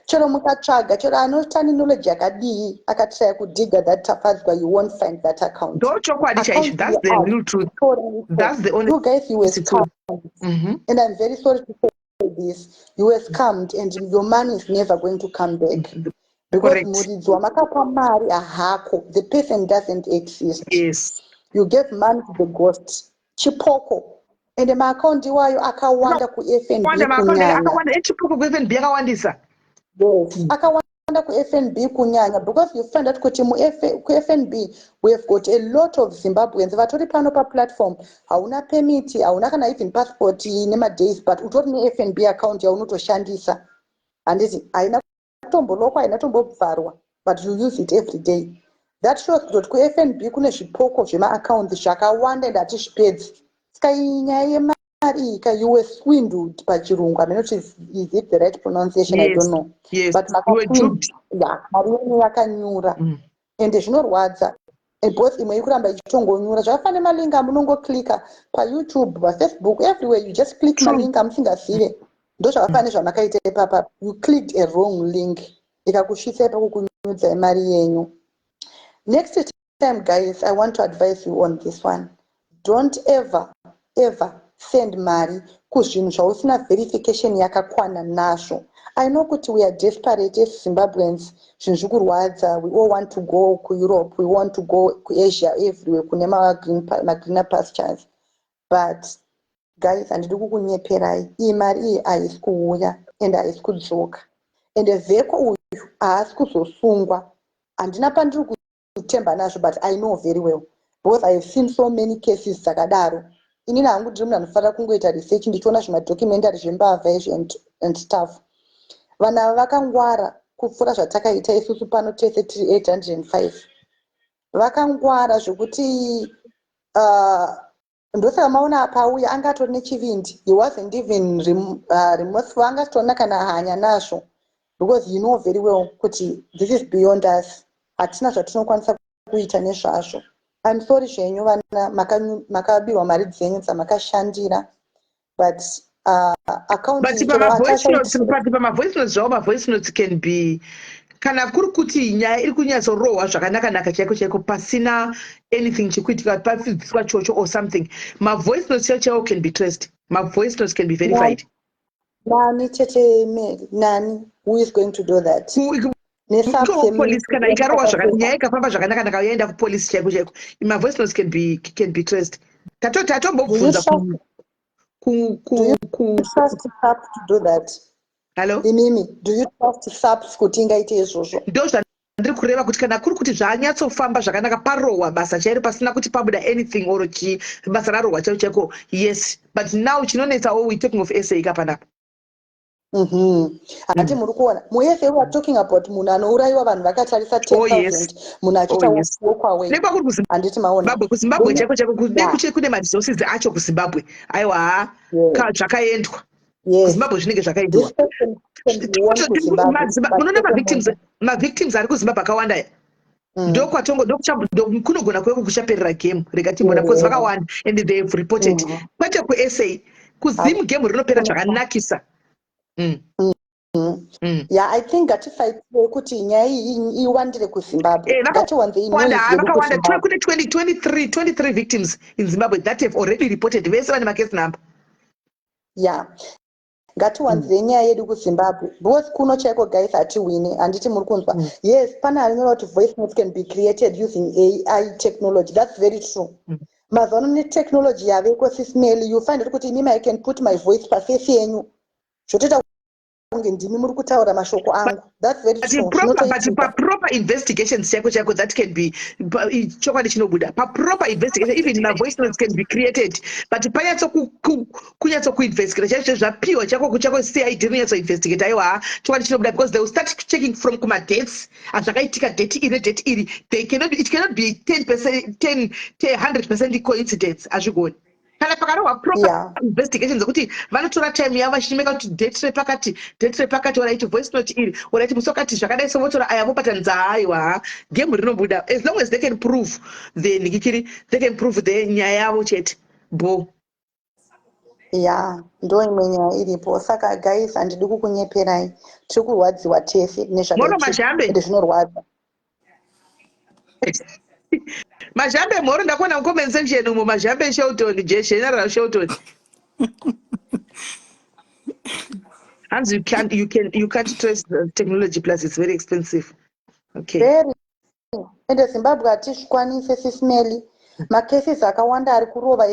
O: chero mukatsvaga chero anotani knowledge yakadii akatraya kudiga that tafadzwa you won't find that account
A: ndo chokwadi chaicho that's the real truth that's the only
O: you guys you were scammed and I'm very sorry to say this you were scammed and your money is never going to come back because muridzi wamakapa mari ahako the person doesn't exist you gave money to the ghost chipoko ende maakaunti iwayo akawanda kuFNB kunyanya
A: akawanda echipoko kuFNB akawandisa
O: yes akawanda kuFNB kunyanya because you find out kuti kuFNB we have got a lot of Zimbabweans vatori pano paplatform hauna permit hauna kana even passport nemadays but utori neFNB account yaunotoshandisa handiti haina kutombolokwa haina tombobvarwa but you use it every day that shows kutoti kuFNB kune zvipoko zvemaaccounts zvakawanda ende hatizvipedzi saka iyi nyaya yemari iyi ka you were swindled pachirungu I mean not is it the right pronunciation I don't know
A: yes.
O: But
A: You were duped.
O: Ya mari yenyu yakanyura ende zvinorwadza. And both imwe iri kuramba ichitongonyura. Zvakafanana nemalink amunongoclicka paYouTube, paFacebook, everywhere you just click malink amusingazive. Ndozvakafanana nezvamakaita ipapa. You clicked a wrong link, ikakusvitsai pakukunyudzai mari yenyu. Next time, guys, I want to advise you on this one: don't ever ever send mari kuzvinhu zvausina verification yakakwana nazvo. I know kuti we are desperate as Zimbabweans, zvinhu zviri kurwadza. We all want to go kuEurope, we want to go kuAsia, everywhere kune magreener pastures, but guys, handidi kukunyeperai, iyi mari iyi haisi kuuya and haisi kudzoka, ende Vheko uyu haasi kuzosungwa. Handina pandiri kutemba nazvo, but I know very well because I have seen so many cases dzakadaro. Inini hangu ndiri munhu anofanira kungoita research, ndichiona zvimadocumentary zvembavha izvi and stuff. Vanhu ava vakangwara kupfuura zvatakaita isusu pano tese tiri 805. Vakangwara zvekuti ndosaka maona pauya anga atori nechivindi. He wasn't even remorseful, anga asitorina kana hanya nazvo, because you know very well kuti this is beyond us, hatina zvatinokwanisa kuita nezvazvo. I'm sorry zvenyu vana makabirwa mari dzenyu dzamakashandira, but account
A: But pamavoice notes, but pamavoice notes zvavo, mavoice notes can be, kana kuri kuti nyaya iri kunyatsorohwa zvakanaka-naka chaiko chaiko, pasina anything chekuitika, pabviswa chocho or something, mavoice notes chaiwo chaiwo can be traced, mavoice notes can be verified.
O: Nani, tete Mary? Nani? Who is going to do that?
A: Police, kana ikarohwa, nyaya ikafamba zvakanaka-naka, yaenda kupolisi chaiko chaiko, mavoice notes can be traced. Tatombobvunza.
O: Trust SAPS to do that?
A: Hello?
O: Imimi, do you trust SAPS kuti ingaite izvozvo?
A: Ndo zvandiri kureva kuti kana kuri kuti zvanyatsofamba zvakanaka, parohwa basa chairo, pasina kuti pabuda anything or chii, basa rarohwa chaiko chaiko, yes. But now chinonetsawo, we talking of SA ka panapa.
O: Hati muri kuona muSA, we are talking about munhu anourayiwa vanhu vakatarisa, 10,000 munhu achiita walk away.
A: Nekwakuri
O: Handiti maona?
A: kuZimbabwe, kuZimbabwe chaiko chaiko, kune maresources acho kuZimbabwe. Aiwa, ha, zvakaendwa kuZimbabwe, zvinenge zvakaendwa. Munoona mavictims ari kuZimbabwe akawanda aya. Ndokwatongo kunogona kuve kuchaperera game. Rega timbona, because vakawanda and they have reported, kwete kuSA. KuZim game rinopera zvakanakisa.
O: Yeah, I think ngatifaitire kuti nyaya iyi iwandire kuZimbabwe. Ngatiwanzei
A: noise yedu vakawanda kuZimbabwe. Kune 20, 23, 23 victims in Zimbabwe that have already reported, vese vane macase number.
O: Yeah, ngatiwanzei nyaya yedu kuZimbabwe, because kuno chaiko, guys, hatiwine. Handiti muri kunzwa? Yes, pane arinyora kuti voice notes can be created using AI technology. That's very true. Mazuva ano netechnology yaveko, Sis Melly, you find kuti imimi, I can put my voice paface yenyu, zvotoita kunge ndimi muri kutaura mashoko angu. That's very
A: But
O: true.
A: proper, but
O: Zvinotoitika.
A: paproper investigations chaiko chaiko, that can be chokwadi chinobuda paproper investigation. Even mavoice notes can be created, but panyatso kunyatso kuinvestigate chaizvo, zvapiwa chako chako CID rinonyatsoinvestigate, aiwa, chokwadi chinobuda, because they will start checking from kumadates azvakaitika, date iri nedate iri. They cannot, it cannot be 10%, 10, 100% coincidence, hazvigoni kana pakarohwa proper investigation dzekuti vanotora time yavo vachimeka kuti date repakati, date repakati, alright, voice note iri, alright, musi wakati zvakadai, so votora aya vobatanidza. Haiwa, game rinobuda as long as they can prove the nikikiri, they can prove the nyaya yavo chete bo.
O: Ya, ndo imwe nyaya iripo. Saka guys, handidi kukunyeperai, tiri kurwadziwa tese
A: Mono
O: nezvakaitika.
A: Mazhambe.
O: Ende zvinorwadza.
A: Mazhambe, mhoro. Ndakuona mucomment section umo, Mazhambe Shelton, General Shelton. Hanzi you can't trace the technology, plus it's very expensive. Okay.
O: Very. Ende Zimbabwe hatizvikwanise, Sis Melly. Macases akawanda ari kurova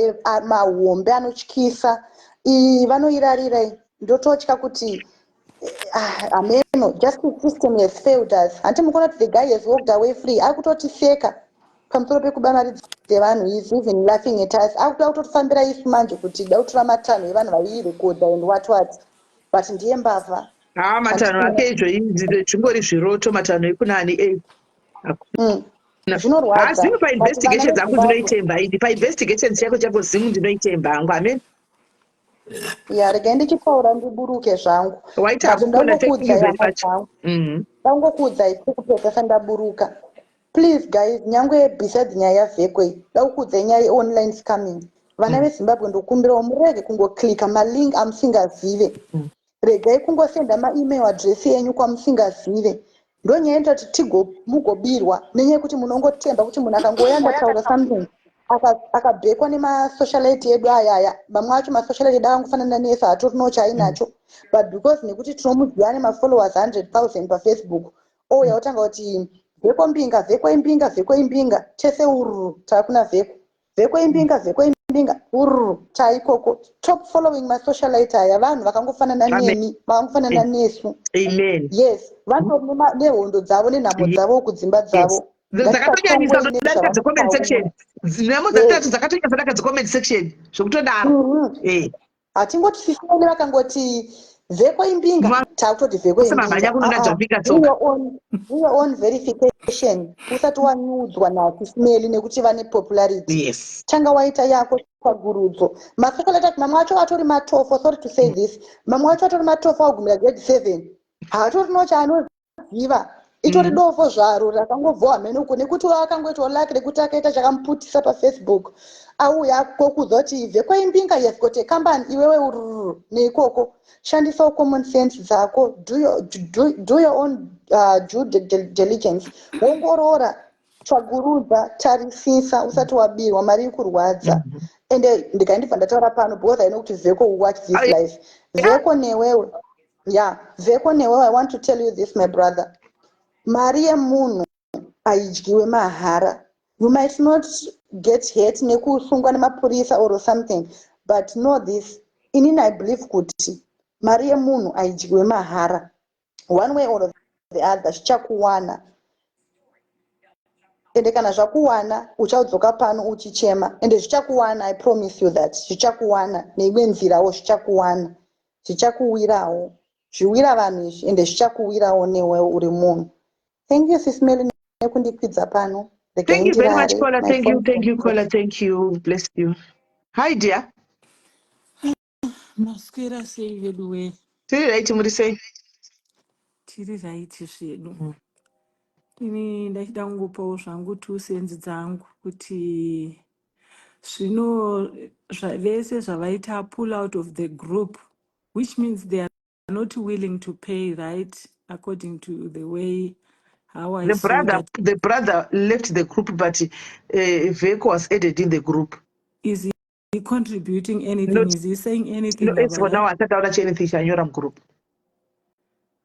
O: mahombe anotyisa. Iyi vanoirarira iyi. Ndototya kuti hameno, justice system has failed us. Handiti mukuona kuti the guy has walked away free? Ari kutotiseka pamusoro pekuba mari dzevanhu. Is even laughing at us. Akuda kutotifambira isu manje kuti da kutora matanho evanhu vairekodha and what what, but ndiye mbavha.
A: Ha, matanho ake izvo zvingori zviroto, matanho ekunani e.
O: Zvinorwadza.
A: Hazivi.
O: But
A: Painvestigation
O: vana
A: dzangu
O: veZimbabwe
A: ndinoitemba ini. Painvestigations chako chako, Zimu ndinoitemba hangu, amen.
O: Ya, regai ndichitaura ndiburuke zvangu.
A: Waita
O: But
A: hakukona. Thank you
O: ndangokuudzai
A: very
O: hama
A: much.
O: dzangu, ndangokuudzai sekupedzesa ndaburuka. Please guys, nyangwe besides nyaya yaVheko iyi, da kukuudzai nyaya yeonline scamming. Vana veZimbabwe, ndokumbirawo murege kungoclicka malink amusingazive. Regai kungosenda maemail address enyu kwamusingazive. Ndonyaya inoita kuti tigo mugobirwa nenyaya yekuti munongotemba kuti munhu akangouya ndataura something akabhekwa nemasocialite edu ayaya. Mamwe acho masocialite edu akangofanana nesu, hatorinawo chaainacho, but because nekuti tinomuziva nemafollowers 100 000 paFacebook, ouya otanga kuti Vheko mbinga, Vheko imbinga, Vheko imbinga, tese ururu taakuna Vheko, Vheko imbinga, Vheko imbinga, ururu taikoko. Top following masocialite aya, vanhu vakangofanana nemi, vakangofanana nesu.
A: Amen.
O: Yes, vatori nehondo dzavo nenhamo dzavo kudzimba dzavo.
A: Dzakatonyanyisa kudarika dzecomment section. Nhamo dzatatu dzakatonyanyisa kudarika dzecomment section zvekutodaro.
O: Hatingoti sisiyani vakangoti Vheko imbinga, takutoti Vheko.
A: Usamamhanya kunonadzwa mbinga.
O: Do
A: tsoka.
O: your own verification usati wanyudzwa naSisimeli nekuti vane popularity. Tanga waita yako tsvagurudzo. Masocialite mamwe acho atori matofo, sorry to say this, mamwe acho atori matofo, agumira grade 7, haatorino chaanoziva, itori dofo zvaro rakangobvawo hamene uko nekuti akangoitawo luck rekuti akaita chakamuputisa paFacebook, auya kokudza kuti Vheko imbinga, you have got a company, iwewe ururu neikoko. Shandisawo common sense dzako, do your own due diligence, wongorora, tsvagurudza, tarisisa usati wabirwa. Mari ikurwadza. Ende ndikandibva ndataura pano because I know kuti Vheko will watch this live. Vheko newewe, ya, Vheko newewe, I want to tell you this, my brother, mari yemunhu haidyiwe mahara. You might not get hurt nekusungwa nemapurisa or something, but know this, inini I believe kuti mari yemunhu haidyiwe mahara. One way or the other zvichakuwana, ende kana zvakuwana uchadzoka pano uchichema. Ende zvichakuwana, I promise you that zvichakuwana neimwe nzirawo, zvichakuwana, zvichakuwirawo. Zviwira vanhu izvi, ende zvichakuwirawo newe uri munhu. Thank you, Sis Meli, nekundikwidza pano.
A: Thank you very much, Caller. Thank you, thank you, Caller. Thank you. Bless you. Hi, dear.
P: Maswera sei vedu we?
A: Tiri right, muri sei?
P: Tiri right zvedu. Ini ndachida kungopawo zvangu 2 cents dzangu kuti zvino vese zvavaita pull out of the group, which means they are not willing to pay, right? According to the way how I
A: The
P: saw
A: brother,
P: that.
A: The brother left the group, but Veko was added in the group.
P: Is he contributing anything?
A: Not,
P: Is he saying anything
A: no, it's for
P: about
A: now.
P: that?
A: Asati aona anything chanyora mugroup.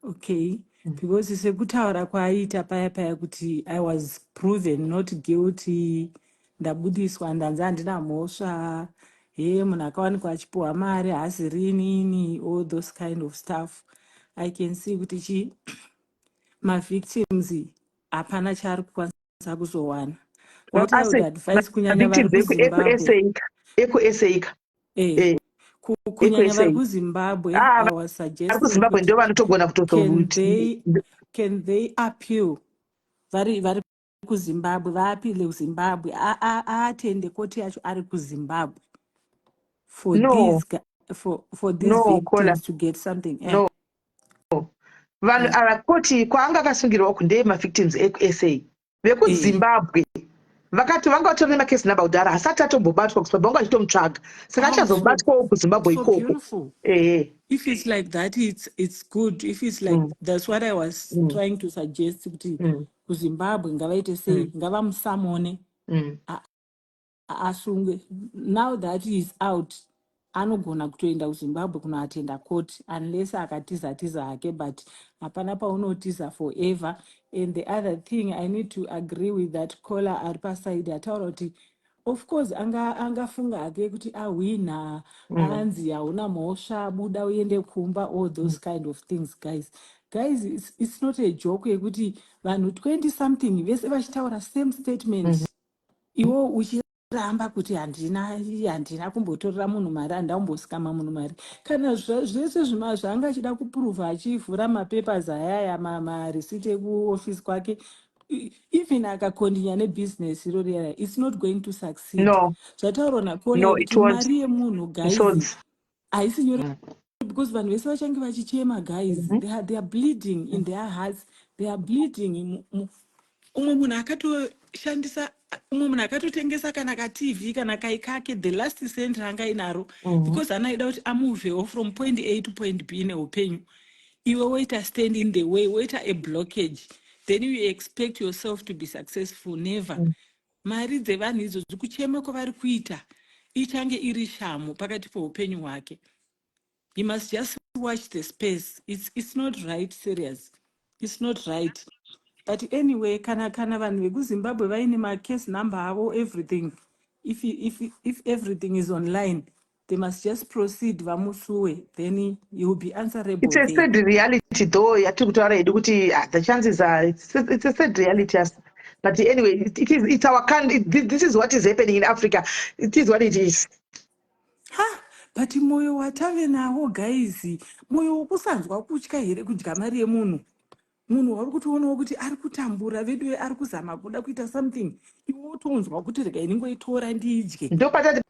P: Okay, because sekutaura kwaaita paya paya kuti I was proven not guilty, ndabudiswa, ndanzi handina mhosva, he munhu akawanikwa achipiwa mari haasi rinini, all those kind of stuff, I can see kuti chi mavictims hapana chaari kukwanisa kuzowana. What I would advise, kunyanya vari kuZimbabwe,
A: ekuSA.
P: Kunyanya vari kuZimbabwe,
A: Ah,
P: I was
A: vari kuZimbabwe ndo vanotogona
P: kutozoti can they appeal vari kuZimbabwe, vaappeale kuZimbabwe, aatende koti yacho ari kuZimbabwe for
A: No.
P: these for these
A: No,
P: victims
A: Kola.
P: to get something.
A: No, vanhu ava koti kwaanga akasungirwa uku ndeye mavictims ekuSA. VekuZimbabwe vakati vanga vatori nemacase number kudhara, asati atombobatwa kuZimbabwe, vanga vachitomutsvaga, saka
P: Oh, so
A: achazobatwawo kuZimbabwe
P: so
A: ikoko.
P: Beautiful.
A: Ehe.
P: If it's like that, it's good. If it's like that's what I was trying to suggest, kuti kuZimbabwe ngavaite sei, ngavamusummone, asungwe. Now that he is out, anogona kutoenda kuZimbabwe kunoatenda court, unless akatiza tiza hake, but hapana paunotiza forever. And the other thing, I need to agree with that caller ari paside ataura kuti of course angafunga hake kuti ahwina, anzi hauna mhosva, buda uende kumba, all those kind of things. Guys, it's not a joke yekuti vanhu 20 something vese vachitaura same statement, iwo uchiramba kuti handina kumbotorera munhu mari, handina kumboscama munhu mari. Kana zvese zvaanga achida kuprova, achivhura mapapers ayaya, mareceipt ekuofisi kwake, even akacontinue nebhizinesi iro riyaya, it's not going to succeed.
A: No.
P: Zvataurwa nacaller
A: No, it
P: kuti
A: won't.
P: mari yemunhu, guys,
A: Misodzi.
P: Haisi nyore because vanhu vese vachange vachichema, guys. They are bleeding in their hearts, they are bleeding. Umwe munhu akatoshandisa, umwe munhu akatotengesa kana kaTV kana kai kake, the last cent ranga inaro, because anaida kuti amovewo from point A to point B neupenyu. Iwe woita stand in the way, woita a blockage, then you expect yourself to be successful? Never. Mari dzevanhu idzodzo, kuchema kwavari kuita ichange iri shamu pakati peupenyu hwake. He must just watch the space. It's not right, serious, it's not right. But anyway, kana vanhu vekuZimbabwe vaine macase number avo, everything, if everything is online, they must just proceed, vamusuwe, then he will be answerable.
A: It's a
P: there.
A: Sad reality though yatiri kutaura hedu kuti the chances are it's a sad reality as, but anyway, it's our country. This is what is happening in Africa. It is what it is.
P: Ha, but mwoyo watave nawo, guys, mwoyo wokusanzwa kutya here kudya mari yemunhu? Munhu wauri kutoonawo kuti ari kutambura vedu, ari kuzama kuda kuita something, iwe wotonzwa kuti regai ningoitora ndidye.
A: Ndopatati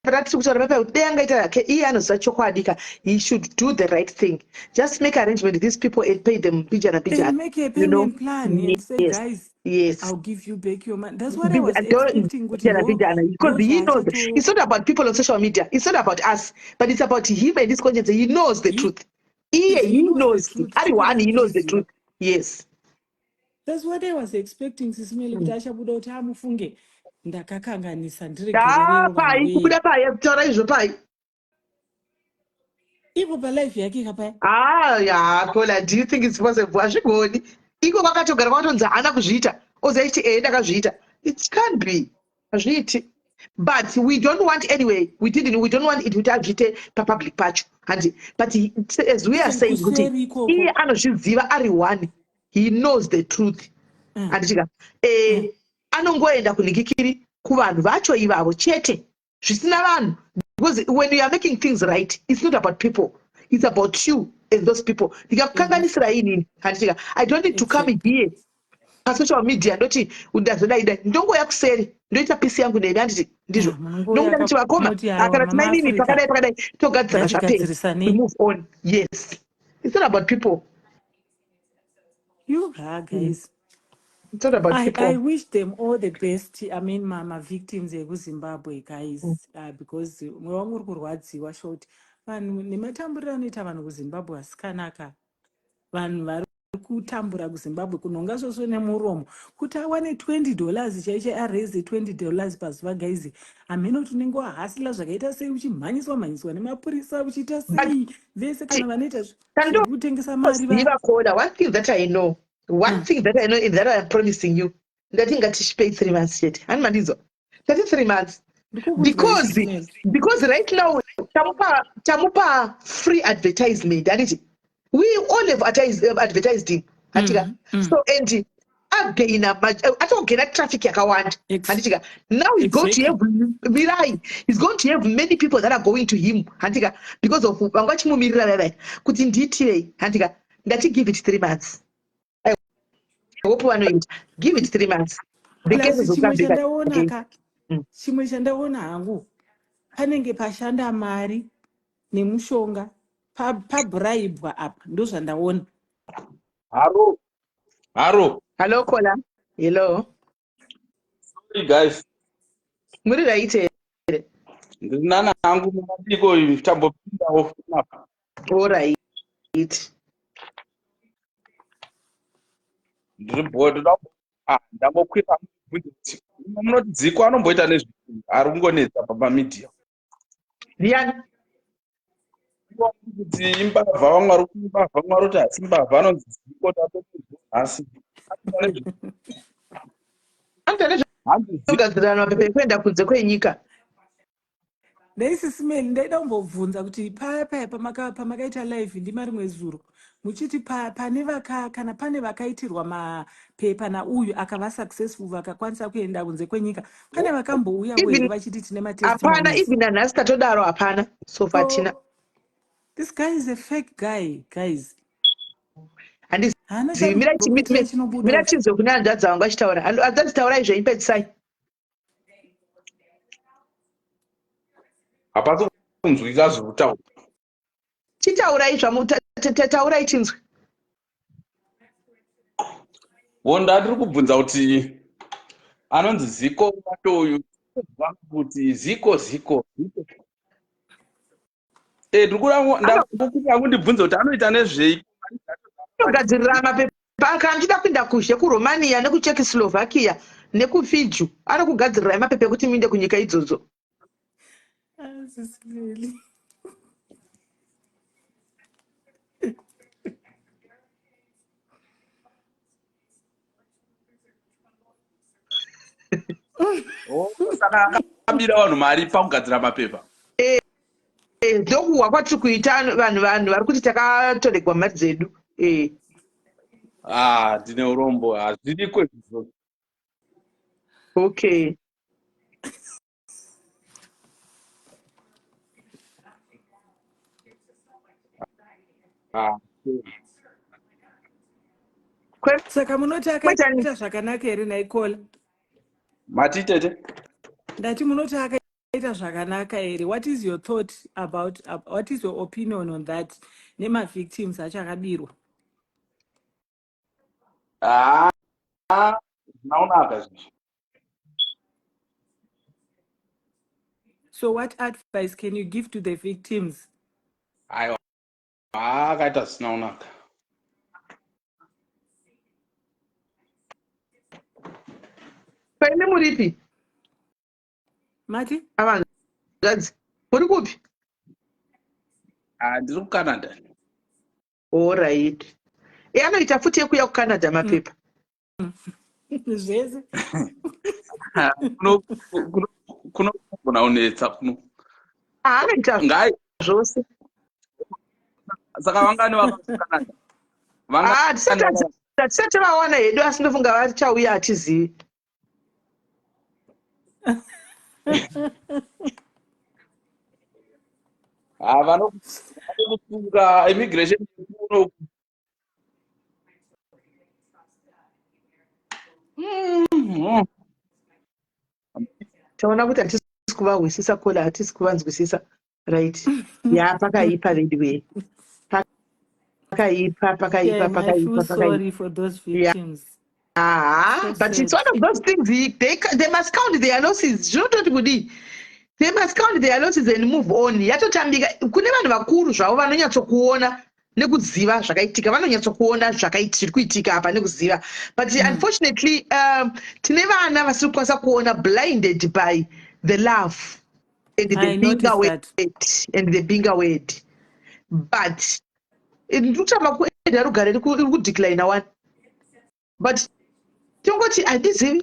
A: patatiri kutaura papa kuti dei angaita hake iye anoziva chokwadi ka, he should do the right thing, just make arrangement with these people and pay them mbijana mbijana.
P: And make a
A: You know?
P: payment plan and say, "Guys, I'll give you back your money." That's what I was expecting kuti
A: Mbijana mbijana, because he knows. It's not about people on social media, it's not about us, but it's about him and his conscience. He knows the truth iye.
P: He
A: He
P: knows the
A: knows
P: truth.
A: Ari one, he knows the
P: Chokwadi.
A: truth, yes.
P: That's what I was expecting, Sis Melly, kuti achabuda kuti amufunge, ndakakanganisa,
A: Ah,
P: ndiregererewo
A: pai
P: vanhu.
A: Kubuda pai kutaura izvo pai?
P: Ipo palife yake kapaya.
A: Ah, ya Kola, do you think it's possible? Hazvigoni. Iko kwakatogara kwakatonzi haana kuzviita, ozoiti ee ndakazviita. It can't be, hazviiti. But we don't want, anyway, we didn't, we don't want it kuti azviite papublic pacho handi. But as we are saying kuti
P: Kuseri ikoko.
A: Iye anozviziva ari one, he knows the truth. Handichika anongoenda kunhikikiri kuvanhu vacho ivavo chete, zvisina vanhu, because when you are making things right, it's not about people, it's about you and those people. Ndikakukanganisira inini, handichika, I don't need to come here pasocial media ndoti ndazodai dai. Ndongoya kuseri, ndoita peace yangu nemi, handiti ndizvo? Ndokuda kuti vakoma
P: Munoti awa,
A: kana
P: Mama
A: timainini
P: Africa.
A: pakadai pakadai, togadzira, zvapera.
P: Ngatigadzirisanei.
A: We move on. Yes, it's not about people.
P: You ha, guys.
A: It's not about people.
P: I wish them all the best. I mean, mama victims ekuZimbabwe, guys, because mwoyo wangu uri kurwadziwa short. Vanhu nematamburiro anoita vanhu kuZimbabwe, asikanaka. Vanhu vari kutambura kuZimbabwe, kunhonga svosvo nemuromo kuti awane $20 chaicho, araise $20 pazuva, guys. Hameno kuti unenge wahasila zvakaita sei, uchimhanyiswa mhanyiswa nemapurisa, uchiita sei vese kana vanoita zvekutengesa mari
A: Ziva Kola, one thing that I know, one thing that I know and that I am promising you, ndati ngatishipei 3 months chete. Hani mandinzwa? Ndati 3 months because right now tamupa free advertisement, handiti? We all have advertised him, handitika? So and againa, atogaina traffic yakawanda, handitika? Now he's going to have, mirai, he's going to have many people that are going to him, handitika? Because of vanga vachimumirira vavai kuti ndiitirei, handitika? Ndati give it 3 months. I hope vanoita give it 3 months, the
P: Plus
A: cases will
P: chimwe
A: come back
P: chandaona
A: again.
P: ka, chimwe chandaona hangu, panenge pashanda mari nemushonga, pabribwa apa, ndozvandaona.
Q: Haro, haro.
A: Hello Kola, hello.
Q: Sorry guys.
A: Muri right here?
Q: Ndiri nana hangu, makadiko? Tambopindawo apa.
A: Alright.
Q: Ndiri bored. Ah, ndambokwira. Munoti Dziko anomboita nezvi ari kungonetsa papamedia?
A: Ndiani?
Q: Kuti imbavha, vamwe vari kuti imbavha, vamwe vari kuti hasi mbavha. Anonzi Dziko, tatomunzwa nhasi.
A: Anoita nezvekugadzirana mapepa ekuenda kunze kwenyika.
P: Nhai Sis Melly, ndaida kumbobvunza kuti paya paya pamakaita live ndima rimwe zuro muchiti pane vaka kana pane vakaitirwa mapepa nauyu akava successful, vakakwanisa kuenda kunze kwenyika, pane vakambouyawo here
A: Even
P: vachiti tine
A: hapana.
P: matestimonies?
A: Even nanhasi tatodaro, hapana, so far tina.
P: So this guy is a fake guy, guys. Haana
A: Handizivi, mira.
P: chanombokuitira chinobuda.
A: Mira tinzwe kune hanzvadzi vangu achitaura. Hanzvadzi, taurai zvenyu, pedzisai.
Q: Hapasi kunzwika zviri kutaura.
A: Chitaurai zvamu taurai tinzwe.
Q: Wonda ndiri kubvunza kuti anonzi Ziko wacho uyu kuti Ziko Ziko Ziko. Eh, ndiri kuda ndakuti akundibvunza kuti anoita nezvei.
A: Anogadzirira mapepa ake achida kuenda kuzhe kuRomania nekuCzechoslovakia nekuFiji anokugadzirirai mapepa ekuti muinde kunyika idzodzo.
P: Ah, Sisi Lily.
Q: Oh, saka akabira vanhu mari pakugadzira mapepa.
A: Eh, eh, ndokuhwa kwatiri kuita vanhu vanhu vari kuti takatoregwa mari dzedu eh.
Q: Ah, ndine urombo hazviriko izvozvo.
A: Okay.
Q: Ah.
P: Saka munoti akaita zvakanaka here naikola?
Q: Mati tete.
P: Ndati munoti akaita zvakanaka here? What is your thought about uh, what is your opinion on that nemavictims acho akabirwa?
Q: Ah, zvinaonaka izvi.
P: So what advice can you give to the victims?
Q: Aiwa, akaita zvisina kunaka.
A: Paine muripi?
P: Mati?
A: Avanzvadzi, muri kupi?
Q: Ah, ndiri kuCanada.
A: Alright. E anoita futi yekuuya kuCanada mapepa.
P: Zvese.
Q: Kuno kuno kuno kunogona kunetsa kuno.
A: Ah, anoita
Q: Ngai
A: zvose.
Q: saka vangani vakaCanada?
A: Ah, tisati
Q: Vangani
A: tisati vawana hedu asi ndofunga vachauya hatizivi.
Q: Ah, vanokusunga immigration kuno.
A: Taona kuti hatisi kuvahwisisa kola hatisi kuvanzwisisa right ya pakaipa veduwee pakaipa pakaipa
P: Yeah, I
A: pakaipa
P: feel
A: pakaipa
P: sorry for those
A: yeah
P: victims.
A: Ah,
P: So
A: but it's
P: sad.
A: one of those things they, they must count their losses zvinototi kudii they must count their losses and move on yatotambika kune vanhu vakuru zvavo vanonyatsokuona nekuziva zvakaitika vanonyatsokuona zviri kuitika apa nekuziva but mm. unfortunately um, tine vana vasiri kukwanisa kuona blinded by the love and the binga word and the binga word but ndiri kutamba kuenda rugare iri kudeclina one but tongoti handizivi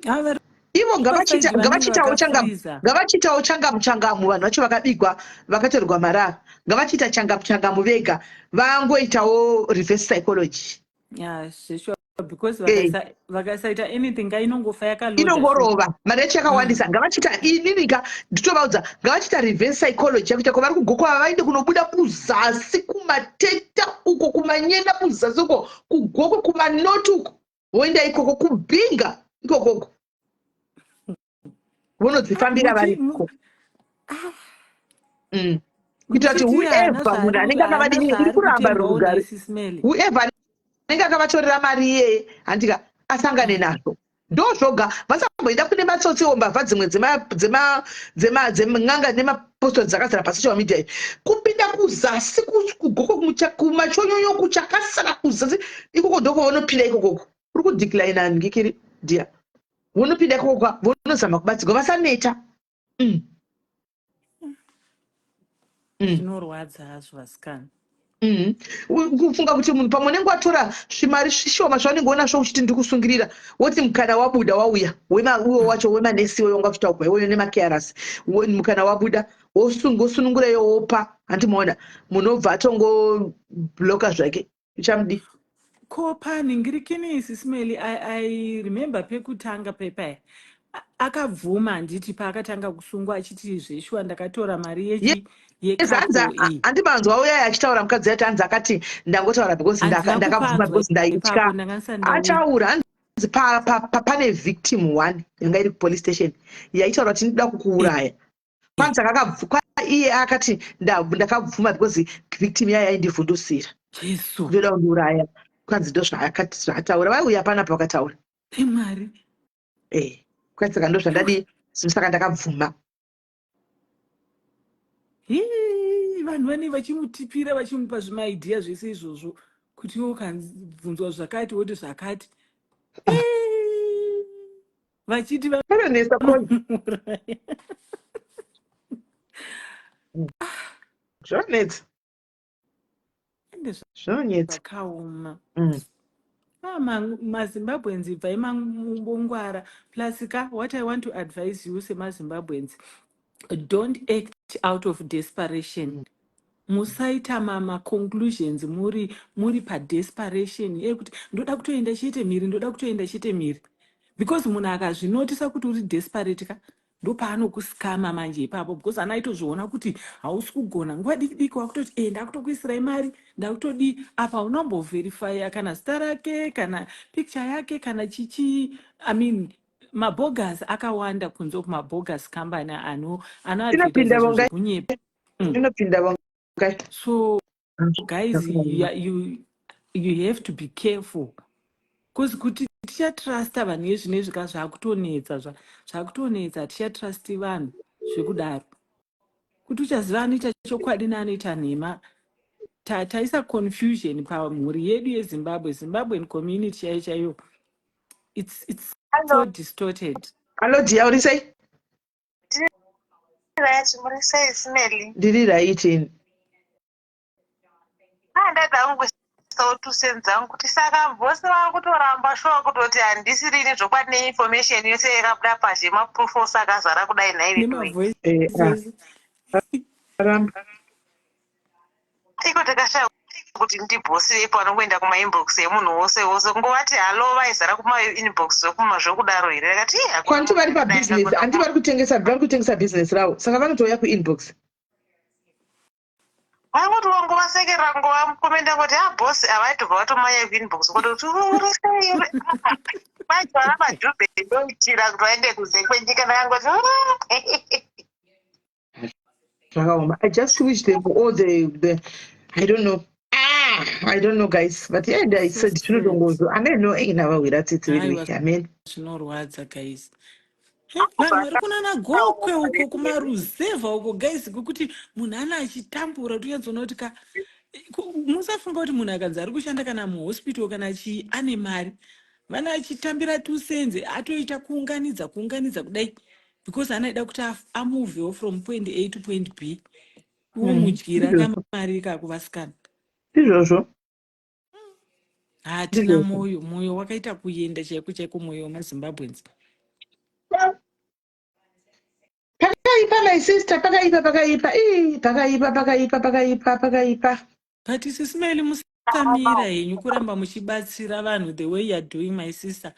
A: ivo ngavachiitawo changamu ngavachiitawo changamu changamu vanhu vacho vakabigwa vakatorerwa mari ava ngavachiita changamu changamu vega vangoitawo reverse psychology
P: yeah, sure. because eh. vakasaita anything ka inongofa yakaloda
A: inongorova mari yacho yakawandisa mm. ngavachiita inini ka nditovaudza ngavachiita reverse psychology yakuita kwavari kugokwa vaende kunobuda kuzasi kumateta uko kumanyenda kuzasi uko kugokwe kumanoti uko voenda ikoko kubhinga ikokoko vonodzifambira vari ikoko
P: ah.
A: mm. kuitira kuti whoever munhu anenge akavadii iri kuramba rugare whoever anenge akavatorera mari iyeye handika asangane nazvo ndozvoga vasamboenda kune matsotsiwo mbavha dzimwe dzeman'anga nemapostori dzakazara pasocial media iyi kupinda kuzasi kugoko kumachonyonyo kuchakasara kuzasi ikoko ndoko vanopinda ikokoko uri kudeclina ngikiri dia vonopinda ikoko vonozama kubatsirwa vasaneta mm.
P: Mm. Zvinorwadza hazvo vasikana.
A: Mm. Kufunga kuti munhu pamwe unenge watora zvimari zvishoma zvaunenge unazvo uchiti ndiri kusungirira woti mukana wabuda wauya uwo wacho wemanesi iwoyo wanga uchitaurwa iwoyo nemacarers mukana wabuda wosunungura iyo wopa handimaona munhu obva atongobloka zvake uchamudii
P: ko panhingirikini sismeli I, i remember pekutanga pepaya akabvuma handiti paakatanga kusungwa achiti zveshuwa ndakatora mari yechi
A: hanzi handimanzwa uyai achitaura mukadzi ati hanzi akati ndangotaura because ndakabvuma because ndaitya ataura hanzi pane victim one yanga iri kupolice station yaitaura kuti ndinoda kukuuraya kwanzi akakabvu iye akati ndakabvuma because victim yaye yaindivhundusira
P: Jesu
A: ndoda kundiuraya kwanzi ndozvaakati zvaataura vaiuya panapa vakataura.
P: Imwari.
A: Eh, kwai saka ndozvandadii, saka ndakabvuma.
P: Hii, vanhu vanenge vachimutipira, vachimupa zvimaidhiya zvese izvozvo, kuti iwe ukanzwa zvakati woti zvakati. Hii, vachiti
A: Vanonetsa kozi.
P: Vanomuuraya.
A: Zvinonetsa.
P: Ende
A: Zvinonetsa.
P: Zvakaoma. Ah, maZimbabweans, ibvai mambongwara. Plus ka, what I want to advise you semaZimbabweans, don't act out of desperation. Musaita maconclusions muri padesperation yekuti ndoda kutoenda chete mhiri, ndoda kutoenda chete mhiri, because munhu akazvinotisa kuti uri desperate ka, ndopaanokuskama manje ipapo, because ana aitozviona kuti hausi kugona. Nguva diki diki wakutoti, "E, ndakutokuisirai mari, ndakutodii." Apa unomboverifya kana zita rake, kana picture yake, kana chichi. I mean, mabogus akawanda kunze uku, mabogus company
A: Inopinda
P: anoadvertisa zvinhu
A: vongai.
P: zvekunyepa.
A: Inopinda vongai.
P: So guys, you have to be careful, because kuti tichatrusta vanhu yezvinezvi ka, zvakutonetsa, zvakutonetsa. Hatichatrust vanhu zvekudaro kuti uchaziva anoita chokwadi neanoita nhema. Taisa confusion pamhuri yedu yeZimbabwe. Zimbabwean community chaiyo chaiyo, it's so distorted.
A: Hello dear, uri sei?
I: Right, muri sei, Sis Melly?
A: Ndiri right ini.
I: Ah, ndada hangu kuisawo 2 cents dzangu kuti saka vose vakutoramba shuwa kutoti handisirini zvokwadi, neinformation yose yakabuda pazhe, maproof ose akazara kudai, nhai veduwe?
P: Nemavoices.
A: Ramba.
I: Iko takashaya kuti ndibhosi vepo vanongoenda kumainbox emunhu wose wose kungovati hello, vaizara kumainbox zvekuma zvokudaro here? Ndakati, "Ih, hakuna
A: Kwanti vari
I: munhu akadai
A: pabusiness,
I: angagona."
A: Handi vari kutengesa business ravo, saka vanotouya kuinbox.
I: Vangoti wangovasekerera, kungovakomenda ngoti, "Ah, boss," havaitobva vatomanya kuinbox kototi, "Uri sei?" Vaitwara madhubhe ndoitira kuti vaende kunze kwenyika. Ndakangoti,
A: Zvakaoma. I just wish them all the, I don't know, ah, I don't know, guys, but yeah, I
P: So
A: said
P: sad.
A: zvinotongozo ameno einavawira tsitsi
P: Aiwa.
A: vedu, amen.
P: Zvinorwadza, guys. Vanhu vari kunana Gokwe uko, kumaruzevha uko, guys, kwekuti munhu ana achitambura, kuti unyatsoona kuti ka musafunga kuti munhu akanzi ari kushanda kana muhospital kana chii ane mari. Vana achitambira 2 cents, atoita kuunganidza kuunganidza kudai because anoida kuti amovewo from point A to point B. Iwo mudyira kamari ikako, vasikana.
A: Izvozvo.
P: Hatina
A: Ndizvozvo.
P: mwoyo, mwoyo wakaita kuenda chaiko chaiko, mwoyo wemaZimbabweans.
A: Pakaipa, my sister, pakaipa, pakaipa. Ii, pakaipa, pakaipa, pakaipa, pakaipa.
P: But Sis Melly, musamira henyu kuramba muchibatsira vanhu the way you are doing, my sister.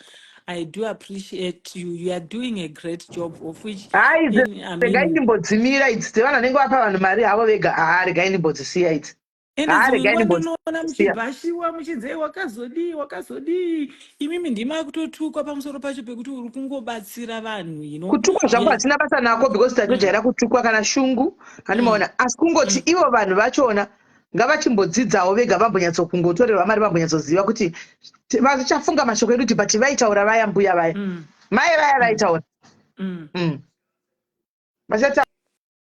P: I do appreciate you. You are doing a great job, of which
A: Hai,
P: in, I
A: regai
P: mean,
A: ndimbodzimira idzi dzevanhu vanenge vapa vanhu mari havo vega. Haa, regai ndimbodzisiya idzi.
P: Ende
A: Haa,
P: dzimwe
A: regai
P: nguva ndinoona
A: ndimbodzisiya.
P: muchibhashiwa, muchinzei, wakazodii, wakazodii. Imimi ndima kutotukwa pamusoro pacho pekuti uri kungobatsira vanhu.
A: Kutukwa zvangu hatina basa nako, because tatojaira kutukwa kana shungu, handimaona. Asi kungoti ivo vanhu vachona ngavachimbodzidzawo vega, vambonyatsokungotorerwa mari, vambonyatsoziva kuti vachafunga mashoko edu kuti but vaitaura vaya, mbuya vaya, mai vaya vaitaura. Vachataura,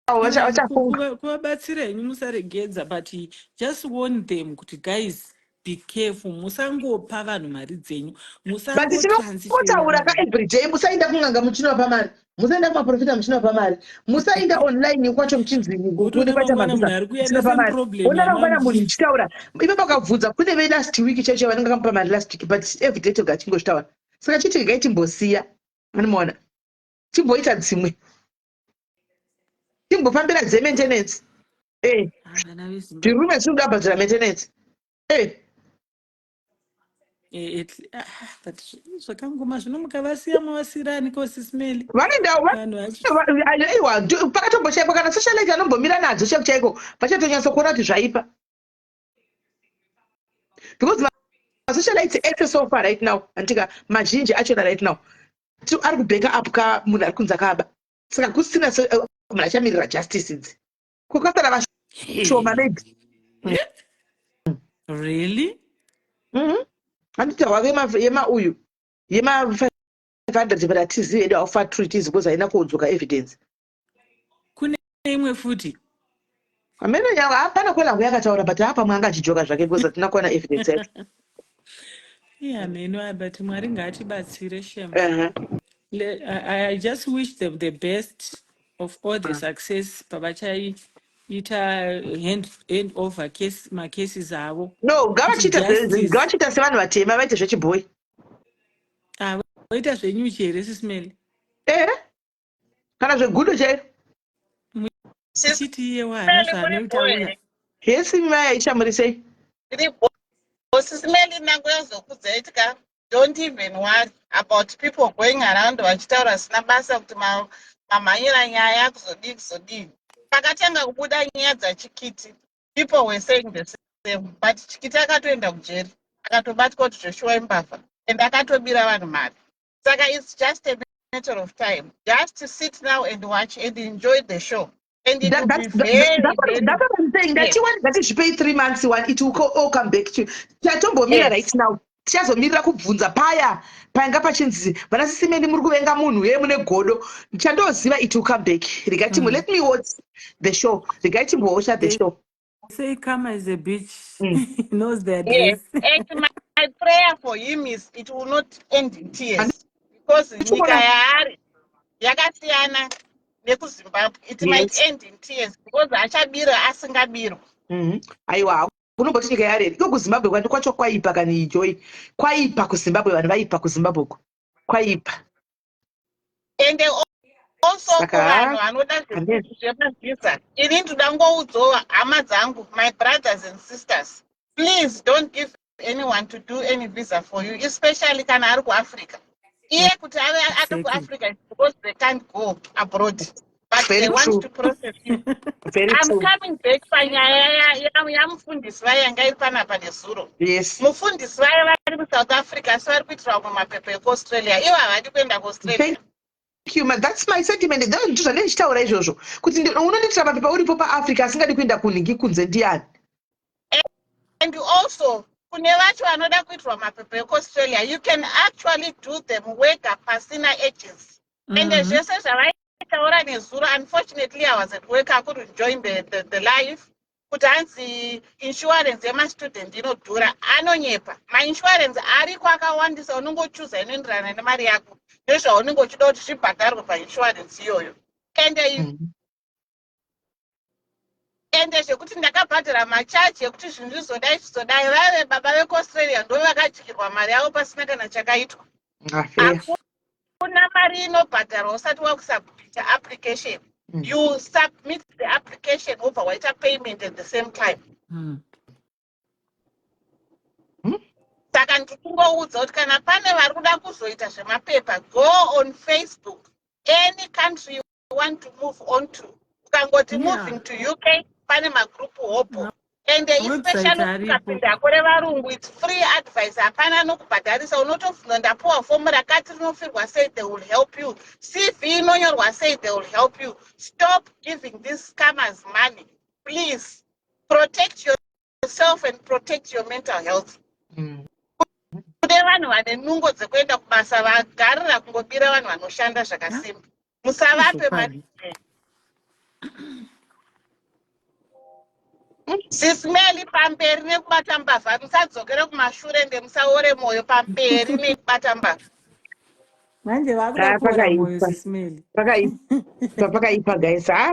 A: vachafunga.
P: Kuvabatsira henyu, musaregedza, but just warn them kuti, guys, be careful, musangopa vanhu mari dzenyu,
A: But
P: musangotransfera
A: tinotaura ka
P: mari.
A: everyday, musaenda kun'anga muchinovapa mari, musaenda kumaprofita muchinovapa mari, musaenda online kwacho muchinzi kune
P: Wotoona
A: kwaita
P: mangwana munhu
A: mabhiza
P: ari kuuya
A: muchinovapa
P: nesame
A: mari.
P: problem
A: Ona mangwana munhu
P: yamamuchiti.
A: muchitaura ipapo, akabvunza kune velast week chaicho vanenge vakamupa mari last week, but everyday toga achingozvitaura. Saka chiti regai timbosiya, anomaona, timboita dzimwe, timbofambira dzemaintenance.
P: Vana veZimbabwe.
A: Zvirume zviri kuda kubhadhara maintenance.
P: Ah, but zvakangoma zvino, mukavasiya mavasirani ko, Sis Melly?
A: Vanoenda.
P: Vanhu vacho.
A: Aiwa, pakatomboshayikwa kana socialite anombomira nadzo chaiko chaiko, vachatonyatsokuona kuti zvaipa, because masocialites ese so far right now, andika mazhinji achona right now ari kubacka up ka munhu ari kunzi akaba. Saka kusina munhu achamirira justice idzi, kwakasara vashoma maybe.
P: Really?
A: Handiti hwave yema uyu. Yema 500 but hatizivi hedu how far true it is because haina kudzoka evidence.
P: Kune imwe futi.
A: Amene nyanga hapana kwela nguya akataura but hapa mwanga achijoka zvake because hatina kuwana evidence yacho.
P: Yeah, meno but Mwari ngaatibatsire shem. I just wish them the best of all the success pavachaita hand over case macases avo.
A: No, ngavachiita ngavachiita sevanhu vatema vaite zvechibhoyi.
P: Ah, voita zvenyuchi here sisimeli?
A: Eh. Kana zvegudo chairo.
P: Muchiti iye waana zvaanoita uya.
A: Yes, mai Aisha muri sei?
G: Sisimeli nangu yazokudzai tika don't even worry about people going around vachitaura zvisina basa kuti mamhanyira nyaya kuzodii kuzodii. Pakatanga kubuda nyaya dzachikiti people were saying the same but chikiti akatoenda kujeri akatobatwa kuti Joshua imbavha and akatobira vanhu mari. Saka it's just a matter of time. Just sit now and watch and enjoy the show. And it will be very, very...
A: That's what I'm saying. Yes. Ndati ngatizvipei 3 months one it will all come back to tatombomira. Yes. Right now tichazomirira kubvunza paya painga pachinzi vana sisimeni muri kuvenga munhu uye mune godo. Chandoziva, it will come back. Regai timbo let me watch the show. Regai timbowacha the show.
P: Say karma is a bitch. Knows their address.
G: Yes. And my prayer for him is it will not end in tears because nyika yaari yakasiyana nekuZimbabwe. It might end in tears because achabira asingabirwa.
A: Aiwa, kunomboti nyika yareri iko kuZimbabwe kwandi kwacho kwaipa kani Joy, kwaipa kuZimbabwe, vanhu vaipa kuZimbabwe uko kwaipa.
G: And also kuvanhu vanoda zvemavhisa, ini ndoda ngoudzowa hama dzangu, my brothers and sisters, please don't give anyone to do any visa for you, especially kana ari kuAfrica. Iye kuti ave ari kuAfrica because they can't go abroad, but
A: Very
G: they want
A: true.
G: to process you.
A: Very
G: I'm
A: true.
G: coming back panyaya yamufundisi vaya yanga iri panapa nezuro. Mufundisi vaya vari kuSouth Africa asi vari kuitira vamwe mapepa ekuAustralia, ivo havadi kuenda kuAustralia.
A: Thank you, ma. That's my sentiment. Ndizvo zvandenge ndichitaura izvozvo kuti unondiitira mapepa uripo paAfrica asingadi kuenda kunhingi kunze ndiani?
G: And also kune vacho vanoda kuitirwa mapepa ekuAustralia, you can actually do them wega pasina agency. Ende zvese zvavaitaura nezuro, unfortunately I was at work, I couldn't join the live, kuti hanzi insurance yemastudent inodhura, anonyepa. Mainsurance ariko akawandisa, unongochuza inoenderana nemari yako nezvaunenge uchida kuti zvibhadharwe painsurance iyoyo. Ende ende zvekuti ndakabhadhara machaji ekuti zvinhu zvizodai zvizodai, vaive baba vekuAustralia ndo vakadyirwa mari yavo pasina kana chakaitwa.
A: Ah, fair.
G: Hakuna mari inobhadharwa usati wakusubmita application. You submit the application wobva waita payment at the same time. Saka ndikungoudza kuti kana pane vari kuda kuzoita zvemapepa, go on Facebook, any country you want to move on to, ukangoti moving to UK, pane magrupu hopo. Ende
P: Mawebsite
G: especially
P: aripo.
G: ukapinda kure varungu, it's free advice, hapana nokubhadharisa. Unotobvunza, ndapuwa fomu rakati, rinofirwa sei? They will help you. CV inonyorwa sei? They will help you. Stop giving these scammers money, please. Protect yourself and protect your mental health. Kune vanhu vane nungo dzekuenda kubasa vagarira kungobira vanhu vanoshanda zvakasimba. Musavape mari.
P: Zvokwadi.
G: Sisimeli, pamberi nekubata mbavha, musadzokere kumashure, nde musaore mwoyo, pamberi nekubata mbavha.
P: Manje vakuda
A: Ah,
P: kuora mwoyo.
A: Pakaipa.
P: Sisimeli.
A: Pakaipa, pakaipa guys. Ha,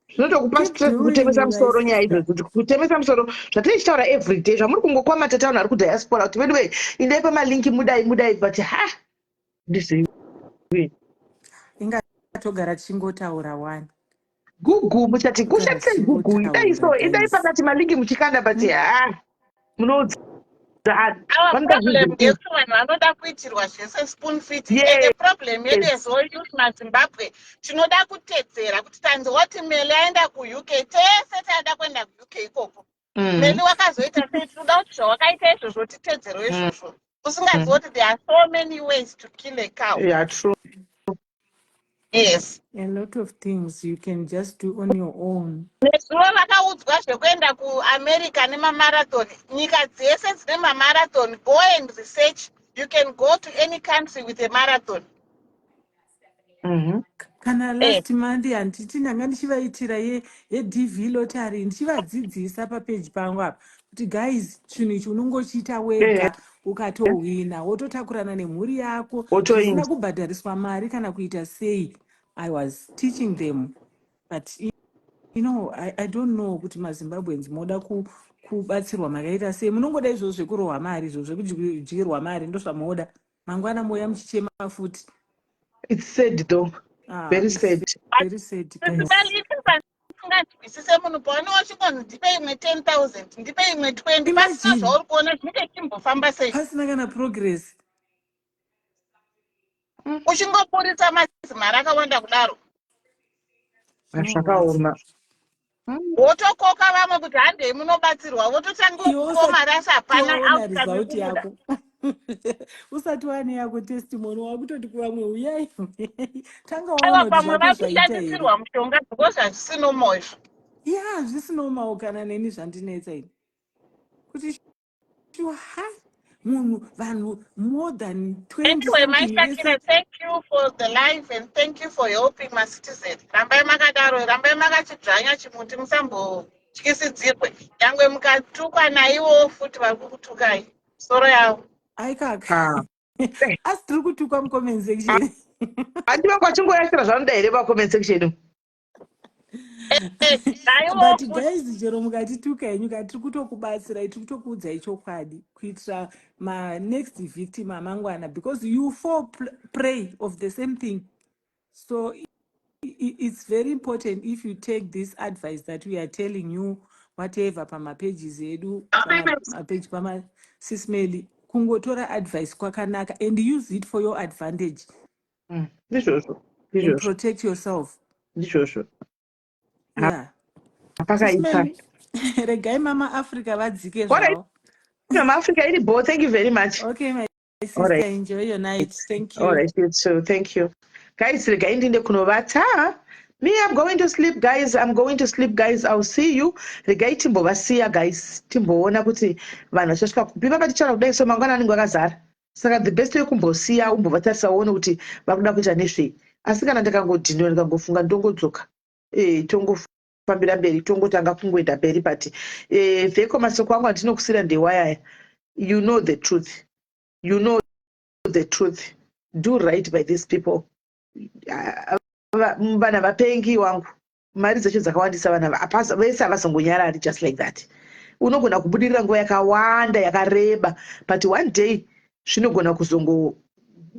A: zvinotokupa
P: Keep
A: stress,
P: doing,
A: kutemesa
P: my
A: musoro nyaya
P: sister.
A: idzodzo, kutemesa musoro zvatiri everyday, zvamuri kungokwamata taunhu ari kudiaspora kuti veduwe indai pamalinki, mudai mudai, but ha, ndizivi.
P: Inga togara tichingotaura wani.
A: Google muchati
P: Togara
A: kushandisai Google, idai so
P: tichingotaura,
A: idai
P: guys.
A: pakati malinki muchikanda, but ha, munoudza
G: Our
A: vanoda
G: problem
A: zvinhu.
G: ndeyekuti vanhu vanoda kuitirwa zvese spoon feeding. Ende problem yedu as youth maZimbabwe, tinoda kutedzera kuti tanzi wati Meli aenda kuUK, tese taida kuenda kuUK ikoko. Meli wakazoita sei? Tinoda kuti zvawakaita izvozvo titedzerwe izvozvo, usingazivi kuti there are so many ways to kill a cow.
A: Yeah, true.
G: Yes.
P: A lot of things you can just do on your own.
G: Nezuro vakaudzwa zvekuenda kuAmerica nemamarathon. Nyika dzese dzine mamarathon, go and research. You can go to any country with a marathon.
P: Kana last month, handiti ndanga ndichivaitira yeDV lottery, ndichivadzidzisa papeji pangu apa kuti, guys, chinhu ichi unongochiita wega, ukatohwina wototakurana nemhuri yako zvisina
A: Wotoinda.
P: kubhadhariswa mari kana kuita sei. I was teaching them, but I don't know kuti maZimbabweans moda kubatsirwa makaita sei. Munongoda izvozvo zvekurohwa mari, izvo zvekudyirwa mari, ndozvamoda. Mangwana moya muchichema futi.
A: It's sad though.
P: Ah,
A: Very
P: it's
A: sad.
P: very sad, guys.
G: Singanzwisise munhu paone wachingonzi, "Ndipe imwe 10 000, ndipe imwe 20," pasina
P: Imagine.
G: zvauri kuona zvinenge chimbofamba sei.
P: Pasina kana progress.
G: Uchingoburitsa mazimari akawanda kudaro.
P: Zvinorwadza.
A: Zvakaoma.
G: Wotokoka vamwe kuti handei munobatsirwa, vototanga
P: Iwe
G: kupiwa mari, asi
P: usati
G: hapana
P: waona
G: outcome
P: result
G: ikubuda.
P: yako, usati wane yako testimony, wakutoti kuvamwe, "Uyai." Tanga
G: Aiwa,
P: waona kuti
G: pamwe
P: zvako zvaita here.
G: vakushandisirwa mushonga, because hazvisi normal izvo.
P: Ya, zvisinomawo kana neni zvandinetsa ini kuti shuwa ha munhu, vanhu more than 20
G: Anyway,
P: something
G: Maishakira,
P: vese.
G: thank you for the life and thank you for helping my citizen. Rambai makadaro, rambai makachidzvanya chimuti, musambotyisidzirwe. Nyangwe mukatukwa naivowo futi vari kukutukai. Soro yavo.
P: Aikaka.
A: Ah.
P: Asi tiri kutukwa mucomment section.
A: Handi vangu vachingoyasira zvanoda here pacomment section?
G: Naivowo
P: But
G: futi.
P: guys, chero mukatituka henyu ka, tiri kutokubatsirai, tiri kutokuudzai chokwadi kuitira manext victim amangwana, because you fall prey of the same thing. So it's very important if you take this advice that we are telling you, whatever pamapages edu, pamapeji pamaSis Melly. Kungotora advice kwakanaka and use it for your advantage
A: Ndizvozvo.
P: and
A: Ndizvozvo.
P: protect yourself.
A: Ndizvozvo.
P: Yeah.
A: Pakaipa.
P: Sis Melly, regai Mama Africa vadzike
A: Alright.
P: zvavo.
A: Mama Africa iri bo. Thank you very much.
P: Okay, my sister,
A: Alright.
P: enjoy your night. Thank you.
A: All right, you too. Thank you. Guys, regai ndinde kunovata. Me, I'm going to sleep, guys. I'm going to sleep, guys. I'll see you. Regai timbovasiya, guys. Timboona kuti vanhu vachasvika kupi. Papa tichara kudai, so mangwana anenge akazara. Saka the best yekumbosiya umbovatarisa uone kuti vakuda kuita nezvei. Asi kana ndikangodhindwa, ndikangofunga, ndongodzoka. Tongofambira mberi, tongotanga kungoenda mberi, but vheko masoko angu andinokusira ndewayaya. You know the truth. You know the truth. Do right by these people. Ah, vana vapengi wangu, mari dzacho dzakawandisa. Vana vese havazongonyarari just like that. Unogona kubudirira nguva yakawanda yakareba, but one day zvinogona kuzongo,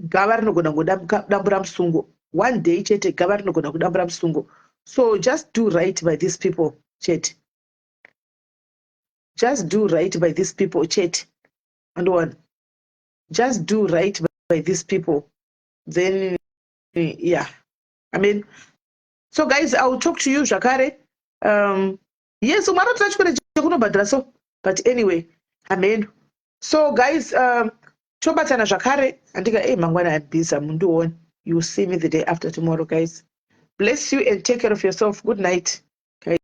A: gava rinogona kudambura musungo one day chete. Gava rinogona kudambura musungo. So just do right by these people chete. Just do right by these people chete. Andoona, just do right by these people, then yeah, I mean, so guys, I will talk to you zvakare. Yes, umwe anotora chikwereti chekunobhadhara, so, but anyway, amen. So guys, tobatana zvakare, andika mangwana I'm busy, mundione. You will see me the day after tomorrow, guys. Bless you and take care of yourself. Good night, guys.